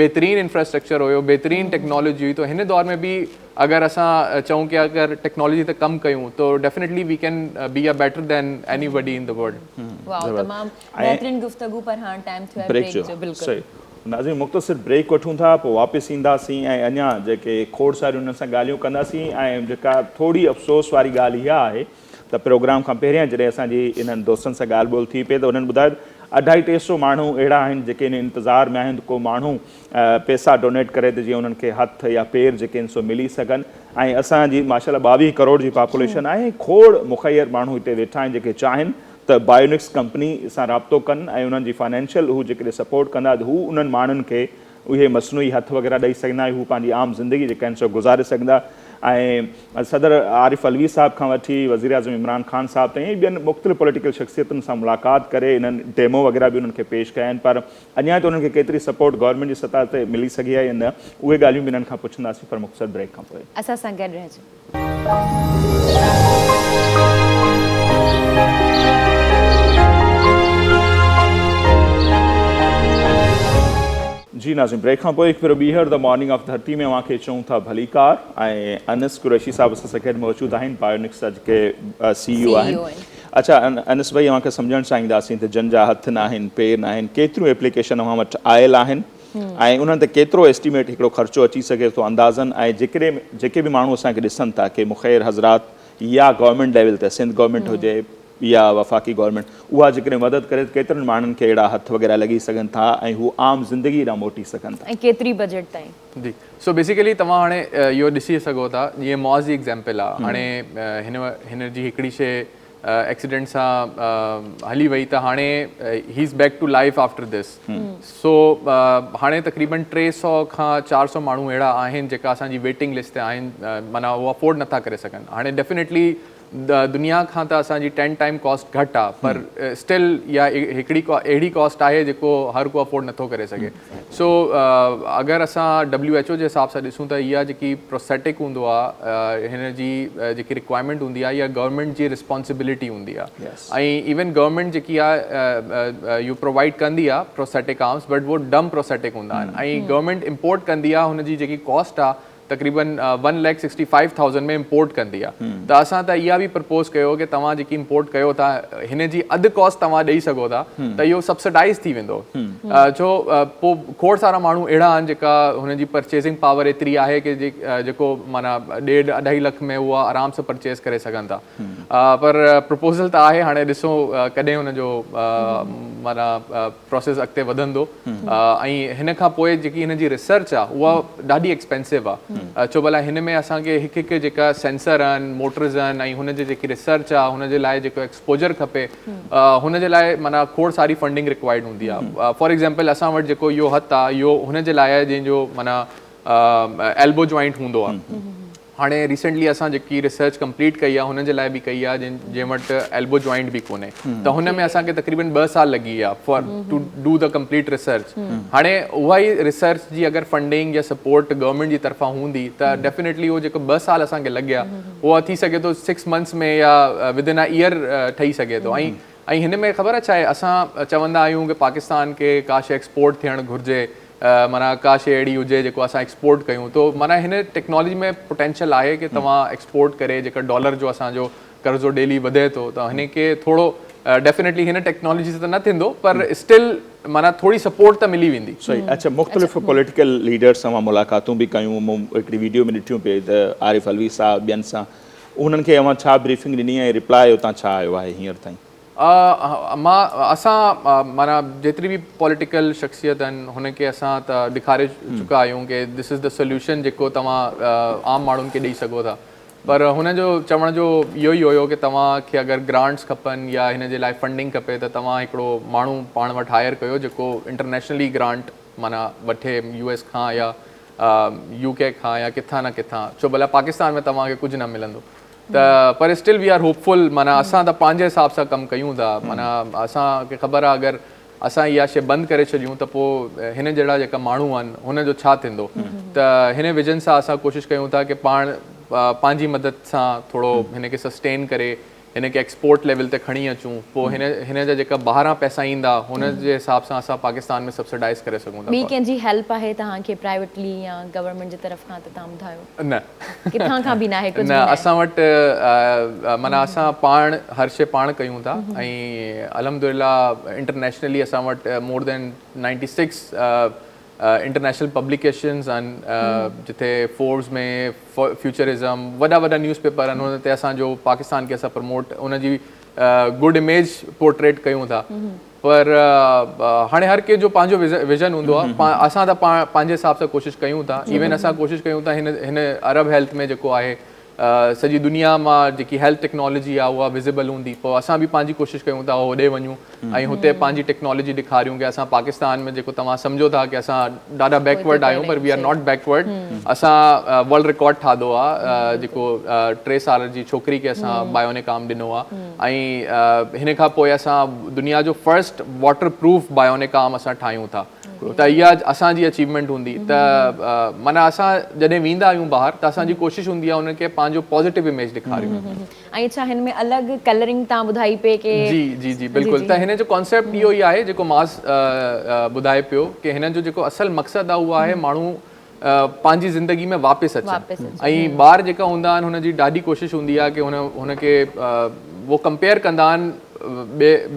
بهترين انفراسٽرڪچر هيو بهترين ٽيڪنالاجي هئي ته هن دور ۾ به اگر اسان چئون ڪي اگر ٽيڪنالاجي تي ڪم ڪيون ته definitely we can be a better than anybody in the world. واو تمام بهترين گفتگو پر هاڻ ٽائيم ٿيو آهي بريڪ جو بلڪل. صحيح ناظرين مختصر بريڪ وٺون ٿا پوء واپس اينداسين ۽ اڃا جيڪي کوڙ ساريون انهن سان ڳالهيون ڪنداسين ۽ جيڪا ٿوري افسوس واري ڳالهه اها آهي ته پروگرام کان پهريان جڏهن اسان جي انهن دوستن سان ڳالهه ٻولهه ٿي پئي ته انهن ٻڌايو ته اڍائي ٽي سو ماڻهو اهڙا آهن جيڪي ان انتظار ۾ آهن ته ڪو ماڻهو پئسا ڊونيٽ ڪري ته جيئن انهن کي هٿ يا پير جيڪي آهن سو ملي سگهن ۽ اسان جي ماشاء الله 22 ڪروڙ جي پاپوليشن آهي ۽ کوڙ مخير ماڻهو هتي ويٺا آهن جيڪي چاهين ته بايونڪس ڪمپني سان رابطو ڪن ۽ انهن جي فنانشل هو جيڪڏهن سپورٽ ڪندا ته هو انهن ماڻهن کي اهي مصنوعي هٿ وغيره ڏئي سگهندا ۽ هو پنهنجي عام زندگي جيڪا آهن سو گذاري سگهندا ۽ صدر عارف علوي صاحب کان وٺي وزيراعظم عمران خان صاحب تائين ۽ ٻين مختلف پوليٽيڪل شخصيتن سان ملاقات ڪري انهن ڊيمو وغيره به انهن کي پيش ڪيا آهن پر اڃا ته انهن کي ڪيتري سپورٽ گورنمينٽ جي سطح تي ملي سگهي آهي يا نه اهي ڳالهيون به انهن کان پڇنداسين پر مختصر بريڪ کان پوء. اسان سان گڏ رهجو. جي ناظرين بريڪ کان پوء هڪ ڀيرو ٻيهر the morning of ڌرتي ۾ اوهان کي چئون ٿا ڀليڪار ۽ انس قريشي صاحب اسان سان گڏ موجود آهن بايونڪس جا جيڪي سي اي او آهن اڇا انس ڀائي اوهان کي سمجهڻ چاهينداسين ته جن جا هٿ ناهن پير ناهن ڪيتريون ايپليڪيشن اوهان وٽ آيل آهن ۽ انهن تي ڪيترو ايسٽيميٽ هڪڙو خرچو اچي سگهي ٿو اندازن ۽ جيڪڏهن جيڪي به ماڻهو اسان کي ڏسن ٿا ڪي مخير حضرات يا گورنمينٽ ليول تي سنڌ گورنمينٽ هجي يا وفاقي گورنمينٽ اها جيڪڏهن مدد ڪري ته ڪيترن ماڻهن کي اهڙا هٿ وغيره لڳي سگهن ٿا ۽ هو عام زندگي ڏانهن موٽي سگهن ٿا. ۽ ڪيتري بجيٽ تائين؟ جي سو بيسيڪلي توهان هاڻي اهو ڏسي سگهو ٿا جيئن معاذ جي ايگزيمپل آ هاڻي هن هن جي هڪڙي شي ايڪسيڊنٽ سان هلي وئي ته هاڻي he is back to life after this so هاڻي تقريبن 300 کان 400 ماڻهو اهڙا آهن جيڪا اسان جي ويٽنگ لسٽ تي آهن معنيٰ هو افورڊ نٿا ڪري سگهن هاڻي ڊيفينيٽلي دنيا کان ته اسان جي 10 ٽائيم ڪاسٽ گهٽ آ پر اسٽل اها هڪڙي اهڙي ڪاسٽ آهي جيڪو هر ڪو افورڊ نٿو ڪري سگهي سو اگر اسان ڊبليو ايڇ او جي حساب سان ڏسون ته اها جيڪي پروسيٽڪ هوندو آهي هن جي جيڪي رڪوائرمينٽ هوندي آهي اها گورنمينٽ جي رسپانسبلٽي هوندي آهي ۽ ايون گورنمينٽ جيڪي آهي اهو پرووائيڊ ڪندي آهي پروسيٽڪ آرمس بٽ اهو ڊم پروسيٽڪ هوندا آهن ۽ گورنمينٽ امپورٽ ڪندي آهي هن جي جيڪي ڪاسٽ آهي تقريبن one lakh sixty five thousand ۾ import ڪندي آ ته اسان ته اها به پرپوز ڪيو ڪي توهان جيڪي امپورٽ ڪيو ٿا هن جي اڌ ڪاسٽ توهان ڏئي سگهو ٿا ته اهو سبسڊائز ٿي ويندو ڇو پو کوڙ سارا ماڻهو اهڙا آهن جيڪا هن جي پرچيزنگ پاور ايتري آهي ڪي جيڪو معنيٰ ڏيڍ اڍائي لک ۾ اها آرام سان پرچيز ڪري سگهن ٿا پر پرپوزل ته آهي هاڻي ڏسو ڪڏهن هن جو معنيٰ پروسيس اڳتي وڌندو ۽ هن کان پوء جيڪي هن جي ريسرچ آ اها ڏاڍي ايڪسپينسو آ ڇو ڀلا هن ۾ اسان کي هڪ هڪ جيڪا سينسر آهن موٽرز آهن ۽ هن جي جيڪي ريسرچ آ هن جي لاء جيڪو ايڪسپوجر کپي هن جي لاء معنيٰ کوڙ ساري فنڊنگ رڪوائرڊ هوندي آ فار ايگزامپل اسان وٽ جيڪو اهو هٿ آ اهو هن جي لاء آهي جنهن جو معنيٰ ايلبو جوائنٽ هوندو آ هاڻي ريسينٽلي اسان جيڪي ريسرچ ڪمپليٽ ڪئي آهي هن جي لاء به ڪئي آهي جن جنهن وٽ ايلبو جوائنٽ به ڪونهي ته هن ۾ اسان کي تقريبن ٻه سال لڳي ويا for to do the complete research هاڻي اها ئي ريسرچ جي اگر فنڊنگ يا سپورٽ گورنمينٽ جي طرفان هوندي ته ڊيفينيٽلي اهو جيڪو ٻه سال اسان کي لڳيا اها ٿي سگهي ٿو سڪس منٿس ۾ يا ود ان ا ايئر ٺهي سگهي ٿو ۽ ۽ هن ۾ خبر آهي ڇا آهي اسان چوندا آهيون ڪي پاڪستان کي ڪا شي ايڪسپورٽ ٿيڻ گهرجي معنيٰ ڪا شيء اهڙي هجي جيڪو اسان ايڪسپورٽ ڪيون تو معنيٰ هن ٽيڪنالاجي ۾ پوٽينشل آهي ڪي توهان ايڪسپورٽ ڪري جيڪا ڊالر جو اسان جو قرضو ڊيلي وڌي ٿو ته هن کي ٿورو ڊيفينيٽلي هن ٽيڪنالاجي سان ته نه ٿيندو پر اسٽل معنيٰ ٿوري سپورٽ ته ملي ويندي. صحيح اڇا مختلف پوليٽيڪل ليڊرز سان اوهان ملاقاتون به ڪيون مون هڪڙي ويڊيو ۾ ڏٺيون پئي ته عارف علوي صاحب ٻين سان انهن کي اوهان ڇا بريفنگ ڏني ۽ ريپلاء اتان ڇا آيو آهي هينئر تائين؟ مان اسان معنيٰ جيتري به پوليٽيڪل شخصيت آهن هن کي اسان ته ڏيکاري چڪا آهيون ڪي دس از the solution جيڪو توهان عام ماڻهن کي ڏئي سگهو ٿا پر هن جو چوڻ جو اهو ئي هيو ڪي توهان کي اگر گرانٽس کپن يا هن جي لاء فنڊنگ کپي ته توهان هڪڙو ماڻهو پاڻ وٽ هائر ڪيو جيڪو انٽرنيشنلي گرانٽ معنيٰ وٺي يو ايس کان يا يو ڪي کان يا ڪٿان نه ڪٿان ڇو ڀلا پاڪستان ۾ توهان کي ڪجهه نه ملندو ته پر still we are hope full معنيٰ اسان ته پنهنجي حساب سان ڪم ڪيون ٿا معنيٰ اسان کي خبر آهي اگر اسان اها شيء بند ڪري ڇڏيون ته پوء هن جهڙا جيڪا ماڻهو آهن هن جو ڇا ٿيندو ته هن ويزن سان اسان ڪوشش ڪيون ٿا ڪي پاڻ پنهنجي مدد سان ٿورو هن کي سسٽين ڪري هن کي ايڪسپورٽ ليول تي کڻي اچون پوء هن هن جا جيڪا ٻاهران پئسا ايندا هن جي حساب سان اسان پاڪستان ۾ سبسڊائز ڪري سگهون ٿا. ٻي ڪنهن جي هيلپ آهي توهان کي پرائيويٽلي يا گورنمينٽ جي طرف کان ته توهان ٻڌايو. نه. ڪٿان کان به ناهي ڪجهه به نه ناهي. اسان وٽ معنيٰ اسان پاڻ هر شيء پاڻ ڪيون ٿا ۽ الحمدلله انٽرنيشنلي اسان وٽ مور دين 96 انٽرنيشنل پبليڪيشنز آهن جتي فوربس ۾ فيوچرزم وڏا وڏا نيوز پيپر آهن ان تي اسان جو پاڪستان کي اسان پروموٽ ان جي گڊ اميج پورٽريٽ ڪيون ٿا پر هاڻي هر ڪنهن جو پنهنجو ويزن هوندو آهي اسان ته پاڻ پنهنجي حساب سان ڪوشش ڪيون ٿا ايون اسان ڪوشش ڪيون ٿا هن هن عرب هيلٿ ۾ جيڪو آهي سڄي دنيا مان جيڪي هيلٿ ٽيڪنالاجي آهي اها وزيبل هوندي پوء اسان به پنهنجي ڪوشش ڪيون ٿا هوڏي وڃون ۽ هتي پنهنجي ٽيڪنالاجي ڏيکاريون ڪي اسان پاڪستان ۾ جيڪو توهان سمجهو ٿا ڪي اسان ڏاڍا بيڪورڊ آهيون پر we are not backward اسان ورلڊ رڪارڊ ٺاهيو آهي جيڪو 3 سال جي ڇوڪري کي اسان بايونڪ آرم ڏنو آهي ۽ هن کان پوء اسان دنيا جو first water proof bionic arm اسان ٺاهيون ٿا ته اها اسان جي اچيومينٽ هوندي ته معنيٰ اسان جڏهن ويندا آهيون ٻاهر ته اسان جي ڪوشش هوندي آهي انهن کي پنهنجو پازيٽو اميج ڏيکاريون. ۽ ڇا هن ۾ الڳ ڪلرنگ تان ٻڌائي پئي ڪي. جي جي جي بلڪل ته هن جو ڪانسيپٽ اهو ئي آهي جيڪو معاذ ٻڌائي پيو ڪي هن جو جيڪو اصل مقصد آهي اهو آهي ماڻهو پنهنجي زندگي ۾ واپس اچن ۽ ٻار جيڪا هوندا آهن هن جي ڏاڍي ڪوشش هوندي آهي ڪي هن هن کي هو ڪمپيئر ڪندا آهن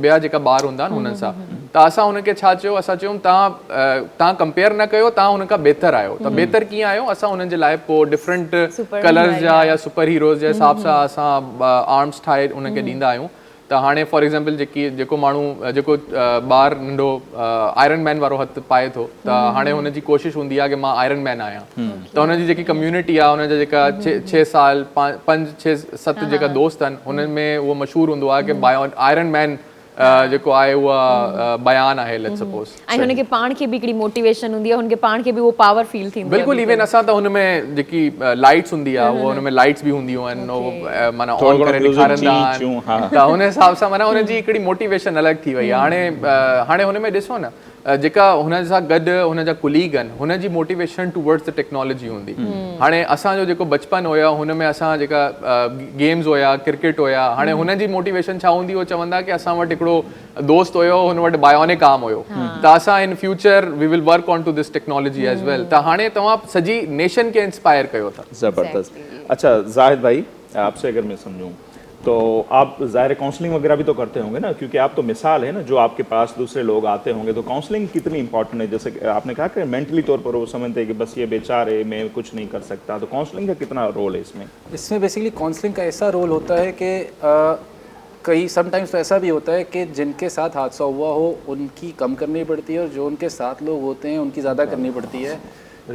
ٻيا جيڪا ٻار هوندا آهن هنن سان ته اسان هن کي ڇا چيو اسان چيو تان تان ڪمپيئر نه ڪيو تان هن کان بهتر آهيو ته بهتر ڪيئن آهيو اسان هنن جي لاء پوء ڊفرنٽ ڪلرز جا يا سپر هيروز جي حساب سان اسان آرمس ٺاهي هن کي ڏيندا آهيون ته هاڻي فار ايگزامپل جيڪي جيڪو ماڻهو جيڪو ٻار ننڍو آئرن مين وارو هٿ پائي ٿو ته هاڻي هن جي ڪوشش هوندي آهي ڪي مان آئرن مين آهيان ته هن جي جيڪي ڪميونٽي آهي هن جا جيڪا 6 سال 5 6 7 جيڪا دوست آهن هنن ۾ اهو مشهور هوندو آهي ڪي آئرن مين جيڪو آهي اها بيان آهي let's suppose. ۽ هن کي پاڻ کي به هڪڙي موٽيويشن هوندي آهي هن کي پاڻ کي به اهو پاور فيل ٿيندو آهي. بلڪل ايون اسان ته هن ۾ جيڪي لائٽس هوندي آهي اهو هن ۾ لائٽس به هونديون آهن اهو معنيٰ آن ڪري ڏيکارندا آهن ته هن حساب سان معنيٰ هن جي هڪڙي موٽيويشن الڳ ٿي وئي آهي هاڻي هاڻي هن ۾ ڏسو نه جيڪا هن سان گڏ هن جا ڪليگ آهن هن جي موٽيويشن ٽوورڊس the technology هوندي هاڻي اسان جو جيڪو بچپن هيو هن ۾ اسان جيڪا گيمز هيا ڪرڪيٽ هيا هاڻي هن جي موٽيويشن ڇا هوندي هو چوندا ڪي اسان وٽ هڪڙو دوست هيو هن وٽ بايونڪ آرم هيو ته اسان in future we will work on to this technology as well ته هاڻي توهان سڄي نيشن کي انسپائر ڪيو ٿا. زبردست اڇا زاهد ڀائي آپ سي اگر مين سمجهون تو آپ ظاهر کائونسلنگ وغيره بھی تو کرتے ہوں گے نا کیونکه آپ تو مثال ہے نا جو آپ کے پاس دوسرے لوگ آتے ہوں گے تو کائونسلنگ کتنی امپورٹنٹ ہے جیسے آپ نے کہا کہ مینٹلی طور پر وہ سمجھتے ہیں کہ بس یہ بیچارے میں کچھ نہیں کر سکتا تو کائونسلنگ کا کتنا رول ہے اس میں؟ اس میں بیسیکلی کائونسلنگ کا ایسا رول ہوتا ہے کہ کئی سم ٹائمز تو ایسا بھی ہوتا ہے کہ جن کے ساتھ حادثہ ہوا ہو ان کی کم کرنی پڑتی ہے اور جو ان کے ساتھ لوگ ہوتے ہیں ان کی زیادہ کرنی پڑتی ہے۔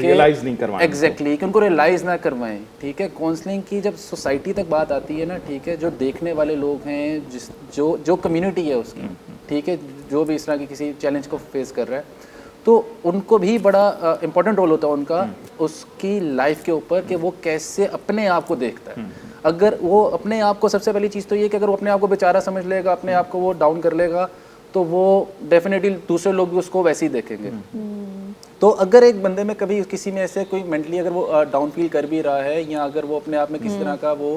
ریئلائز نہیں کروائیں۔ ایگزیکٹلی کہ ان کو ریئلائز نہ کروائیں۔ ٹھیک ہے، کاؤنسلنگ کی جب سوسائٹی تک بات آتی ہے نا، ٹھیک ہے، جو دیکھنے والے لوگ ہیں، جس جو جو کمیونٹی ہے اس کی، ٹھیک ہے، جو بھی اس طرح کی کسی چیلنج کو فیس کر رہا ہے تو ان کو بھی بڑا امپورٹنٹ رول ہوتا ہے ان کا اس کی لائف کے اوپر کہ وہ کیسے اپنے آپ کو دیکھتا ہے۔ اگر وہ اپنے آپ کو، سب سے پہلی چیز تو یہ کہ اگر وہ اپنے آپ کو بیچارہ سمجھ لے گا، اپنے آپ کو وہ ڈاؤن کر لے گا تو وہ ڈیفینیٹلی دوسرے لوگ بھی اس کو ویسے ہی دیکھیں گے۔ تو اگر ایک بندے میں کبھی کسی میں ایسے کوئی مینٹلی اگر وہ ڈاؤن فیل کر بھی رہا ہے یا اگر وہ اپنے آپ میں کسی طرح کا وہ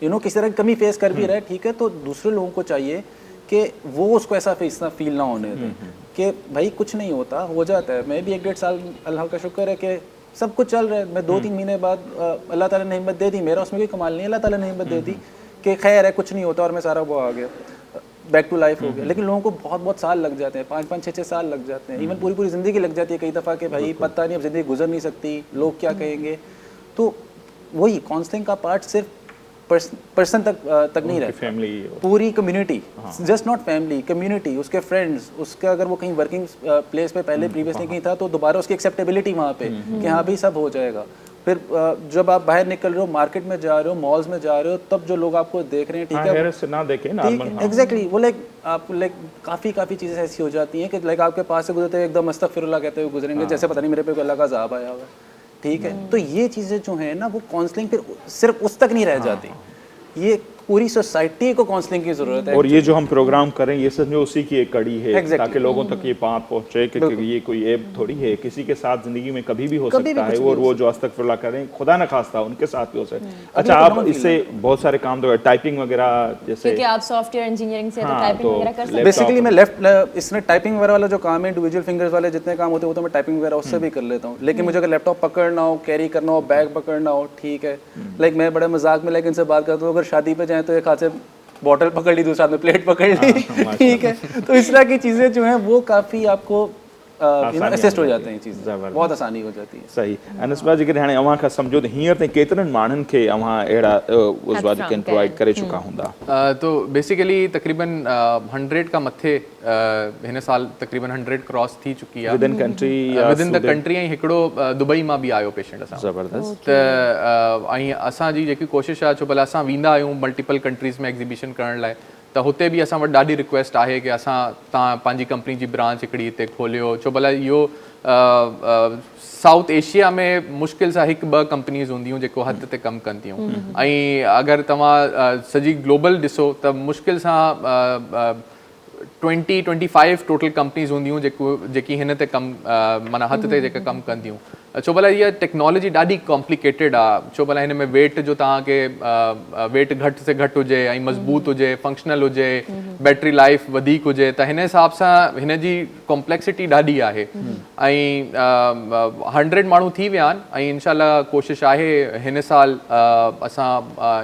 you know کسی طرح کی کمی فیس کر بھی رہا ہے، ٹھیک ہے، تو دوسرے لوگوں کو چاہیے کہ وہ اس کو ایسا فیس نہ فیل نہ ہونے دیں کہ بھائی کچھ نہیں ہوتا، ہو جاتا ہے۔ میں بھی 1.5 سال اللہ کا شکر ہے کہ سب کچھ چل رہا ہے، میں 2-3 مہینے بعد اللہ تعالیٰ نے ہمت دے دی، میرا اس میں کوئی کمال نہیں ہے، اللہ تعالیٰ نے ہمت دے دی کہ خیر ہے کچھ نہیں ہوتا اور میں سارا وہ آ گیا، بیک ٹو لائف ہو گیا۔ لیکن لوگوں کو بہت بہت سال لگ جاتے ہیں، 5-5 6-6 سال لگ جاتے ہیں، ایون پوری پوری زندگی لگ جاتی ہے کئی دفعہ کہ بھائی پتہ نہیں اب زندگی گزر نہیں سکتی، لوگ کیا کہیں گے۔ تو وہی کاؤنسلنگ کا پارٹ صرف पर्सन तक तक नहीं रहता, फैमिली, पूरी community, just not family, community, उसके फ्रेंड्स, उसका अगर वो कहीं वर्किंग प्लेस पे पहले प्रीवियसली कहीं था तो दोबारा उसकी एक्सेप्टेबिलिटी वहाँ पे कि हाँ भाई सब हो जाएगा। फिर जब आप बाहर निकल रहे हो, मार्केट में जा रहे हो, मॉल्स में जा रहे हो, तब जो लोग आपको देख रहे हैं, ठीक है ना देखें नॉर्मल, एग्जैक्टली वो लाइक आप लाइक काफ़ी काफ़ी चीज़ें ऐसी हो जाती हैं कि लाइक आपके पास से गुजरते हुए एकदम अस्तगफिरुल्लाह कहते हुए गुजरेंगे, जैसे पता नहीं मेरे पे अल्लाह का अज़ाब आया हुआ है, ठीक है। तो ये चीज़ें जो हैं ना वो काउंसलिंग फिर सिर्फ उस तक नहीं रह जाती, ये पूरी सोसाइटी को काउंसलिंग की जरूरत है। और ये जो हम प्रोग्राम करें ये समझो उसी की एक कड़ी है, ताकि लोगों तक ये बात पहुंचे कि ये कोई ऐप थोड़ी है, किसी के साथ जिंदगी में कभी भी हो सकता है, और वो जो अस्तगफिरुल्लाह करें खुदा न खास्ता उनके साथ भी हो सकता है। अच्छा, आप इससे बहुत सारे काम तो टाइपिंग वगैरह जैसे, क्योंकि आप सॉफ्टवेयर इंजीनियरिंग से तो टाइपिंग वगैरह कर सकते हैं। बेसिकली मैं लेफ्ट इसमें टाइपिंग वगैरह वाला जो काम है, इंडिविजुअल फिंगर्स वाले जितने काम होते हैं वो तो मैं टाइपिंग वगैरह उससे भी कर लेता हूँ, लेकिन मुझे अगर लैपटॉप पकड़ना हो, कैरी करना हो, बैग पकड़ना हो, ठीक है, लाइक मैं बड़े मजाक में लाइक इनसे बात करता हूँ, अगर शादी पे जाए तो एक हाथ से बॉटल पकड़ ली, दूसरे हाथ में प्लेट पकड़ ली, ठीक है। तो इस तरह की चीज़ें जो हैं वो काफ़ी आपको असिस्ट हो जाते हैं, चीज़ें बहुत आसानी हो जाती है। सही। अनस भाई, जेकॾहिं हाणे अव्हां खां सम्झो त हींअर ताईं केतिरनि माण्हुनि खे अव्हां अहिड़ा उज़वा जेके आहिनि प्रोवाइड करे चुका हूंदा? तो बेसिकली तक़रीबन 100 खां मथे हिन साल तक़रीबन 100 क्रॉस थी चुकी आहे within country, within the country, ऐं हिकिड़ो दुबई मां बि आयो पेशेंट असां। ज़बरदस्त। त ऐं असांजी जेकी कोशिशि आहे, छो भला असां वेंदा आहियूं मल्टीपल कंट्रीज़ में एग्ज़िबिशन करण लाइ, त हुते बि असां वटि ॾाढी रिक्वेस्ट आहे की असां तव्हां पंहिंजी कंपनी जी ब्रांच हिकिड़ी हिते खोलियो, छो भला इहो साउथ एशिया में मुश्किल सां हिकु ॿ कंपनीज़ हूंदियूं जेको हथ ते कमु कंदियूं, ऐं अगरि तव्हां सॼी ग्लोबल ॾिसो त मुश्किल सां 20-25 टोटल कंपनीज़ हूंदियूं जेको जेकी हिन ते कमु माना हथ ते जेका कमु कंदियूं। छो भला इहा टेक्नोलॉजी ॾाढी कॉम्प्लिकेटेड आहे, छो भला हिन में वेट जो तव्हांखे वेट घटि से घटि हुजे ऐं मज़बूत हुजे, फंक्शनल हुजे, बैटरी लाइफ वधीक हुजे, त हिन हिसाब सां हिन जी कॉम्प्लेक्सिटी ॾाढी आहे। ऐं 100 माण्हू थी विया आहिनि ऐं इनशाला कोशिश आहे हिन साल असां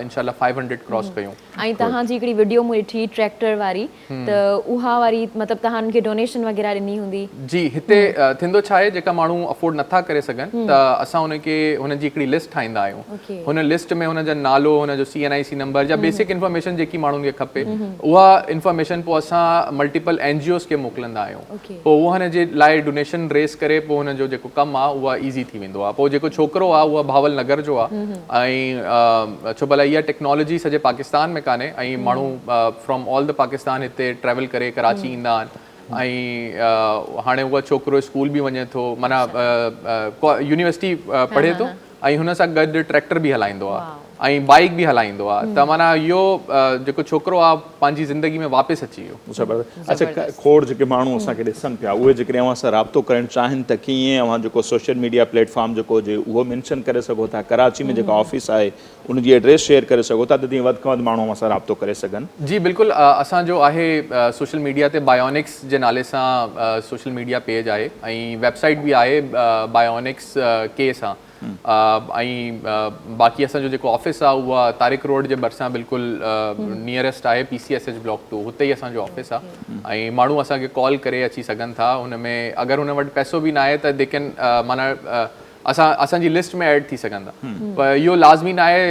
इनशाला 500 क्रॉस कयूं। ऐं तव्हांजी हिकिड़ी वीडियो मूं ॾिठी ट्रैक्टर वारी, त उहा वारी मतिलबु तव्हां उनखे डोनेशन वग़ैरह ॾिनी हूंदी? जी, हिते थींदो छा आहे, जेका माण्हू अफोर्ड नथा करे सघनि त असां हुनखे हुनजी हिकिड़ी लिस्ट ठाहींदा आहियूं, हुन लिस्ट में हुनजो नालो, हुनजो CNIC number या बेसिक इन्फॉर्मेशन जेकी माण्हुनि खे खपे उहा इन्फॉर्मेशन पोइ असां मल्टीपल NGOs खे मोकिलींदा आहियूं, पोइ उहो हुनजे लाइ डोनेशन रेस करे पोइ हुनजो जेको कमु आहे उहा ईज़ी थी वेंदो आहे। पोइ जेको छोकिरो आहे उहा भावल नगर जो आहे, ऐं छो भला इहा टेक्नोलॉजी सॼे पाकिस्तान में कान्हे, ऐं माण्हू फ्रॉम ऑल the Pakistan हिते ट्रैवल करे कराची ईंदा आहिनि, ऐं हाणे उहो छोकिरो स्कूल बि वञे थो, माना यूनिवर्सिटी पढ़े थो, ऐं हुन सां गॾु ट्रैक्टर बि हलाईंदो आहे ऐं बाइक बि हलाईंदो आहे, त माना इहो जेको छोकिरो आहे पंहिंजी ज़िंदगी में वापसि अची वियो। ज़बरदस्त। अच्छा, खोड़ जेके माण्हू असांखे ॾिसनि पिया उहे जेकॾहिं अव्हां सां राब्तो करणु चाहिनि त कीअं अव्हां जेको सोशल मीडिया प्लेटफॉर्म जेको हुजे उहो मेंशन करे सघो था, कराची में जेका ऑफिस आहे उनजी एड्रेस शेयर करे सघो था त जीअं वधि खां वधि माण्हू अव्हां सां राब्तो करे सघनि? जी बिल्कुलु, असांजो आहे सोशल मीडिया ते बायोनिक्स जे नाले सां सोशल मीडिया पेज आहे ऐं वेबसाइट बि आहे बायोनिक्स के सां, ऐं बाक़ी असांजो जेको ऑफिस आहे उहा तारिक रोड जे भरिसां बिल्कुलु नियरेस्ट आहे, PCSH block 2, हुते ई असांजो ऑफिस आहे, ऐं माण्हू असांखे कॉल करे अची सघनि था। हुन में अगरि हुन वटि पैसो बि न आहे त they can माना असां असांजी लिस्ट में ऐड थी सघंदा, पर इहो लाज़मी न आहे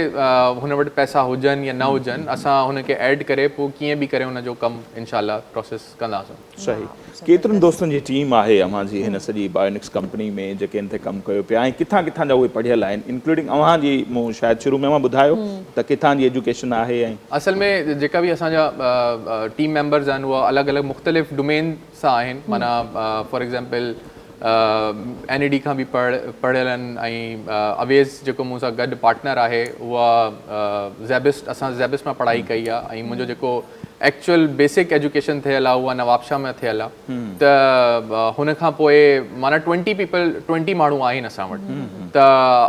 हुन वटि पैसा हुजनि या न हुजनि, असां हुनखे ऐड करे पोइ कीअं बि करे हुनजो कमु इनशाला प्रोसेस कंदासीं। सही। केतिरनि दोस्तनि जी टीम आहे अव्हांजी हिन सॼी बायोनिक्स कंपनी में जेके हिन ते कमु कयो पिया ऐं किथां किथां जा उहे पढ़ियल आहिनि, इंक्लूडिंग अव्हांजी मूं शायदि शुरू में अव्हां ॿुधायो त किथां जी एजुकेशन आहे? ऐं असल में जेका बि असांजा टीम मेंबर्स आहिनि उहा अलॻि अलॻि मुख़्तलिफ़ डोमेन सां आहिनि, माना फॉर एग्ज़ाम्पल NED खां बि पढ़ियल आहिनि, ऐं अवेज़ जेको मूं सां गॾु पार्टनर आहे उहा ज़ेबिस्ट, असां ज़ेबिस्ट मां पढ़ाई कई आहे, ऐं मुंहिंजो जेको एक्चुअल बेसिक एजुकेशन थियल आहे उहा नवाबशाह में थियल आहे, त हुन खां पोइ माना 20 माण्हू आहिनि असां वटि, त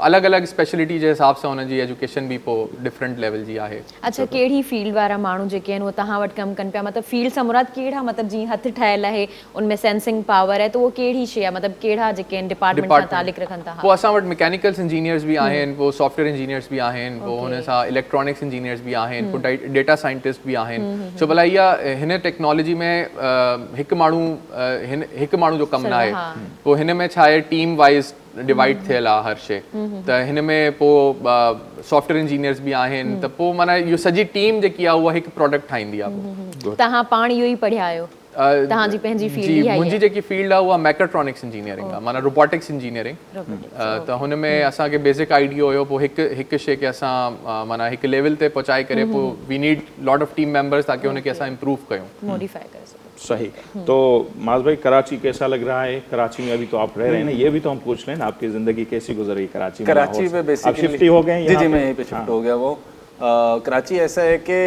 अलॻि अलॻि स्पेशलिटी जे हिसाब सां हुनजी एजुकेशन बि पोइ डिफरेंट लेवल जी आहे। अच्छा, कहिड़ी फील्ड वारा माण्हू जेके आहिनि उहे तव्हां वटि कमु कनि पिया? मतिलबु फील्ड सां मुराद कहिड़ा, मतिलबु जीअं हथु ठाहियल आहे उन में सेंसिंग पावर आहे, त उहो कहिड़ी शइ आहे, मतिलबु कहिड़ा जेके आहिनि डिपार्टमेंट सां तालुक़ रखनि था? पोइ असां वटि मैकेनिकल इंजीनियर्स बि आहिनि, पोइ सॉफ्टवेयर इंजीनियर्स बि आहिनि, पोइ हुन सां इलेक्ट्रॉनिक्स इंजीनियर्स बि आहिनि, पोइ डेटा साइंटिस्ट बि आहिनि। छो भला इहा हिन टेक्नोलॉजी में हिकु माण्हू हिन हिकु माण्हू जो कमु न आहे, पोइ हिन में छा आहे टीम वाइज़ ڊوائيڊ ٿيل آ هر شي ته هن ۾ پو سافٽويئر انجنيئرز به آهن ته پو معنيٰ اهو سڄي ٽيم جيڪي آ اها هڪ پراڊڪٽ ٺاهيندي آ پو. توهان پاڻ اهو ئي پڙهيا آهيو؟ توهان جي پنهنجي فيلڊ جي اها ئي آهي؟ منهنجي جيڪي فيلڊ آ اها ميڪاٽرانڪس انجنيئرنگ آ معنيٰ روبوٽڪس انجنيئرنگ ته هن ۾ اسان کي بيسڪ آئيڊيو هيو پو هڪ هڪ شي کي اسان معنيٰ هڪ ليول تي پهچائي ڪري پو we need lot of team members تاڪي هن کي اسان امپروو ڪيون. موڊيفائي ڪري سگهو. صحيح تو معاذ بھائي ڪراچي ڪيسا لگ رھا ھي ڪراچي ۾ ابھي تو آپ رھ رھي ھين يي بھي تو ھم پوڇ لين آپ ڪي زندگي ڪيسي گزر رھي ڪراچي ۾ ڪراچي ۾ بيسيڪلي آپ شفٽ ھي ھو گئي ھين جي جي مين يھين پي شفٽ ھو گيا ھون ڪراچي ايسا ھي ڪي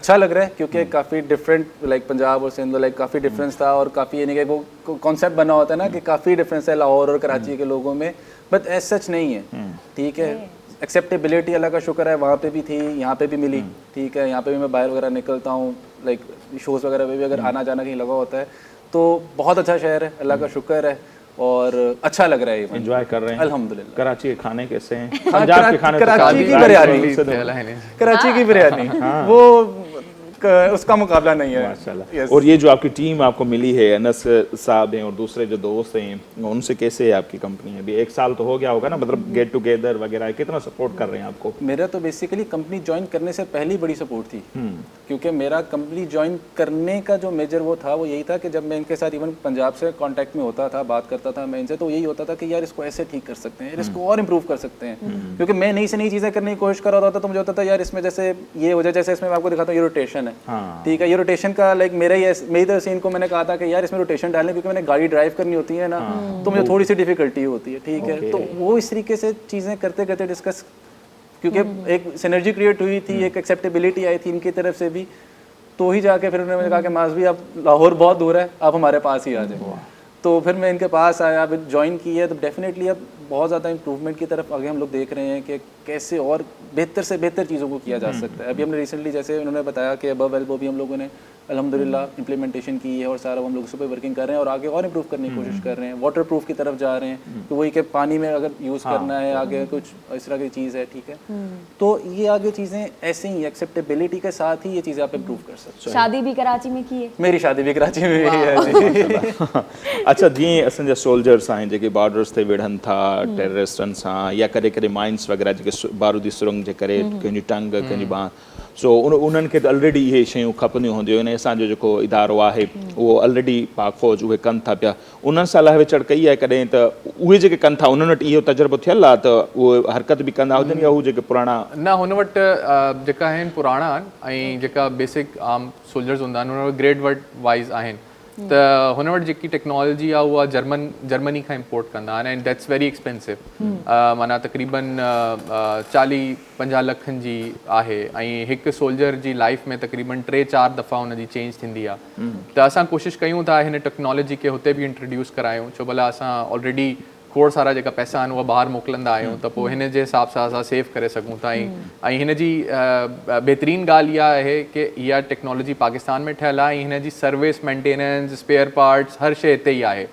اچھا لگ رھا ھي ڪيونڪه ڪافي ڊفرنٽ لائيڪ پنجاب اور سندھ لائيڪ ڪافي ڊفرنس ٿا اور ڪافي يعني ڪي وو ڪانسيپٽ بنا ھوتا ھي نا ڪي ڪافي ڊفرنس ھي لاھور اور ڪراچي ڪي لوگون ۾ بٽ ايز سچ نھين ھي ٺيڪ ھي ايڪسيپٽيبلٽي الله ڪا شڪر ھي وھان پي بھي ٿي يھان پي بھي ملي ٺيڪ ھي يھان پي بھي مين باھر وغيره نڪلتا ھون لائيڪ شوز وغيره ۾ به اگر آنا جانا ڪهين لڳا هوتا هي تو بهت اڇا شهر هي الله ڪا شڪر هي اور اڇا لڳ رها هي انجوائي ڪر رهي هين الحمدلله ڪراچي ڪي کاني ڪيسي هين پنجاب ڪي کاني ڪراچي ڪي برياني ڪراچي ڪي برياني وو اس ڪا مقابله نهين هي ماشاءالله اور یہ جو آپ ڪي ٽيم آپ ڪو ملي هي انس صاحب هين اور دوسري جو دوست هين ان سي ڪيسي هي آپ ڪي ڪمپني ابي ايڪ سال تو هو گيا هوگا نا مطلب گيٽ ٽوگيدر وغيره ڪتنا سپورٽ ڪر رهي هين آپ ڪو ميرا تو بيسيڪلي ڪمپني جوائن ڪرني سي پهلي بڙي سپورٽ ٿي क्योंकि मेरा कंपनी ज्वाइन करने का जो मेजर वो था वो यही था कि जब मैं इनके साथ इवन पंजाब से कांटेक्ट में होता था, बात करता था मैं इनसे, तो यही होता था कि यार इसको ऐसे ठीक कर सकते हैं, यार इसको और इम्प्रूव कर सकते हैं। क्योंकि मैं नई से नई चीज़ें करने की कोशिश कर रहा होता था, तो मुझे होता था यार इसमें जैसे ये हो जाए, जैसे इसमें मैं आपको दिखाता हूँ ये रोटेशन है, ठीक है, ये रोटेशन का लाइक मेरा ही मेरी तरफ से इनको मैंने कहा था कि यार इसमें रोटेशन डालें, क्योंकि मैंने गाड़ी ड्राइव करनी होती है ना, तो मुझे थोड़ी सी डिफिकल्टी होती है, ठीक है। तो वो इस तरीके से चीज़ें करते करते डिस्कस, क्योंकि एक सिनर्जी क्रिएट हुई थी, एक एक्सेप्टेबिलिटी आई थी इनकी तरफ से भी, तो ही जाके फिर उन्होंने मुझे कहा कि माज़ भी आप लाहौर बहुत दूर है, आप हमारे पास ही आ जाए। तो फिर मैं इनके पास आया, फिर ज्वाइन किया, तो डेफिनेटली अब बहुत ज़्यादा इम्प्रूवमेंट की तरफ आगे हम लोग देख रहे हैं कि कैसे और बेहतर से बेहतर चीज़ों को किया जा सकता है। अभी हमने रिसेंटली जैसे उन्होंने बताया कि अबव एल्बो भी हम लोगों ने अल्हम्दुलिल्लाह इम्प्लीमेंटेशन की है और सारा हम लोग उस पर वर्किंग कर रहे हैं और आगे और इम्प्रूव करने की कोशिश कर रहे हैं। वाटर प्रूफ की तरफ जा रहे हैं कि वही कि पानी में अगर यूज़ करना है, आगे कुछ इस तरह की चीज़ है, ठीक है। तो ये आगे चीज़ें ऐसे ही एक्सेप्टेबिलिटी के साथ ही ये चीज़ें आप इम्प्रूव कर सकते हैं। शादी भी कराची में की है? मेरी शादी भी कराची में हुई है जी। अच्छा, जीअं असांजा सोल्जर्स आहिनि जेके बॉर्डर्स ते विढ़नि था टेररिस्टनि सां या कॾहिं कॾहिं माइंस वग़ैरह जेके बारूदी सुरंग जे करे कंहिंजी टंग कंहिंजी बांह, सो उन्हनि खे त ऑलरेडी इहे शयूं खपंदियूं हूंदियूं आहिनि। असांजो जेको इदारो आहे उहो ऑलरेडी पाक फ़ौज उहे कनि था पिया, उन्हनि सां लाइ विचड़ कई आहे कॾहिं? त उहे जेके कनि था उन्हनि वटि इहो तजुर्बो थियल आहे त उहे हरकत बि कंदा हुजनि या हू जेके पुराणा? न, हुन वटि जेका आहिनि पुराणा आहिनि ऐं जेका बेसिक आम सोल्जर्स हूंदा आहिनि हुन वटि ग्रेड वाइज़ आहिनि। त हुन वटि जेकी टेक्नोलॉजी आहे उहा जर्मनी खां इम्पोर्ट कंदा आहिनि एंड that's very expensive, माना तक़रीबन 40-50 लखनि जी आहे ऐं हिकु सोल्जर जी लाइफ में तक़रीबन 3-4 दफ़ा हुनजी चेंज थींदी आहे। त असां कोशिशि कयूं था हिन टेक्नोलॉजी खे हुते बि इंट्रोड्यूस करायूं, छो भला असां ऑलरेडी खोड़ सारा जेका पैसा आहिनि उहा ॿाहिरि मोकिलींदा आहियूं, त पोइ हिन जे हिसाब सां असां सेव करे सघूं था। ऐं हिन जी बहितरीन ॻाल्हि इहा आहे की इहा टेक्नोलॉजी पाकिस्तान में ठहियल आहे ऐं हिन जी सर्विस, मेंटेनेंस, स्पेयर पार्ट्स हर शइ हिते ई आहे।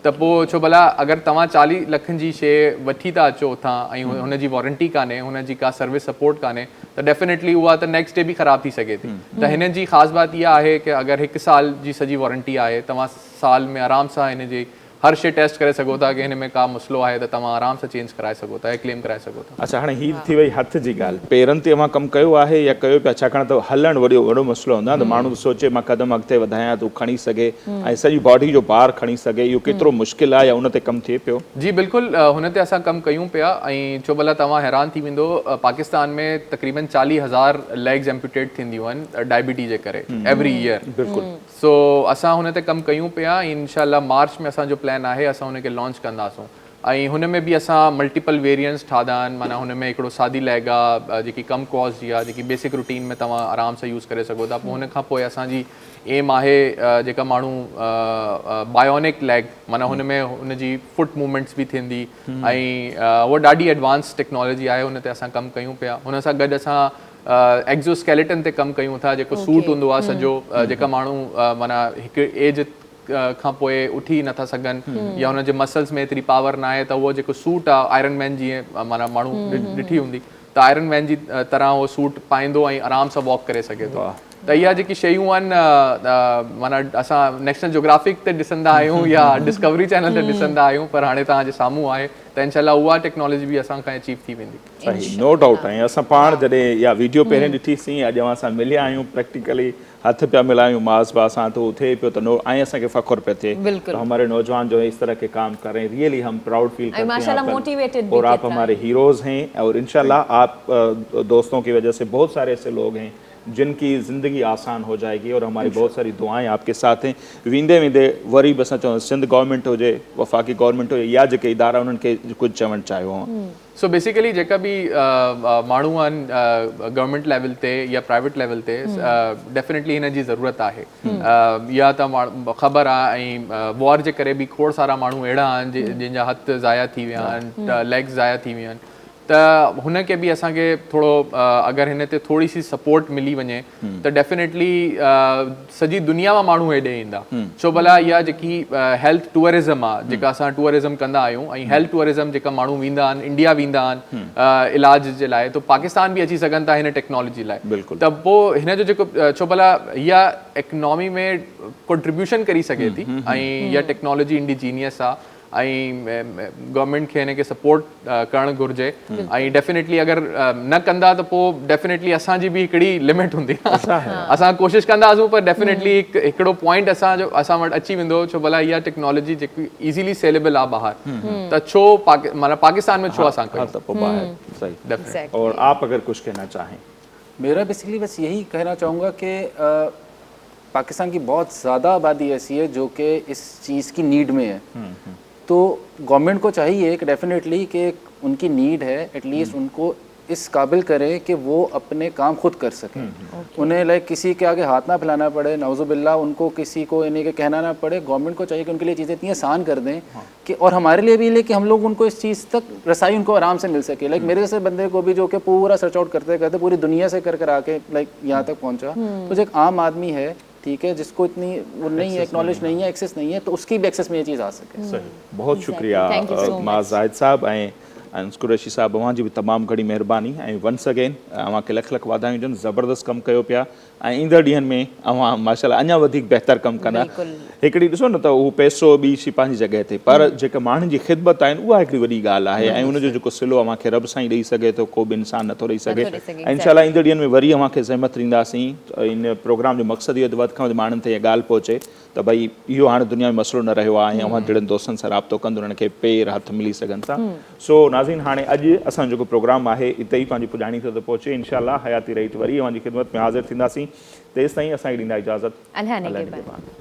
त पोइ छो भला अगरि तव्हां 40 लखनि जी शइ वठी था अचो उतां ऐं हुन जी वारंटी कान्हे, हुन जी का सर्विस सपोर्ट कान्हे, त डेफिनेटली उहा त नेक्स्ट डे बि ख़राबु थी सघे थी। त हिन जी ख़ासि बात इहा आहे की अगरि हिकु साल जी सॼी वारंटी आहे, तव्हां साल में आराम सां हिन जी हर शइ टेस्ट करे सघो था की हिन में का मसइलो आहे, त तव्हां आराम सां चेंज कराए सघो था या क्लेम कराए सघो था। अच्छा, हाणे हीअ थी वई हथ जी ॻाल्हि, पेरनि ते अव्हां कमु कयो आहे या कयो पिया? छाकाणि त हलणु वॾो वॾो मसइलो हूंदो आहे त माण्हू सोचे मां क़दम अॻिते वधायां त हू खणी सघे ऐं सॼी बॉडी जो भार खणी सघे, इहो केतिरो मुश्किलु आहे या उन ते कमु थिए पियो? जी बिल्कुलु, हुन ते असां कमु कयूं पिया ऐं छो भला तव्हां हैरान थी वेंदो, पाकिस्तान में तक़रीबन 40,000 लेग्स एम्प्यूटेट थींदियूं आहिनि डायबिटी जे करे एवरी ईयर। बिल्कुलु। सो असां हुन ते कमु कयूं पिया ऐं इनशा मार्च में असांजो प्लान आहे असां हुनखे लॉन्च कंदासूं ऐं हुन में बि असां मल्टीपल वेरिएंट्स ठाहिदा आहिनि, माना हुन में हिकिड़ो सादी लेग आहे जेकी कम कॉस्ट जी आहे, जेकी बेसिक रूटीन में तव्हां आराम सां यूज़ करे सघो था। पोइ हुन खां पोइ असांजी एम आहे जेका माण्हू बायोनिक लेग, माना हुन में हुनजी फुट मूवमेंट्स बि थींदी ऐं उहा ॾाढी एडवांस टेक्नोलॉजी आहे, हुन ते असां कमु कयूं पिया। हुन सां गॾु असां एक्सोस्केलेटन ते कमु कयूं था, जेको सूट हूंदो आहे सॼो, जेका माण्हू माना हिकु एज खां पोइ उठी नथा सघनि या हुनजे मसल्स में एतिरी पावर न आहे, त उहो जेको सूट आहे आयरन मैन जीअं माना माण्हू ॾिठी हूंदी त आयरन मैन जी तरह उहो सूट पाईंदो ऐं आराम सां वॉक करे सघे थो। ته اها جيڪي شيون آهن معنيٰ اسان نيشنل جيوگرافڪ تي ڏسندا آهيون يا ڊسڪوري چينل تي ڏسندا آهيون پر هاڻي توهان جي سامهون آهي ته انشاء الله اها ٽيڪنالاجي به اسان کان اچيو ٿي ويندي. صحيح نو ڊائوٽ ۽ اسان پاڻ جڏهن اها ويڊيو پهرين ڏٺي سين اڄ اوهان سان مليا آهيون پريڪٽيڪلي هٿ پيا ملايون معاذ ڀاء سان ته هو ٿئي پيو ته نو ۽ اسان کي فخر پيو ٿئي ته هماري نوجوان جو هي اس طرح ڪي ڪام ڪر رهي هين ريئلي هم پرائوڊ فيل ڪرتي هين آپ پر اور آپ هماري هيروز هين اور انشاء الله آپ دوستون ڪي وجه سي بهت ساري ايسي لوگ هين جن ڪي زندگي آسان هو جائي گي اور هماري بهت ساري دعائين آپ ڪي ساٿ هين ويندي ويندي وري به اسان چونداسين سنڌ گورنمينٽ هجي وفاقي گورنمينٽ هجي يا جيڪي ادارا انهن کي ڪجهه چوڻ چاهيو اوهان. سو بيسيڪلي جيڪا به ماڻهو آهن گورنمينٽ ليول تي يا پرائيويٽ ليول تي ڊيفينيٽلي هن جي ضرورت آهي يا ته خبر آهي ۽ وار جي ڪري به کوڙ سارا ماڻهو اهڙا آهن جن جا هٿ ضايع ٿي ويا آهن ليگز ضايع ٿي ويا آهن ته هن کي به اسان کي ٿورو اگر هن تي ٿوري سي سپورٽ ملي وڃي ته ڊيفينيٽلي سڄي دنيا مان ماڻهو هيڏي ايندا ڇو ڀلا اها جيڪي هيلٿ ٽوئرزم آ جيڪا اسان ٽوئرزم ڪندا آهيون ۽ هيلٿ ٽوئرزم جيڪا ماڻهو ويندا آهن انڊيا ويندا آهن علاج جي لاء ته پاڪستان به اچي سگهن ٿا هن ٽيڪنالاجي لاء ته پوء هن جو جيڪو ڇو ڀلا اها اڪنامي ۾ ڪنٽريبيوشن ڪري سگهي ٿي ۽ اها ٽيڪنالاجي انڊيجينيس آ ۽ گورنمينٽ کي هن کي سپورٽ ڪرڻ گهرجي ۽ ڊيفينيٽلي اگر نه ڪندا ته پوء ڊيفينيٽلي اسان جي به هڪڙي لمٽ هوندي اسان ڪوشش ڪنداسون پر ڊيفينيٽلي هڪڙو پوائنٽ اسان جو اسان وٽ اچي ويندو ڇو ڀلا اها ٽيڪنالاجي جيڪي ايزيلي سيليبل آهي ٻاهر ته ڇو معنيٰ پاڪستان ۾ ڇو اسان ڪيون ته پوء ٻاهر صحيح اور آپ اگر ڪجهه ڪهنا چاهين. ميرا بيسيڪلي بس يهي ڪهنا چاهونگا ڪي پاڪستان ڪي بهت زياده آبادي ايسي هي جو ڪي اس چيز ڪي نيڊ ۾ هي تو گورنمينٽ ڪو چاهيي ڪي ڊيفينيٽلي ڪي ان ڪي نيڊ هي ايٽ ليسٽ ان ڪو اس قابل ڪري ڪي وو اپني ڪام خود ڪر سڪي انهي لاء ڪسي ڪي آگي هاٿ نا ڦيلانا پڙي نعوذ بالله ان ڪو ڪسي ڪو انهي کي ڪهنا نا پڙي گورنمينٽ ڪو چاهيي ڪي ان ڪي لئي چيزين اتني آسان ڪر دين ڪي اور هماري لئي بي ڪي هم لوگ ان ڪو اس چيز تڪ رسائي ان ڪو آرام سي مل سڪي لائيڪ ميري جيسي بندي ڪو بي جو ڪي پورا سرچ آئوٽ ڪرتي ڪرتي پوري دنيا سي ڪر ڪر آ ڪي لائيڪ يهان تڪ پهنچا تو جو ايڪ عام آدمي هي ٺيڪ هي جس ڪو اتني وہ نهين هي ناليج نهين هي ايڪسس نهين هي تو اس ڪي بي ايڪسس ۾ يي چيز آ سڪي. صحيح بهت شڪريه معاذ زاهد صاحب ۽ انس قريشي صاحب اوهان جي به تمام گهڻي مهرباني ۽ ونس اگين اوهان کي لک لک واڌايون هجن زبردست ڪم ڪيو پيا ۽ ايندڙ ڏينهن ۾ اوهان ماشاء الله اڃا وڌيڪ بهتر ڪم ڪندا. هڪڙي ڏسو نه ته هو پئسو ٻي شي پنهنجي جڳهه تي پر جيڪا ماڻهن جي خدمت آهن اها هڪڙي وڏي ڳالهه آهي ۽ ان جو جيڪو صلو اوهان کي رب سائين ڏئي سگهي ٿو ڪو به انسان نٿو ڏئي سگهي ۽ انشاء الله ايندڙ ڏينهن ۾ وري اوهان کي زحمت ڏينداسين ان پروگرام جو مقصد اهو ته وڌ کان وڌ ماڻهن تائين اها ڳالهه پهچي ته ڀئي اهو هاڻي دنيا ۾ مسئلو نه رهيو آهي ۽ اوهان جهڙن دوستن سان رابطو ڪندي انهن کي پير هٿ ملي سگهن ٿا. سو ناظرين هاڻي اڄ اسان جو جيڪو پروگرام آهي اتي ئي پنهنجي پڄاڻي تي ٿو پهچي انشاء الله حياتي رهي ته وري اوهان جي خدمت ۾ حاضر ٿينداسين تيستائين اسان کي ڏيندا اجازت الله نگهبان.